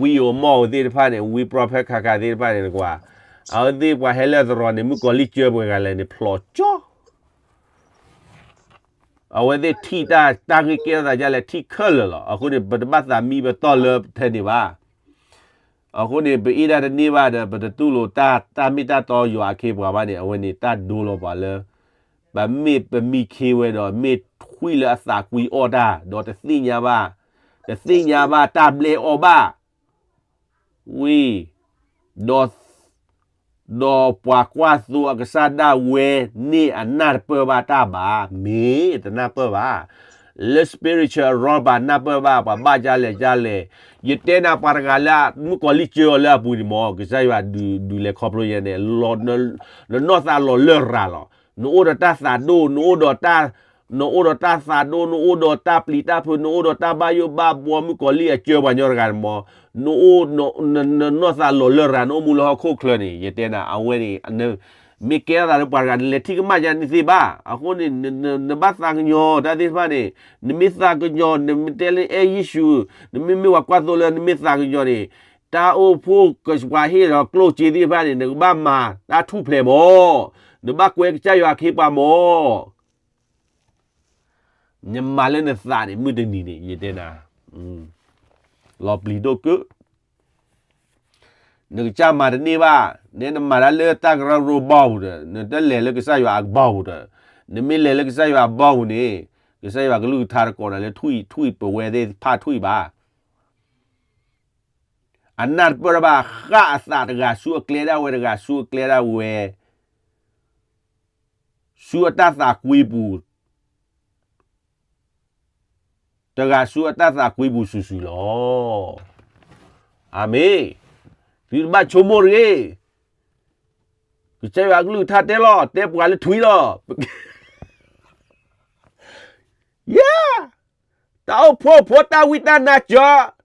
ဝံဧိၤမီၢ်ဧိၤသ့ၣ်တဖၣ်န့ၣ်, ဝံ prophet ခါခါသ့ၣ်တဖၣ်န့ၣ် နကွၢ်, အဝဲသ့ၣ်ပှၤဟဲလၢသရိာ်န့ၣ် မုၣ်ကီၤလံၢ်ကၢပှဲၤဂၤလဲၣ်န့ၣ် ဖျိးကၠီ အဝဲသ့ၣ်ထံၣ်တၢ်, တၢ်ဂ့ၢ်ကဲထီၣ်သးဒ်လဲၣ် ထံၣ်ခဲလၢာ်လီၤ. အဃိန့ၣ် ပတဘၣ်သးမံပတီၢ်လၢထဲန့ၣ်ဘၣ်. အဃိန့ၣ် ပအ့ၣ်ဒၣ်တန့ၢ်ဘၣ်ဒီး ပတတူၢ်လိာ်တၢ်, တၢ်မ့ၢ်တၢ်တီယွၤအခ့အပှၤဘၣ်န့ၣ် အဝဲန့ၣ်တၢ်ဒိလီၤပှၤလၢ ပမ့ၢ်ပမံခ့ဝဲဒီး မ့ၢ်ထွံၣ်လၢအသးကွံအီၣ်တၢ် ဒီးတသ့ၣ်ညါဘၣ်, တသ့ၣ်ညါဘၣ်တၢ်ဘျဲးအီၣ်ဘၣ်. ဝံ, ဒီး, ဒီးပှၤကွၢ်သိအကစၢ်ဒၣ်ဝဲန့ၣ် အနၢ်တပၢၢ်ဘၣ်တၢ်ဘၣ်, မ့ၢ်တနၢ်ပၢၢ်ဘၣ်. လၢ spiritual realm ပှၤနၢ်ပၢၢ်ဘၣ်, ပှၤဘၣ်ဒ်လဲၣ်ဒ်လဲၣ်. ယတဲနၤ ပှၤတဂၤလၢမုၣ်ကီၤလံၢ်ကၢအီၤလၢအပူၤန့ၣ်မ့ၢ် ကစၢ်ယွၤဒုးလဲၤခီဖျိယဲန့ၣ်, န, နနီၢ်သးလီၤလၢၢ်ရၤလီၤ. နအိၣ်ဒီးတၢ်သးဒိၣ်, နအိၣ်ဒီးတၢ်, နအိၣ်ဒီးတၢ်သးဒိၣ်, နအိၣ်ဒီးတၢ်ပျံၤတၢ်ဖုး, နအိၣ်ဒီးတၢ်ဘၣ်ယိၣ်ဘၣ်ဘှီ, မုၣ်ကီၤလံၢ်အကၢပှၤကညီတဂၤန့ၣ်မ့ၢ်, နအိၣ်, နနီၢ်သးလီၤလၢၢ်ရၤ, နအိၣ်မူလၢဟီၣ်ခိၣ်ချၢန့ၣ် ယတဲနၤ အဝဲန့ၣ် မ့ၢ်ကဲထီၣ်သးလၢပှၤတဂၤ နလဲၤထံၣ်ကမၣ်ယါန့ၣ်သ့ဘၣ်. အဃိန့ၣ် နဘၣ်သးကညီၤတၢ်သ့ၣ်တဖၣ်န့ၣ်, နမ့ၢ်သးကညီၤ နမ့ၢ်တဲလၢအဲၣ်ယ့ၣ်ၡူး, နမ့မ့ၢ်ပှၤကွၢ်သိလၢနမ့ၢ်သးကညီၤန့ၣ်, တၢ်အိၣ်ဖှိၣ်ပှၤဟ့ၣ်ဒီးကျိၣ်စ့သ့ၣ်တဖၣ်န့ၣ် နကဘၣ်မၤတၢ်ထူၣ်ဖျဲးမၢ်, နဘၣ်ကွဲကစၢ်ယွၤအခ့အပှၤမၢ်. နမၤလၢနသးန့ၣ် မုၢ်တနံၤန့ၣ် ယတဲနၤ, လီၤပျံၤဒိၣ်ကၢ, နကစၢ်မၤတန့ၢ်ဘၣ်, နဲနမၤတၢ်လၢတၢ်ကရၢကရိဘီပူၤဒီး နတလဲၤလၢကစၢ်ယွၤအဘီပူၤဒီး, နမ့ၢ်လဲၤလၢကစၢ်ယွၤအဘီပူၤန့ၣ်, ကစၢ်ယွၤကလုၢ်ကထါတကိးနၤလၢထွံၣ်ထွံၣ်ပဝဲသ့ၣ်တဖၣ်ထွံၣ်ဘၣ်. အနၢ်တပၢၢ်တၢ်ဘၣ် ဃၣ်အသးတဂၤဆူအကျဲဒၣ်ဝဲတဂၤဆူအကျဲဒၣ်ဝဲ, ဆူအတၢ်သးကွံပူၤ, တဂၤဆူအတၢ်သးကွံပူၤစုာ်စုာ်လီၤ. အၤမ့ၣ်, သုတဘၣ်ဆိကမိၣ်တဂ့ၤ, ကစၢ်ယွၤကလုၢ်ကထါတဲလီၤ, တဲပှၤလၢထွံၣ်လီၤ. ယၤ, တၢ်အိၣ်ဖှိၣ်ဖိတၢ်ဝံတၢ်နါစၢၤ,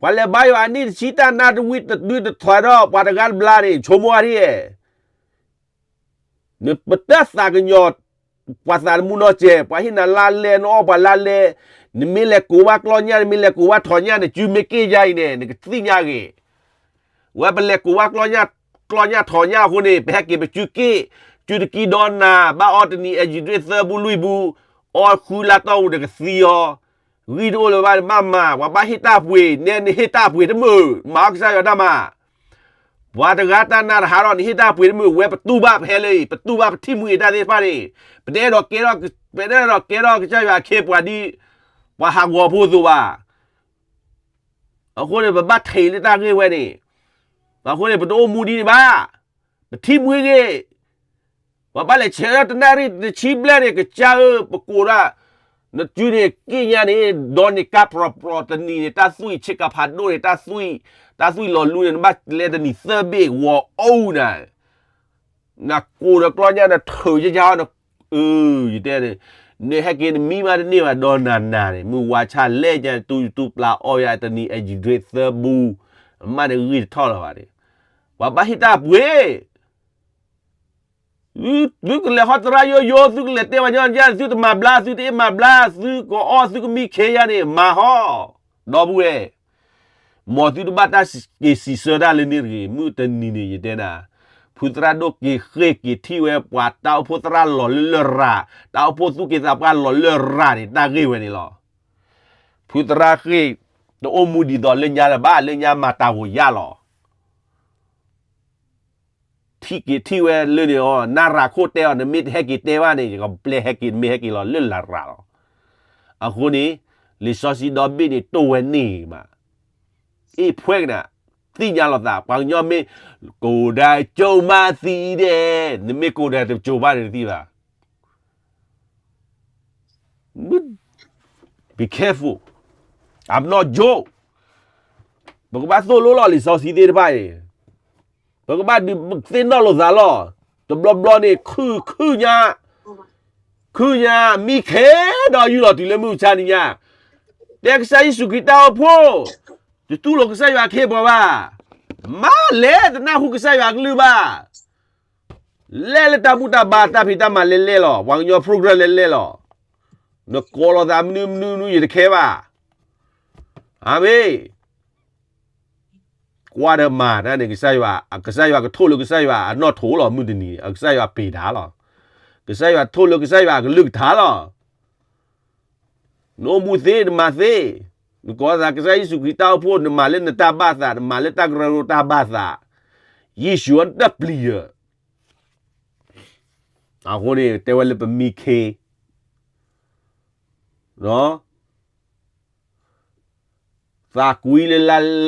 ပှၤလဲၤဘါယွၤအနံၣ်တဆံတၢ်နါတဝံတဒုတထွဲဒီး ပှၤတဂၤတဘျါန့ၣ် ဆိကမိၣ်အါဒ်, နပတၢ်သးကညီၤ, ပှၤသးတမူနီၢ်စဲး, ပှၤဟ့ၣ်နၤလါလဲ, နအီၣ်ပှၤလါလဲ, နမ့ၢ်လဲၤကိးဘၣ်ကျီၢ်ညၣ်, နမ့ၢ်လဲၤကိးဘၣ်ထီၣ်ညၣ်, နစုမ့ၢ်က့ၣ်ယါအံၤန့ၣ် နကသ့ၣ်ညါဂ့ၤ. ဝဲပလဲၤကိးဘၣ်ကျီၢ်ညၣ်, ကျီၢ်ညၣ်ထီၣ်ညၣ်အဃိန့ၣ် ပဟဲက့ၤပစုက့ၣ်, စုတကံဒီနၤ, ဘၣ်အီတနံၤ အဲၣ်ယံၤဒြ့ၣ်သၢဘူလွံၢ်ဘူ, အီၣ်ဃုလါတီၢ်ပူၤဒီးကသံအီၤ, ဂံၢ်တအိၣ်လၢၤဘၣ်တဘၣ်မၤ, ပှၤဘၣ်ဟ့ၣ်တၢ်ပှ့ၤ, နဲနဟ့ၣ်တၢ်ပှ့ၤတမုာ်, မၤအီၣ်ကစၢ်ယွၤတၢ်မၤ ပှၤတဂၤတၢ်နါတဟးထီၣ် နဟ့ၣ်တၢ်ပှ့ၤတမုာ်, ဝဲပတူၢ်ဘၣ်ပဟဲလၢအံၤ, ပတူၢ်ဘၣ်ပထံၣ်မှံအတၢ်သ့ၣ်တဖၣ်န့ၣ်, ပတအဲၣ်ဒိးကဲထီၣ်, ပတအဲၣ်ဒိးကဲထီၣ်ကစၢ်ယွၤအခ့အပှၤဒ် ပှၤဟးဂီၤဖိအသိးဘၣ်. အဃိန့ၣ် ပဘၣ်ထံးလၢတၢ်ဂ့ၢ်ဝဲန့ၣ်, အဃိန့ၣ် ပတအိၣ်မူဒ်န့ၣ်ဘၣ်, ပထံၣ်မှံဂ့ၤ ပှၤဘၣ်လဲၤဆဲးထီၣ်တနၣ်ရံၣ်တဆံဘျဲၣ်န့ၣ် ကစၢ်ဧၢ ပကိးဒၣ်, နစုန့ၣ်က့ၣ်ညါန့ၣ် ဒီးန့ၣ်ကါပြီၤပြီၤတနံၤန့ၣ် တၢ်သွံၣ်ဆ့ကၤဖးဒိၣ်န့ၣ် တၢ်သွံၣ်, တၢ်သွံၣ်လီၤလူန့ၣ် နဘၣ်လဲၤတနံၤသၢဘ့ၣ်ဝီၤအိၣ်နၤ, နကိးဒီးကျီၢ်ညၣ်နထုးကကါ, အၢ ယတဲန့ၣ်, နဟဲက့ၤနမံဘၣ်တန့ၢ်ဘၣ်ဒီးနၤနၤန့ၣ် မုၢ်ဝါဆါလဲၣ်ကတူၢ်တူၢ်ပျၢ်အီၣ်ယၤတနံၤ အဲၣ်ယံၤဒြ့ၣ်သၢဘူ, အမ့ၢ်နဂံၢ်တထီၣ်လၢၤဘၣ်န့ၣ်, ပှၤဘၣ်ဟ့ၣ်တၢ်ပှ့ၤ သုကလဲၤဟီၣ်သရၣ်ယိယိ သုကလဲၤတဲပှၤညီယါ သုတမၤဘျါ သုတအ့ၣ်မၤဘျါ သုကအီၣ်သုကမံခ့ယါန့ၣ် မၤဟီၣ်, ဒီပုၢ်ဝဲၢ်, မ်သုတဘၣ်တၢ်က့ၤစံးဆၢတၢ်လၢန့ၣ်တဂ့ၤ, မုၢ်တနံၤန့ၣ် ယတဲနၤ, ဖုသရၣ်ဒိၣ်က့ၤဃ့ၢ်က့ၤထံၣ်ဝဲ ပှၤတၢ်အိၣ်ဖှိၣ်သရၣ်လီၤလၢလရာ်, တၢ်အိၣ်ဖှိၣ်သူၣ်က့ၤသးပှၢ်လီၤလၢရာ်န့ၣ် တၢ်ဂ့ၢ်ဝဲန့ၣ်လီၤ. ဖုသရၣ်ဃ့ၢ် တအိၣ်မူဒ်သိးလၢညါလၢၤဘၣ်, လၢညါမၤတၢ်ဂိၤယါလီၤ. ထံၣ်က့ၤထံၣ်ဝဲလၢန့ၣ်အီၤ နၢ်ရၤခိၣ်တဲအီၤ နမ့ၢ်တဟဲက့ၤတဲဘၣ်န့ၣ် ယကပျဲဟဲက့ၤ နမ့ၢ်ဟဲက့ၤလီၤလၢလရာ်လီၤ. အဃိန့ၣ် လံာ်စီဆှံဒီဘ့ၣ်န့ၣ် တိၢ်ဝဲန့ၢ်မး, အ့ၣ်ဖှဲကနၣ်, သ့ၣ်ညါလိာ်သး ပှၤကညီမ့ၢ် ကိၢ်ဒဲးကၠိမးသံဒဲး, နမ့ၢ်ကိၢ်ဒဲးတကၠိဘၣ်န့ၣ်တသံဘၣ်. Be careful. I'm not joke. ပကဘၣ်သိၣ်လိလီၤလံာ်စီဆှံသ့ၣ်တဖၣ်အံၤ, ပကဘၣ်ဒုးသ့ၣ်နီၣ်လိာ်သးလီၤ. တဘျီဘျီန့ၣ် ခုၣ်ခုၣ်ညါ, ခုၣ်ညါ မံခ့ဒီးယူၢ်လီၤတုၤလၢမုၢ်မဆါနံၤညါ, တဲကစၢ်ယ့ၣ်ၡူးခရံာ်တၢ်အိၣ်ဖှိၣ်, တတူၢ်လိာ်ကစၢ်ယွၤအခ့အပှၤဘၣ်, မၤလဲၣ် တနၢ်ဟူကစၢ်ယွၤအကလုၢ်ဘၣ်. လဲၣ်လၢတၢ်ဘူၣ်တၢ်ဘါတၢ်ဖံးတၢ်မၤလဲၣ်လဲၣ်လီၤ. ပှၤကညီ program လဲၣ်လဲၣ်လီၤ. နကိးလိာ်သးမနုၤမနုၤမနုၤ ယတခဲဘၣ်. အၤမ့ၣ်. ကွၢ်ဒီးမၤတၢ်န့ၣ် ကစၢ်ယွၤ, ကစၢ်ယွၤကထိၣ်လၢကစၢ်ယွၤအနီၣ်ထိးလီၤ. မုၢ်တနံၤ ကစၢ်ယွၤပ့ၤတၢ်လီၤ. ကစၢ်ယွၤထိၣ်လၢကစၢ်ယွၤအကလုၢ်ကထါလီၤ. နအိၣ်မူသ့ နမၤသ့, နကိးသးကစၢ်ယ့ၣ်ၡူးခရံာ်တၢ်အိၣ်ဖှိၣ် နမၤလၢနတၢ်ဘၣ်သး, နမၤလၢတၢ်ကရၢကရိတၢ်ဘၣ်သး, ယ့ၣ်ၡူးအတပျံၤဧၢ. အဃိန့ၣ် တဲဝဲလၢပမံခ့ သးကွံလၢ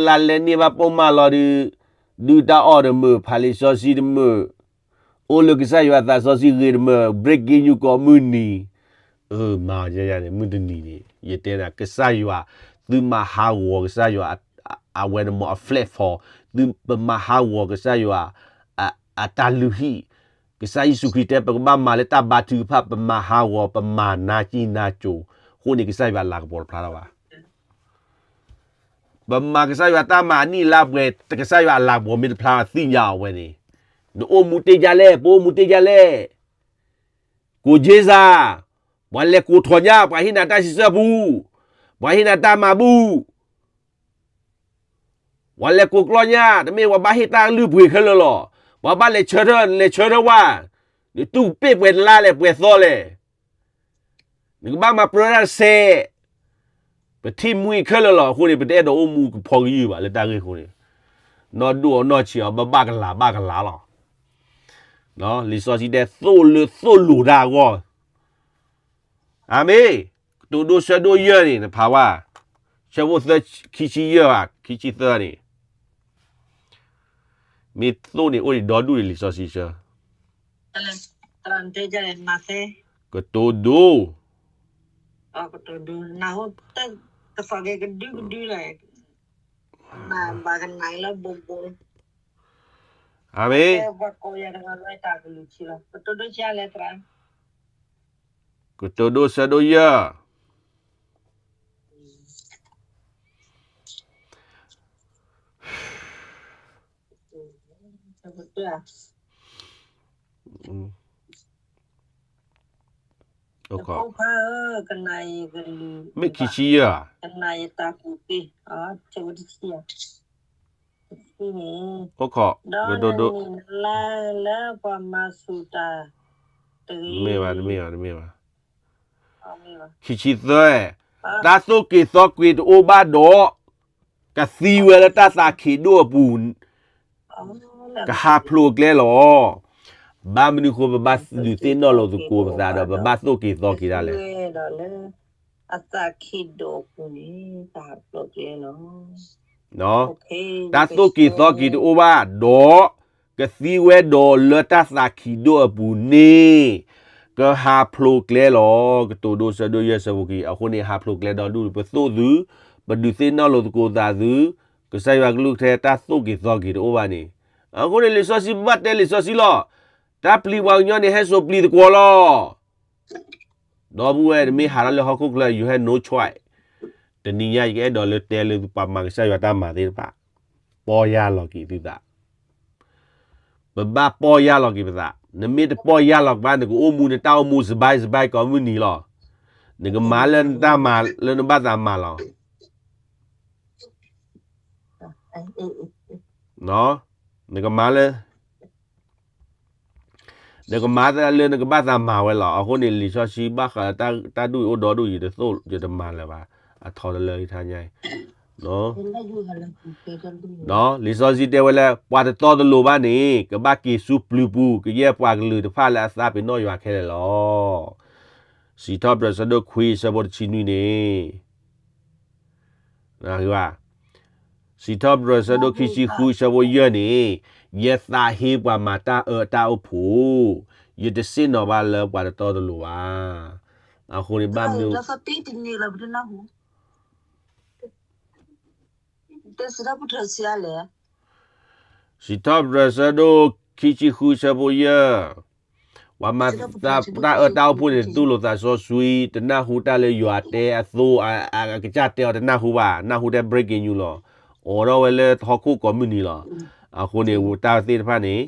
လါလဲန့ၢ်ဘၣ်ပိာ်မးလီၤဒုး, ဒုၣ်တၢ်အီၣ်တမုာ်, ဖးလံာ်စီဆှံတမုာ်, အိၣ်လၢကစၢ်ယွၤသးစီဆှံဂ့ၤတမုာ်, breaking news ကိးမုၢ်နံၤ, အၢ မၤယါန့ၣ် မုၢ်တနံၤန့ၣ် ယတဲနၤ ကစၢ်ယွၤ, သုမၤဟးဂီၤကစၢ်ယွၤ အဝဲန့ၣ်မ့ၢ်အ platform, သုပမၤဟးဂီၤကစၢ်ယွၤ အတၢ်လုၢ်ဟံၣ်, ကစၢ်ယ့ၣ်ၡူးခရံာ်တဲ ပကဘၣ်မၤလၢတၢ်ဘါထုကဖၣ်, ပမၤဟးဂီၤ ပမၤနါစံၣ်နါစိၤ, အဃိန့ၣ် ကစၢ်ယွၤအလၤကပီၤတဖျါထီၣ်ဘၣ်. ပမၤကစၢ်ယွၤတၢ်မၤအနံၣ်အလါပှဲၤ, ကစၢ်ယွၤအလၤကပီၤမ့ၢ်တဖျါ သ့ၣ်ညါအီၤဝဲန့ၣ်, နအိၣ်မူတ့ၢ်ဒ်လဲၣ်, ပအိၣ်မူတ့ၢ်ဒ်လဲၣ်. ကိးက့စၢ်, ပှၤလဲၤကိးထီၣ်ညါ, ပှၤဟ့ၣ်နၤတၢ်စံးဆၢပူ, ပှၤဟ့ၣ်နၤတၢ်မၤဘူၣ်, ပှၤလဲၤကိးကျီညါ, တမ့ၢ်ပှၤဘၣ်ဟ့ၣ်တၢ်လုၢ်ပှ့ၤခဲလၢာ်လီၤ. ပှၤဘၣ်လဲၤဆၢထၢၣ်, လဲၤဆၢထၢၣ်ဝဲ, နတူၢ်ပ့ၢ်ပှဲၤနလါလဲၣ်, ပှဲၤသီလဲၣ်. နကဘၣ်မၤပြၢတၢ်တစဲး, ပထံၣ်မှံခဲလၢာ်လီၤ. အဃိန့ၣ် ပတအဲၣ်ဒိးအိၣ်မူကဖီကယုၢ်ဘၣ်လၢတၢ်ဂ့ၢ်အဃိန့ၣ်, နီၢ်ဒိၣ်အီၤနီၢ်ဆံးအီၤ ဘၣ်ဘၣ်ကလၤဘၣ်ကလၤလီၤ. လံာ်စီဆှံတဲ သိၣ်လၢသိၣ်လိၤတၢ်အဂီၢ်. အၤမ့ၣ်, ကတိၤဒိဆၢဒိၣ်ယဲၢ်န့ၣ် နဖးဝဲ, ဆၢဖိသၢ ခံဆံယဲၢ်ဘၣ် ခံဆံသၢန့ၣ်, မ့ၢ်သိၣ်န့ၣ်အိၣ်ဒံးဒီဒူၣ်န့ၣ် လံာ်စီဆှံဆၢ ကတိၤဒိ, ကတိၤဒိ, အၤမ့ၣ်, ကတိၤဒိဆၢဒိၣ်ယဲၢ်. မ့ၢ်ခံဆံယဲၢ်ဧါ. အိၣ်ခိး, တမ့ၢ်ဘၣ်, တမ့ၢ်ဘၣ်, တမ့ၢ်ဘၣ်. ခံဆံသၢ, တၢ်သိၣ်က့ၤသီက့ၤတအိၣ်ဘၣ်ဒီး ကသံဝဲလၢတၢ်သးခ့ဒိၣ်အပူၤ, ကဟးဖျိးကျဲလီၤ. ဘၣ်မနုၤအဃိ ပဘၣ်ဒုးသ့ၣ်နီၣ်လိာ်သကိးပသးဒီး ပဘၣ်သိၣ်က့ၤသီက့ၤဒၣ်လဲာ်. အသးခ့ဒိၣ်အပူၤန့ၣ် တၢ်သိၣ်က့ၤသီက့ၤတအိၣ်ဘၣ်ဒီး ကသံဝဲဒီးလၢတၢ်သးခ့ဒိၣ်အပူၤန့ၣ် ကဟးဖျိးကျဲလီၤ. ကတိၤဒိဆၢဒိၣ်ယဲၢ်ဆၢဖိခံ. အဃိန့ၣ် ဟးဖျိးကျဲဒီဒူၣ် ပသိၣ်သု, ပဒုးသ့ၣ်နီၣ်လိာ်သကိးသးသု, ကစၢ်ယွၤကလုၢ်ကထါတၢ်သိၣ်က့ၤသီက့ၤတအိၣ်ဘၣ်န့ၣ်. အဃိန့ၣ် လံာ်စီဆှံဘၣ်တဲလံာ်စီဆှံလီၤ. တၢ်ပျံၤပှၤကညီန့ၣ် ဟဲစိာ်ပျံၤသကိးလီၤ. ဒီပုၢ်ဝဲၢ် နမ့ၢ်ဟးထီၣ်လၢဟီၣ်ခိၣ်ချၢ you have no choice. တနံၤညါ ယကအဲၣ်ဒိးလၢတဲလၢပှၤမၤကစၢ်ယွၤတၢ်မၤသ့ၣ်တဖၣ်, ပီၢ်ယၢ်လီၤက့ၤသုသး. ပဘၣ်ပီၢ်ယၢ်လီၤက့ၤပသး. နမ့ၢ်တပီၢ်ယၢ်လီၤက့ၤဘၣ် နကအိၣ်မူနတၢ်အိၣ်မူ စဘဲစဘဲ ကိးမုၢ်နံၤလီၤ. နကမၤလၢနတၢ်မၤလၢနဘၣ်သးမၤလီၤ. နကမၤလၢ နကမၤလၢနကဘၣ်သးမၤဝဲလီၤ. အဃိန့ၣ် လံာ်စီဆှံဘၣ်ဃးတၢ်ဒူၣ်အံၤအိၣ်ဒီဒူၣ်အံၤ ယတမၤလၢၤဘၣ်. အထီတလၢအံၤထါညါအံၤ လံာ်စီဆှံတဲဝဲလၢ ပှၤတတီတလိၤဘၣ်န့ၣ် ကဘၣ်က့ၤဆူပျုၤပူၤ ကယဲၢ်ပှၤကလုာ်တဖၣ်လၢအသးပ့ၤနီၣ်ယွၤခဲလၢာ်လီၤ. စံးထီၣ်ပတြၢၤဆၢဒိၣ်ခွံဆၢဖိတဆံနွံန့ၣ် စံးထီၣ်ပတြၢၤဆၢဒိၣ်ခံဆံဃုဆၢဖိယဲၢ်န့ၣ်, ယသးဟ့ပှၤမၤတၢ်အၢတၢ်အိၣ်ဖှိၣ်, ယတဆ့ၣ်နီၤဘၣ်လၢပှၤတတီတလိၤဘၣ်. အဃိန့ၣ်ဘၣ်မနုၤ စံးထီၣ်ပတြၢၤဆၢဒိၣ်ခံဆံဃုဆၢဖိယဲၢ်, ပှၤမၤတၢ်အၢတၢ်အိၣ်ဖှိၣ်န့ၣ် တူၢ်လိာ်သးစီဆှံ, တနၢ်ဟူတၢ်လၢယွၤတဲအသိး, အကစၢ်တဲအီၤတနၢ်ဟူဘၣ်, နၢ်ဟူတဲ breaking news လီၤ. အိးထီၣ်ဝဲလၢဟီၣ်ခိၣ်ကိးမုၢ်နံၤလီၤ. အဃိန့ၣ် တၢ်သ့ၣ်တဖၣ်န့ၣ်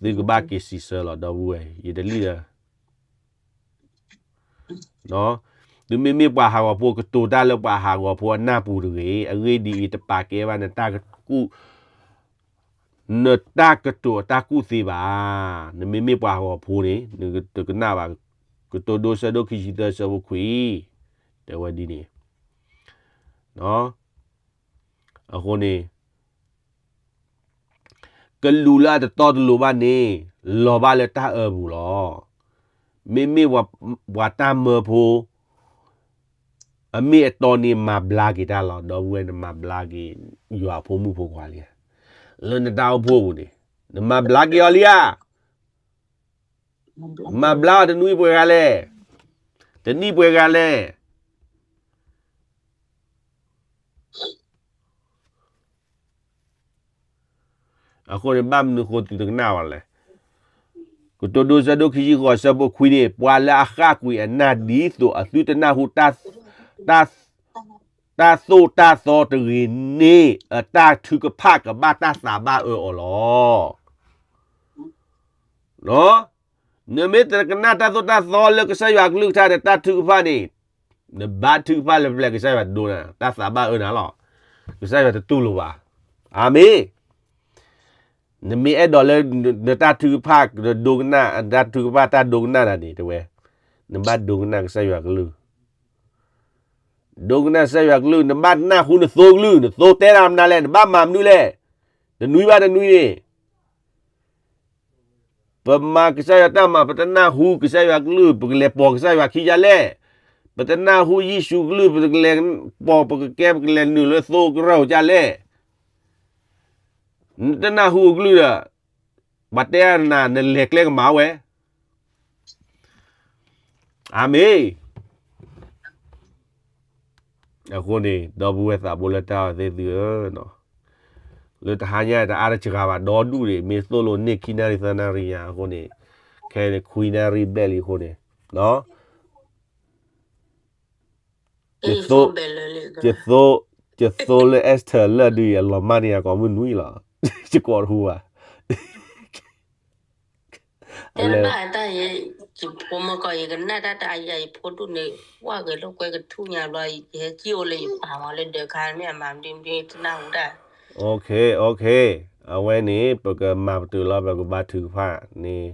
သုကဘၣ်က့ၤစံးဆၢလီၤ ဒီပုၢ်ဝဲၢ်, ယတလံၣ်ဒီး သုမ့မ့ၢ်ပှၤဟးဂီၤဖိ ကတိၤတၢ်လၢပှၤဟးဂီၤဖိအနၢ်ပူၤတဂ့ၤ. အဂ့ၢ်ဒ်အံၤ, တပာ်ကဲဘၣ်နတၢ်ကူၣ်, နတၢ်ကတိၤအတၢ်ကူၣ်သ့ဘၣ်. နမ့မ့ၢ်ပှၤဟးဂီၤဖိန့ၣ် နတကနၣ်ဘၣ်. ကတိၤဒိဆၢဒိၣ်ခံဆံသၢဆၢဖိခွံ တဲဝဲဒ်န့ၣ်. အဃိန့ၣ် ကလူးလၢအတတီတလိၤဘၣ်န့ၣ် လီၤဘၣ်လၢတၢ်အၢပူၤလီၤ. မ့မ့ၢ်ပှၤတၢ်မၢဖိ အမ့ၢ်အတီန့ၣ် မၤဘျါက့ၤတၢ်လီၤ. ဒီပုၢ်ဝဲၢ် နမၤဘျါက့ၤ ယွၤအဖိမုၣ်ဖိခွါလံဧါ. လၢနတၢ်အိၣ်ဖှိၣ်ပူၤန့ၣ် နမၤဘျါက့ၤအီၤလံဧါ. မၤဘျါအီၤတနွံပှဲၤဂၤလဲၣ်, တနံၣ်ပှဲၤဂၤလဲၣ်. အဃိန့ၣ် ဘၣ်မနုၤဃိသုတကနၣ်ဘၣ်လဲၣ်. ကတိၤဒိဆၢဒိၣ်ခံဆံဃိးဆၢဖိခွံန့ၣ်, ပှၤလၢအဃၣ်ကွံာ်အနၢ်ဒ်သိးအသုတနၢ်ဟူတၢ် တၢ်သိၣ်တၢ်သီတဂ့ၤန့ၣ်, အတၢ်ထုကဖၣ်ကဘၣ်တၢ်သးဘၣ်အၢအီၤလီၤ. နမ့ၢ်တကနၣ်တၢ်သိၣ်တၢ်သီလၢကစၢ်ယွၤအကလုၢ်ကထါဒီးတၢ်ထုကဖၣ်န့ၣ်, နဘါထုကဖၣ်လၢပျဲၢ် ကစၢ်ယွၤတဒိနၤ, တၢ်သးဘၣ်အၢနၤလီၤ. ကစၢ်ယွၤတတူၢ်လိာ်ဘၣ်. အၤမ့ၣ်. နမ့ၢ်အဲၣ်ဒိးလၢ နတၢ်ထုကဖၣ် ဒိကနၣ်, တၢ်ထုကဖၣ်တၢ်ဒိကနၣ်နၤန့ၣ် တဲဝဲ, နဘၣ်ဒိကနၣ်ကစၢ်ယွၤကလုၢ်, ဒိကနၣ်ကစၢ်ယွၤကလုၢ်, နဘၣ်နၢ်ဟူနသိကလုၢ်, နသိတဲဒၣ်မနုၤလဲၣ်, နဘၣ်မၤမနုၤလဲၣ်, တနွံဘၣ်တနွံန့ၣ် ပမၤကစၢ်ယွၤတၢ်မၤ ပတနၢ်ဟူကစၢ်ယွၤကလုၢ် ပကလဲၤပိာ်ကစၢ်ယွၤခံဒ်လဲၣ်. ပတနၢ်ဟူယ့ၣ်ၡူးကလုၢ် ပကလဲၤပိာ် ပကကဲ ပကလဲၤနုာ်လၢသိကရၢၢ်ကဒ်လဲၣ်. နတနၢ်ဟူအကလုၢ်ဒီး ပှၤတဲနၤ နလဲၤကျဲကမၤဝဲ. အၤမ့ၣ်. အဃိန့ၣ် ဒီပုၢ်ဝဲၢ်သးဘိလၢတၢ်အဲၣ်သ့ၣ်သုဧၢ, လၢတဟါညါတအါတစှၤဘၣ် ဒီဒူၣ်န့ၣ် မ့ၢ်သိၣ်လိနံၣ်ခံနၣ်ရံၣ်သၢနၣ်ရံၣ်ညါအဃိန့ၣ်, ခဲအံၤန့ၣ် ခွံနၣ်ရံၣ်ဘျဲၣ်လံအဃိန့ၣ်, ယသိလၢ Esther လၢာ်ဒုး အလီၤမၢ်န့ၢ်ယၤကိးမုၢ်နွံလီၤ. ယကိးတဟူဘၣ်. အလဲ ယဖိမုၣ်ကီး ယကနၣ်တၢ်တအါယၤ ယဖိဒူၣ်န့ၣ် ဝၣ်ဂဲၤလိာ်ကွဲကထူၣ်ညါဘျီ ယဟဲစံၣ်အိၣ်လၢယပၤမး လၢဒၢးခါ မ့ၢ်အမၤမနုၤမနုၤတနၢ်ဟူတၢ်. အဝဲန့ၣ် ပကမၤပတုာ်လီၤ ပကဘါထုကဖၣ်န့ၣ်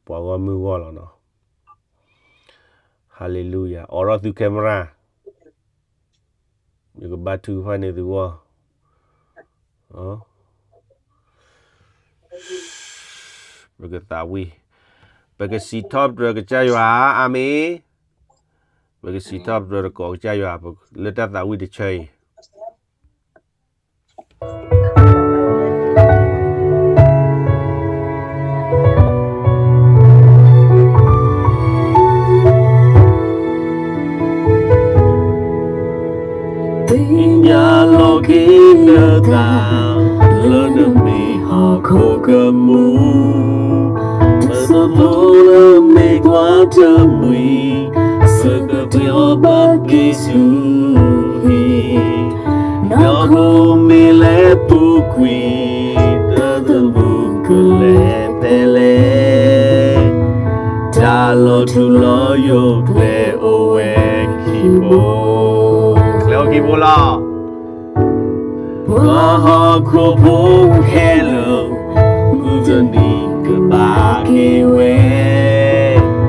ပှၤဂီၢ်မုၢ်ဂီၢ်လီၤနီၤ. Hallelujah. အိးထီၣ်သု camera, ယကဘါထုကဖၣ်န့ၢ်သုဂီၢ်. ပကသးဝံၣ်, ပကစံးထီၣ်ပတြၢၤကစၢ်ယွၤ, အၤမ့ၣ်. ပကစံးထီၣ်ပတြၢၤတကိးကစၢ်ယွၤ လၢတၢ်သးဝံၣ်တဆၢအံၤ. သ့ၣ်ညါလီၤက့ၤနသး လၢနမ့ၢ်ဟီၣ်ခိၣ်ကမူၣ်, တစိၢ်ဖိလၢမ့ၢ်ကွၢ်တမှံၤ, ဆၢကတီၢ်ဘၣ်က့ၤဆူဟံၣ်, နီၢ်ခိမ့ၢ်လဲၤပူၤကွံာ်, တၢ်သမူကလဲၤဖဲလဲၣ်, တၢ်လီၤထူလီၤယိာ်ကျဲအိၣ်ဝဲခံဘိ, ကျဲအိၣ်ခံဘိလီၤ. ပှၤဟီၣ်ခိၣ်ဖိခဲလၢာ်, မုၢ်တနံၤကဘၣ်က့ၤဝဲ,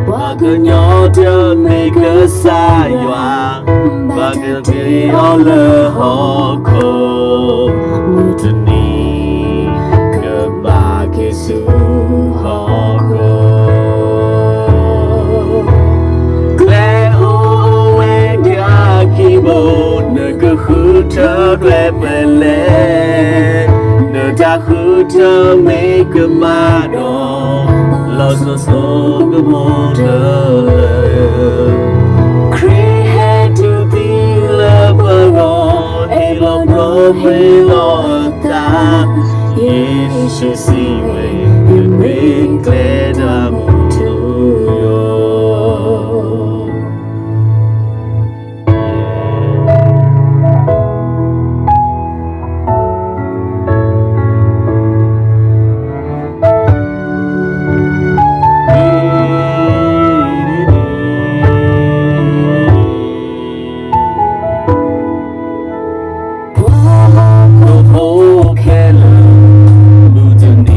ပှၤကညီတမ့ၢ်ကစၢ်ယွၤ, ဘၣ်ကတ့အီၤလၢဟီၣ်ခိၣ်, မုၢ်တနံၤ ကဘၣ်က့ၤဆူဟီၣ်ခိၣ်, ကျဲအိၣ်ဝဲဒၣ်ခံဘိ, နကဃုထၢဖဲလဲၣ်, နတၢ်ဃုထၢမ့ၢ်ကမၣ်ဒီး, လီၤစိၤစိၤကမိၣ်တၢ်လၢ ခရံာ်ဟဲတုၤသံလၢပဂီၢ်, ဟ့ၣ်လီၤဘျီပှ့ၤလီၤအသး, ယ့ၣ်ၡူးစံးဝဲ, ယမ့ၢ်ကျဲတၢ်မူထူယိာ်. ပှၤဟီၣ်ခိၣ်ဖိခဲလၢာ်, မုၢ်တနံၤ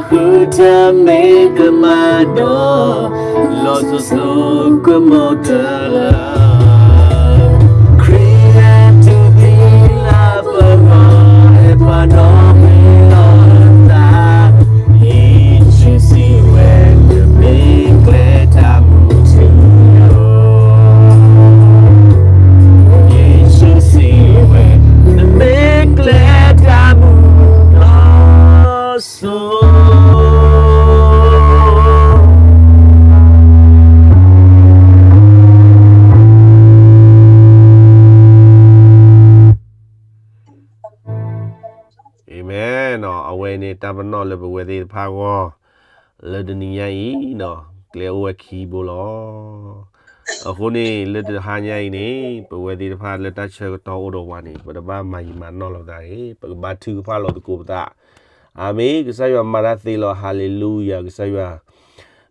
ဃုထၢမ့ၢ်ကမၤဒိး, လီၤစိၤစိၤကမီၤတၢ်လၢ ခရံာ်အတူၢ်သံလၢပဂီၢ် ဟဲပှၤနီၣ်မံလီၤသး, ယ့ၣ်ၡူးစံးဝဲ နမ့ၢ်ကျဲတၢ်မူထူယိာ်, ယ့ၣ်ၡူးစံးဝဲ နမ့ၢ်ကျဲတၢ်မူထူယိာ် စိၤ အၤမ့ၣ်, အဝဲန့ၣ်တၢ်ပနီၣ်လၢပဝဲသ့ၣ်တဖၣ်အဂီၢ် လၢတနံၤညါအံၤ, ကျဲအိၣ်ဝဲခံဘိလီၤ. အဃိန့ၣ် လၢတဟါညါအံၤန့ၣ် ပဝဲသ့ၣ်တဖၣ်လၢတၢ်ဆၢကတီၢ်အိၣ်ဒီးပှၤန့ၣ် ပတဘၣ်မၤယံာ်မၤနီၢ်လီၤသးတဂ့ၤ, ပကဘါထုကဖၣ်လီၤသကိးပသး. အၤမ့ၣ်, ကစၢ်ယွၤမၤတၢ်သ့လီၤ, ဟါလ့လူယၤ, ကစၢ်ယွၤ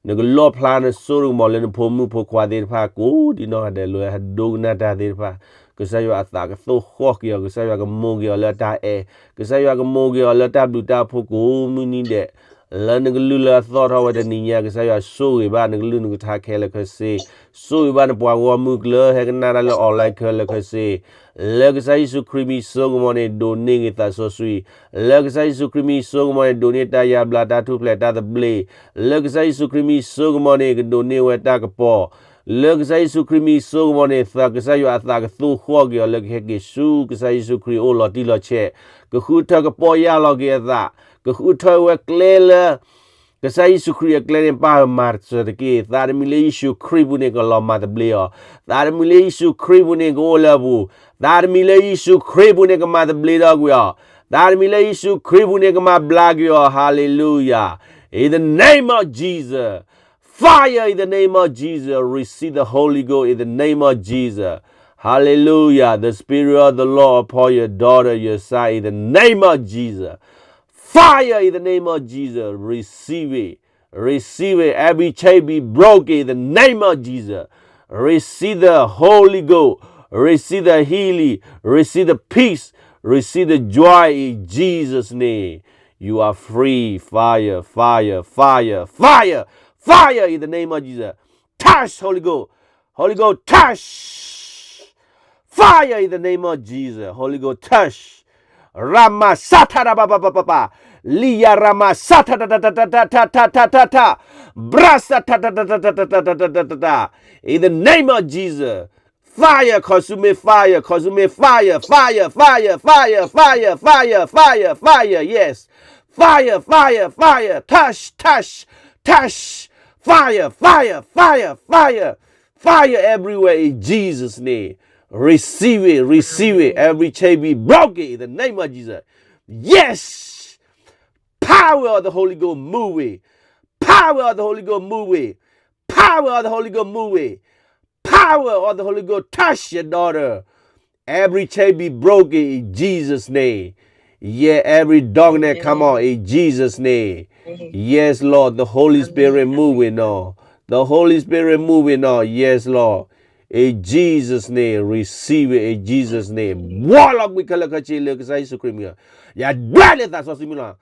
နကလီၣ်ဖျါနစိတကမီၤလၢနဖိမုၣ်ဖိခွါသ့ၣ်တဖၣ် ကိးဒံနီၢ်ဂၤဒဲးလၢအဟဲဒိကနၣ်တၢ်သ့ၣ်တဖၣ်, ကစၢ်ယွၤအသးကသိၣ်ဃီၣ်က့ၤအီၤ, ကစၢ်ယွၤကမူက့ၤအီၤလၢအတၢ်အဲၣ်, ကစၢ်ယွၤကမူက့ၤအီၤလၢတၢ်ဘျုးတၢ်ဖှိၣ်ကိးမုၢ်နံၤဒဲး, လၢနကလုၢ်လၢအသီၣ်ထီၣ်ဝဲတနံၤညါ, ကစၢ်ယွၤဆိၣ်ဂ့ၤဘၣ်နကလုၢ်နကထါခဲလၢာ်ခဲဆ့, ဆိၣ်ဂ့ၤဘၣ်နပှၤဂီၢ်မုၢ်ကျၢၢ်ဟဲကနၣ်တၢ်လၢ online ခဲလၢာ်ခဲဆ့, လၢကစၢ်ယ့ၣ်ၡူးခရံာ်မံၤစိကမီၤန့ၣ် ဒိးန့ၢ်ဂ့ၤသးစီဆှံ, လၢကစၢ်ယ့ၣ်ၡူးခရံာ်မံၤစိကမီၤန့ၣ် ဒိးန့ၢ်တၢ်ယါဘျါတၢ်ထူၣ်ဖျဲးတၢ်သဘျ့, လၢကစၢ်ယ့ၣ်ၡူးခရံာ်မံၤစိကမီၤန့ၣ် ကဒိးန့ၢ်ဝဲတၢ်ကပီၤ, လၢကစၢ်ယ့ၣ်ၡူးခရံာ်မံၤစိကမီၤန့ၣ် သးကစၢ်ယွၤအသးကသိၣ်ဃီၣ်က့ၤအီၤလၢကဟဲက့ၤဆူ ကစၢ်ယ့ၣ်ၡူးခရံာ်အိၣ်လီၤတံၢ်လီၤဆဲး, ကဃုထၢကပီၢ်ယၢ်လီၤက့ၤအသး, ကဃုထၢဝဲကျဲလၢ ကစၢ်ယ့ၣ်ၡူးခရံာ်အကျဲန့ၣ် ပၢ်မၤစၢၤတက့ၢ်. သးတမံၤလၢယ့ၣ်ၡူးခရံာ်ပူၤန့ၣ် ကလီၤမၤသဘျ့အီၤ, သးတမံၤလၢယ့ၣ်ၡူးခရံာ်ပူၤန့ၣ် ကအိၣ်လၢအပူၤ, သးတမံၤလၢယ့ၣ်ၡူးခရံာ်ပူၤန့ၣ် ကမၤသဘျ့ထီၣ်ကွံာ်အီၤ, သးတမံၤလၢယ့ၣ်ၡူးခရံာ်ပူၤန့ၣ် ကမၤဘျါကွံာ်အီၤ, hallelujah, in the name of Jesus, fire in the name of Jesus, receive the Holy Ghost in the name of Jesus, hallelujah, the Spirit of the Lord upon your daughter, your son, in the name of Jesus, fire in the name of Jesus, receive it. Receive it. Every chain be broken in the name of Jesus. Receive the Holy Ghost. Receive the healing. Receive the peace. Receive the joy in Jesus' name. You are free. Fire, fire, fire, fire, fire in the name of Jesus. Touch, Holy Ghost. Holy Ghost, touch. Fire in the name of Jesus. Holy Ghost, touch. Rama sata da ba ba ba ba ba. Liya rama sata da da da da da ta ta ta ta ta. Brasa ta ta ta ta ta ta ta ta ta ta ta. In the name of Jesus. Fire, consuming fire, consuming fire, fire, fire, fire, fire, fire, fire, fire, yes. Fire, fire, fire, touch, touch, touch. Fire, fire, fire, fire. Fire everywhere in Jesus' name. Receive it, receive it. Every chain be broken in the name of Jesus. Yes! Power of the Holy Ghost move it. Power of the Holy Ghost move it. Power of the Holy Ghost move it. Power of the Holy Ghost touch your daughter. Every chain be broken in Jesus' name. Yeah, every darkness come out in Jesus' name. Yes, Lord, the Holy Spirit moving now. The Holy Spirit moving now. Yes, Lord. In Jesus' name, receive it in Jesus' name. ဘှီလီၤကွံာ်ခဲလၢာ်ခဲဆ့လၢကစၢ်ယ့ၣ်ၡူးခရံာ်မံၤ, ယဒွဲၣ်လၢသးစီဆှံမံၤလီၤ.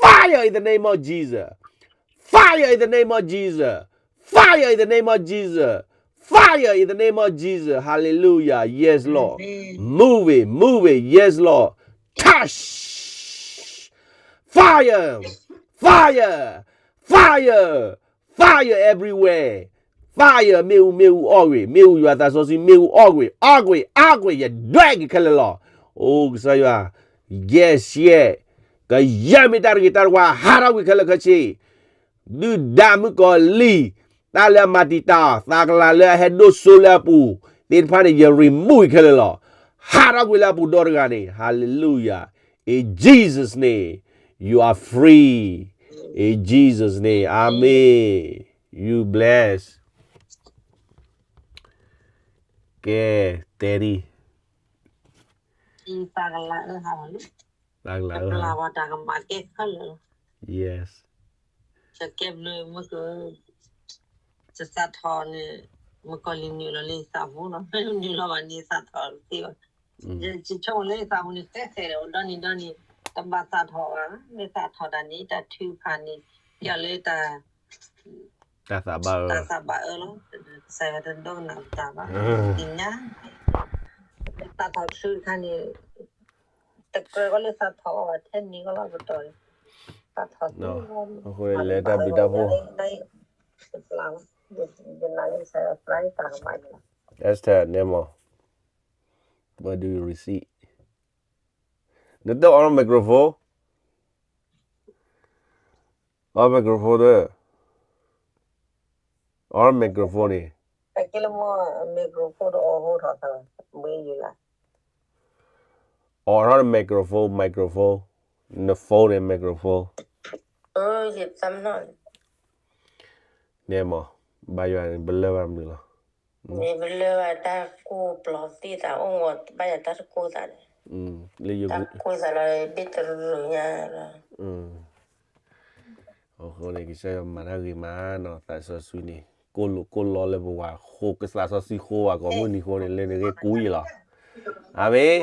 Fire in the name of Jesus. Fire in the name of Jesus. Fire in the name of Jesus. Fire in the name of Jesus. Hallelujah. Yes, Lord. Move it. Move it. Yes, Lord. Touch. Fire. Fire. Fire. Fire everywhere. Fire မ့ၣ်အူ မ့ၣ်အူအီၣ်ကွံာ်, မ့ၣ်အူယွၤသးစီဆှံ မ့ၣ်အူအီၣ်ကွံာ်, အီၣ်ကွံာ်, အီၣ်ကွံာ်, ယဒွဲၣ်က့ၤခဲလၢာ်လီၤ. အိ ကစၢ်ယွၤ, yes, yes, ကယဲၢ်မ့ၢ်တၢ်တဂ့ၤတၢ်တဝါ ဟးထီၣ်ကွံာ်ခဲလၢာ်ခဲဆ့ ဒုၣ်ဒါမုၣ်ကီၤလံၢ်, တၢ်လၢအမၤတံာ်တာ်အီၤ, သးကလၤလၢအဟဲဒိၣ်စိလၢအပူၤသ့ၣ်တဖၣ်န့ၣ် ယ remove ခဲလၢာ်လီၤ. ဟးထီၣ်ကွံာ်လၢအပူၤဒီတဂၤန့ၣ်, hallelujah. In Jesus' name, you are free. In Jesus' name, amen. You bless. ကဲ, တဲဒံ, သးကလၤအၢဟးလီၤ, သးကလၤအၢဟး, တၢ်ကမၤကဲခဲလၢာ်, yes, ကဲဘျုးမုၢ်က, တသးထီန့ၣ်, မုၢ်ကီၤလံၢ်နုာ်လီၤလၢသးပူၤလီၤ, မ့ၢ်နုာ်လီၤဘၣ်န့ၣ်သးထီတသ့ဘၣ်, ယဆိကမိၣ်လၢသးပူၤန့ၣ် ဃဲဃဲဒီး ဒီနံၤဒီနံၤ တဘၣ်သးထီၣ်ဘၣ်, မ့ၢ်သးထီၣ်တၢ်န့ၣ် တၢ်ထုကဖၣ်န့ၣ် ပျီလၢတၢ် တၢ်သးဘၣ်အၢ, တၢ်သးဘၣ်အၢလီၤ. ကစၢ်ယွၤတဒိကနၣ်ပတၢ်ဘၣ်, သ့ၣ်ညါ, သးထီၣ်ဆူတခါန့ၣ် တကြၢးကီလၢသးထီၣ်အီၤထဲန့ၣ်ကီလီၤပတီၢ်, သးထီၣ်သ့, အဃိန့ၣ်လဲၤတၢ်ဘျုးတၢ်ဖှိၣ်, ယနာ်လၢကစၢ်ယွၤပျၢ်ယသးကမၣ်ယၤလီၤ. Esther နဲမး, what do you receive? နတအီ microphone, အီ microphone တ, အီ microphone န့ၣ်, အကဲလၢမ့ၢ် microphone တအီဟိထီၣ်သး, ဘှံးယုာ်လၢ အီထီၣ် microphone, microphone, န phone န့ၣ် microphone, နဲမး, ဘါယွၤန့ၣ် ပလၢၢ်ဘၣ်မနုၤလီၤ. မ့ၢ်ပလၢၢ်ဘၣ်တၢ်ကိၢ်ပျီသ့ၣ်သးအိၣ်ဂီၢ် ဘၣ်ယၤတၢ်တကိၢ်သးန့ၣ်, လၢယ တၢ်ကိၢ်သးလီၤ ဘ့ၣ်တရူးညါလီၤ. အဃိန့ၣ် ကစၢ်ယွၤမၤတၢ်ဂ့ၤမးနီၤ, သးစီဆှံန့ၣ် ကိၢ်လိာ်ကိၢ်လီလၢပဝၤဃိ ကသးစီဆှံဃိဝဲကိးမုၢ်နံၤဃိန့ၣ် လၢန့ၣ်ဂ့ၤကူယံာ်လီၤ. အၤမ့ၣ်.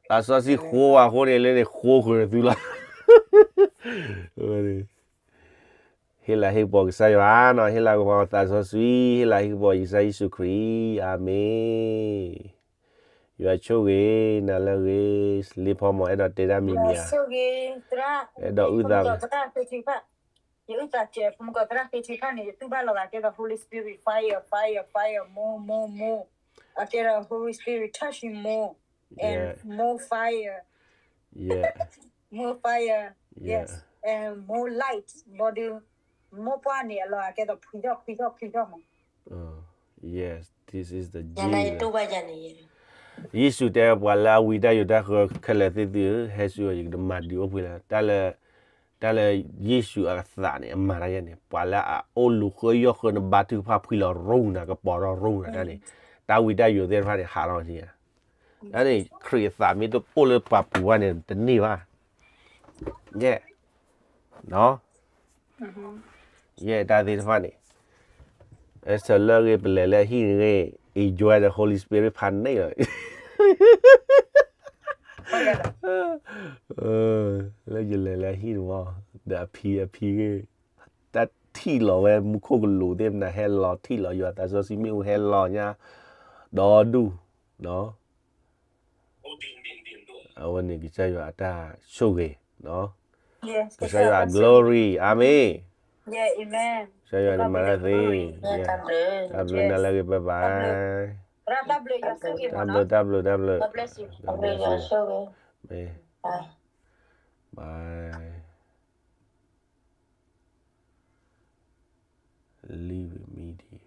သးစီဆှံဃိဝဲဃိန့ၣ် လၢန့ၣ်ဃိဃုာ်သုလီၤ. ဟ့ၣ်လၤဟ့ၣ်ကပီၤကစၢ်ယွၤနီၤ, ဟ့ၣ်လၤကပီၤသးစီဆှံ, ဟ့ၣ်လၤဟ့ၣ်ကပီၤကစၢ်ယ့ၣ်ၡူးခရံာ်, အၤမ့ၣ်. ယွၤဆိၣ်ဂ့ၤနၤလၢအဂ့ၤ, လ့ဖီမး အဲၣ်ဒိးတဲတၢ်မံၤမံၤဧါ, အဲၣ်ဒိးအုၣ်သး, ယအုၣ်သးစဲး ဖိမုၣ်ကီၢ်သရၣ်သ့ၣ်တဖၣ်န့ၣ် ယတူၢ်ဘၣ်လီၤဂာ်ကဲသိး Holy Spirit fire, fire, fire, more, more, more, အကဲဒီး Holy Spirit touch him more, and more fire, more fire, yes, and more light, ဘၣ်ဒီး မိၢ်ပှၢ်န့ၣ် အလီၤဂာ်ကဲသိး ဖှံထီၣ် ဖှံထီၣ် ဖှံထီၣ်မး. Yes, this is the Jesus. ယ့ၣ်ၡူးတဲ ပှၤလၢအဝံတၢ်ယိးတၢ်ဃၢခဲလၢာ်သ့ၣ်သုဧၢ, ဟဲဆူယၤ ယကမၤဒုးအိၣ်ဖှံလၢ တၢ်လၢ တၢ်လၢယ့ၣ်ၡူးအသးန့ၣ် အမၤတၢ်ယဲန့ၣ် ပှၤလၢအအိၣ်လူၤဃၢယီၢ်ဃၢ နဘါထုကဖၣ်ဖှံလီၤရူနၤ ကပီၤထီၣ်ရူနၤတၢ်န့ၣ်, တၢ်ဝံတၢ်ယိးသ့ၣ်တဖၣ်န့ၣ် ဟးထီၣ်န့ၣ်ဧါ. တၢ်န့ၣ် ခရံာ်အသးမ့ၢ်တအိၣ်လၢပှၤပူၤဘၣ်န့ၣ် တန့ၢ်ဘၣ်. ယဲၢ် ယဲၢ်တၢ်သ့ၣ်တဖၣ်န့ၣ် Esther လၢအဂ့ၤ ပလဲၤလၢအဟံၣ်န့ၣ်ဂ့ၤ enjoy the Holy Spirit ဖးန့ၣ်လီၤ. လၢယလဲၤလၢအဟံၣ်န့ၣ်မး ဒီးအဖံအဖံဂ့ၤ တၢ်ထံၣ်လီၤဝဲမူခိၣ်ကလူးသ့ၣ်မနုၤ ဟဲလီၤထံၣ်လီၤယွၤသးစီဆှံမ့ၣ်အူဟဲလီၤညါ ဒီဒူၣ် အဝဲန့ၣ်ကစၢ်ယွၤအတၢ်ဆိၣ်ဂ့ၤ, ကစၢ်ယွၤအ glory, အၤမ့ၣ်. ကစၢ်ယွၤန့ၣ်မၤတၢ်သ့, တၢ်ဘျုးနၤလၢအဂ့ၤ bye bye, တၢ်ဘျုး တၢ်ဘျုး တၢ်ဘျုး, မ့ၢ် bye, leave with me ဒီး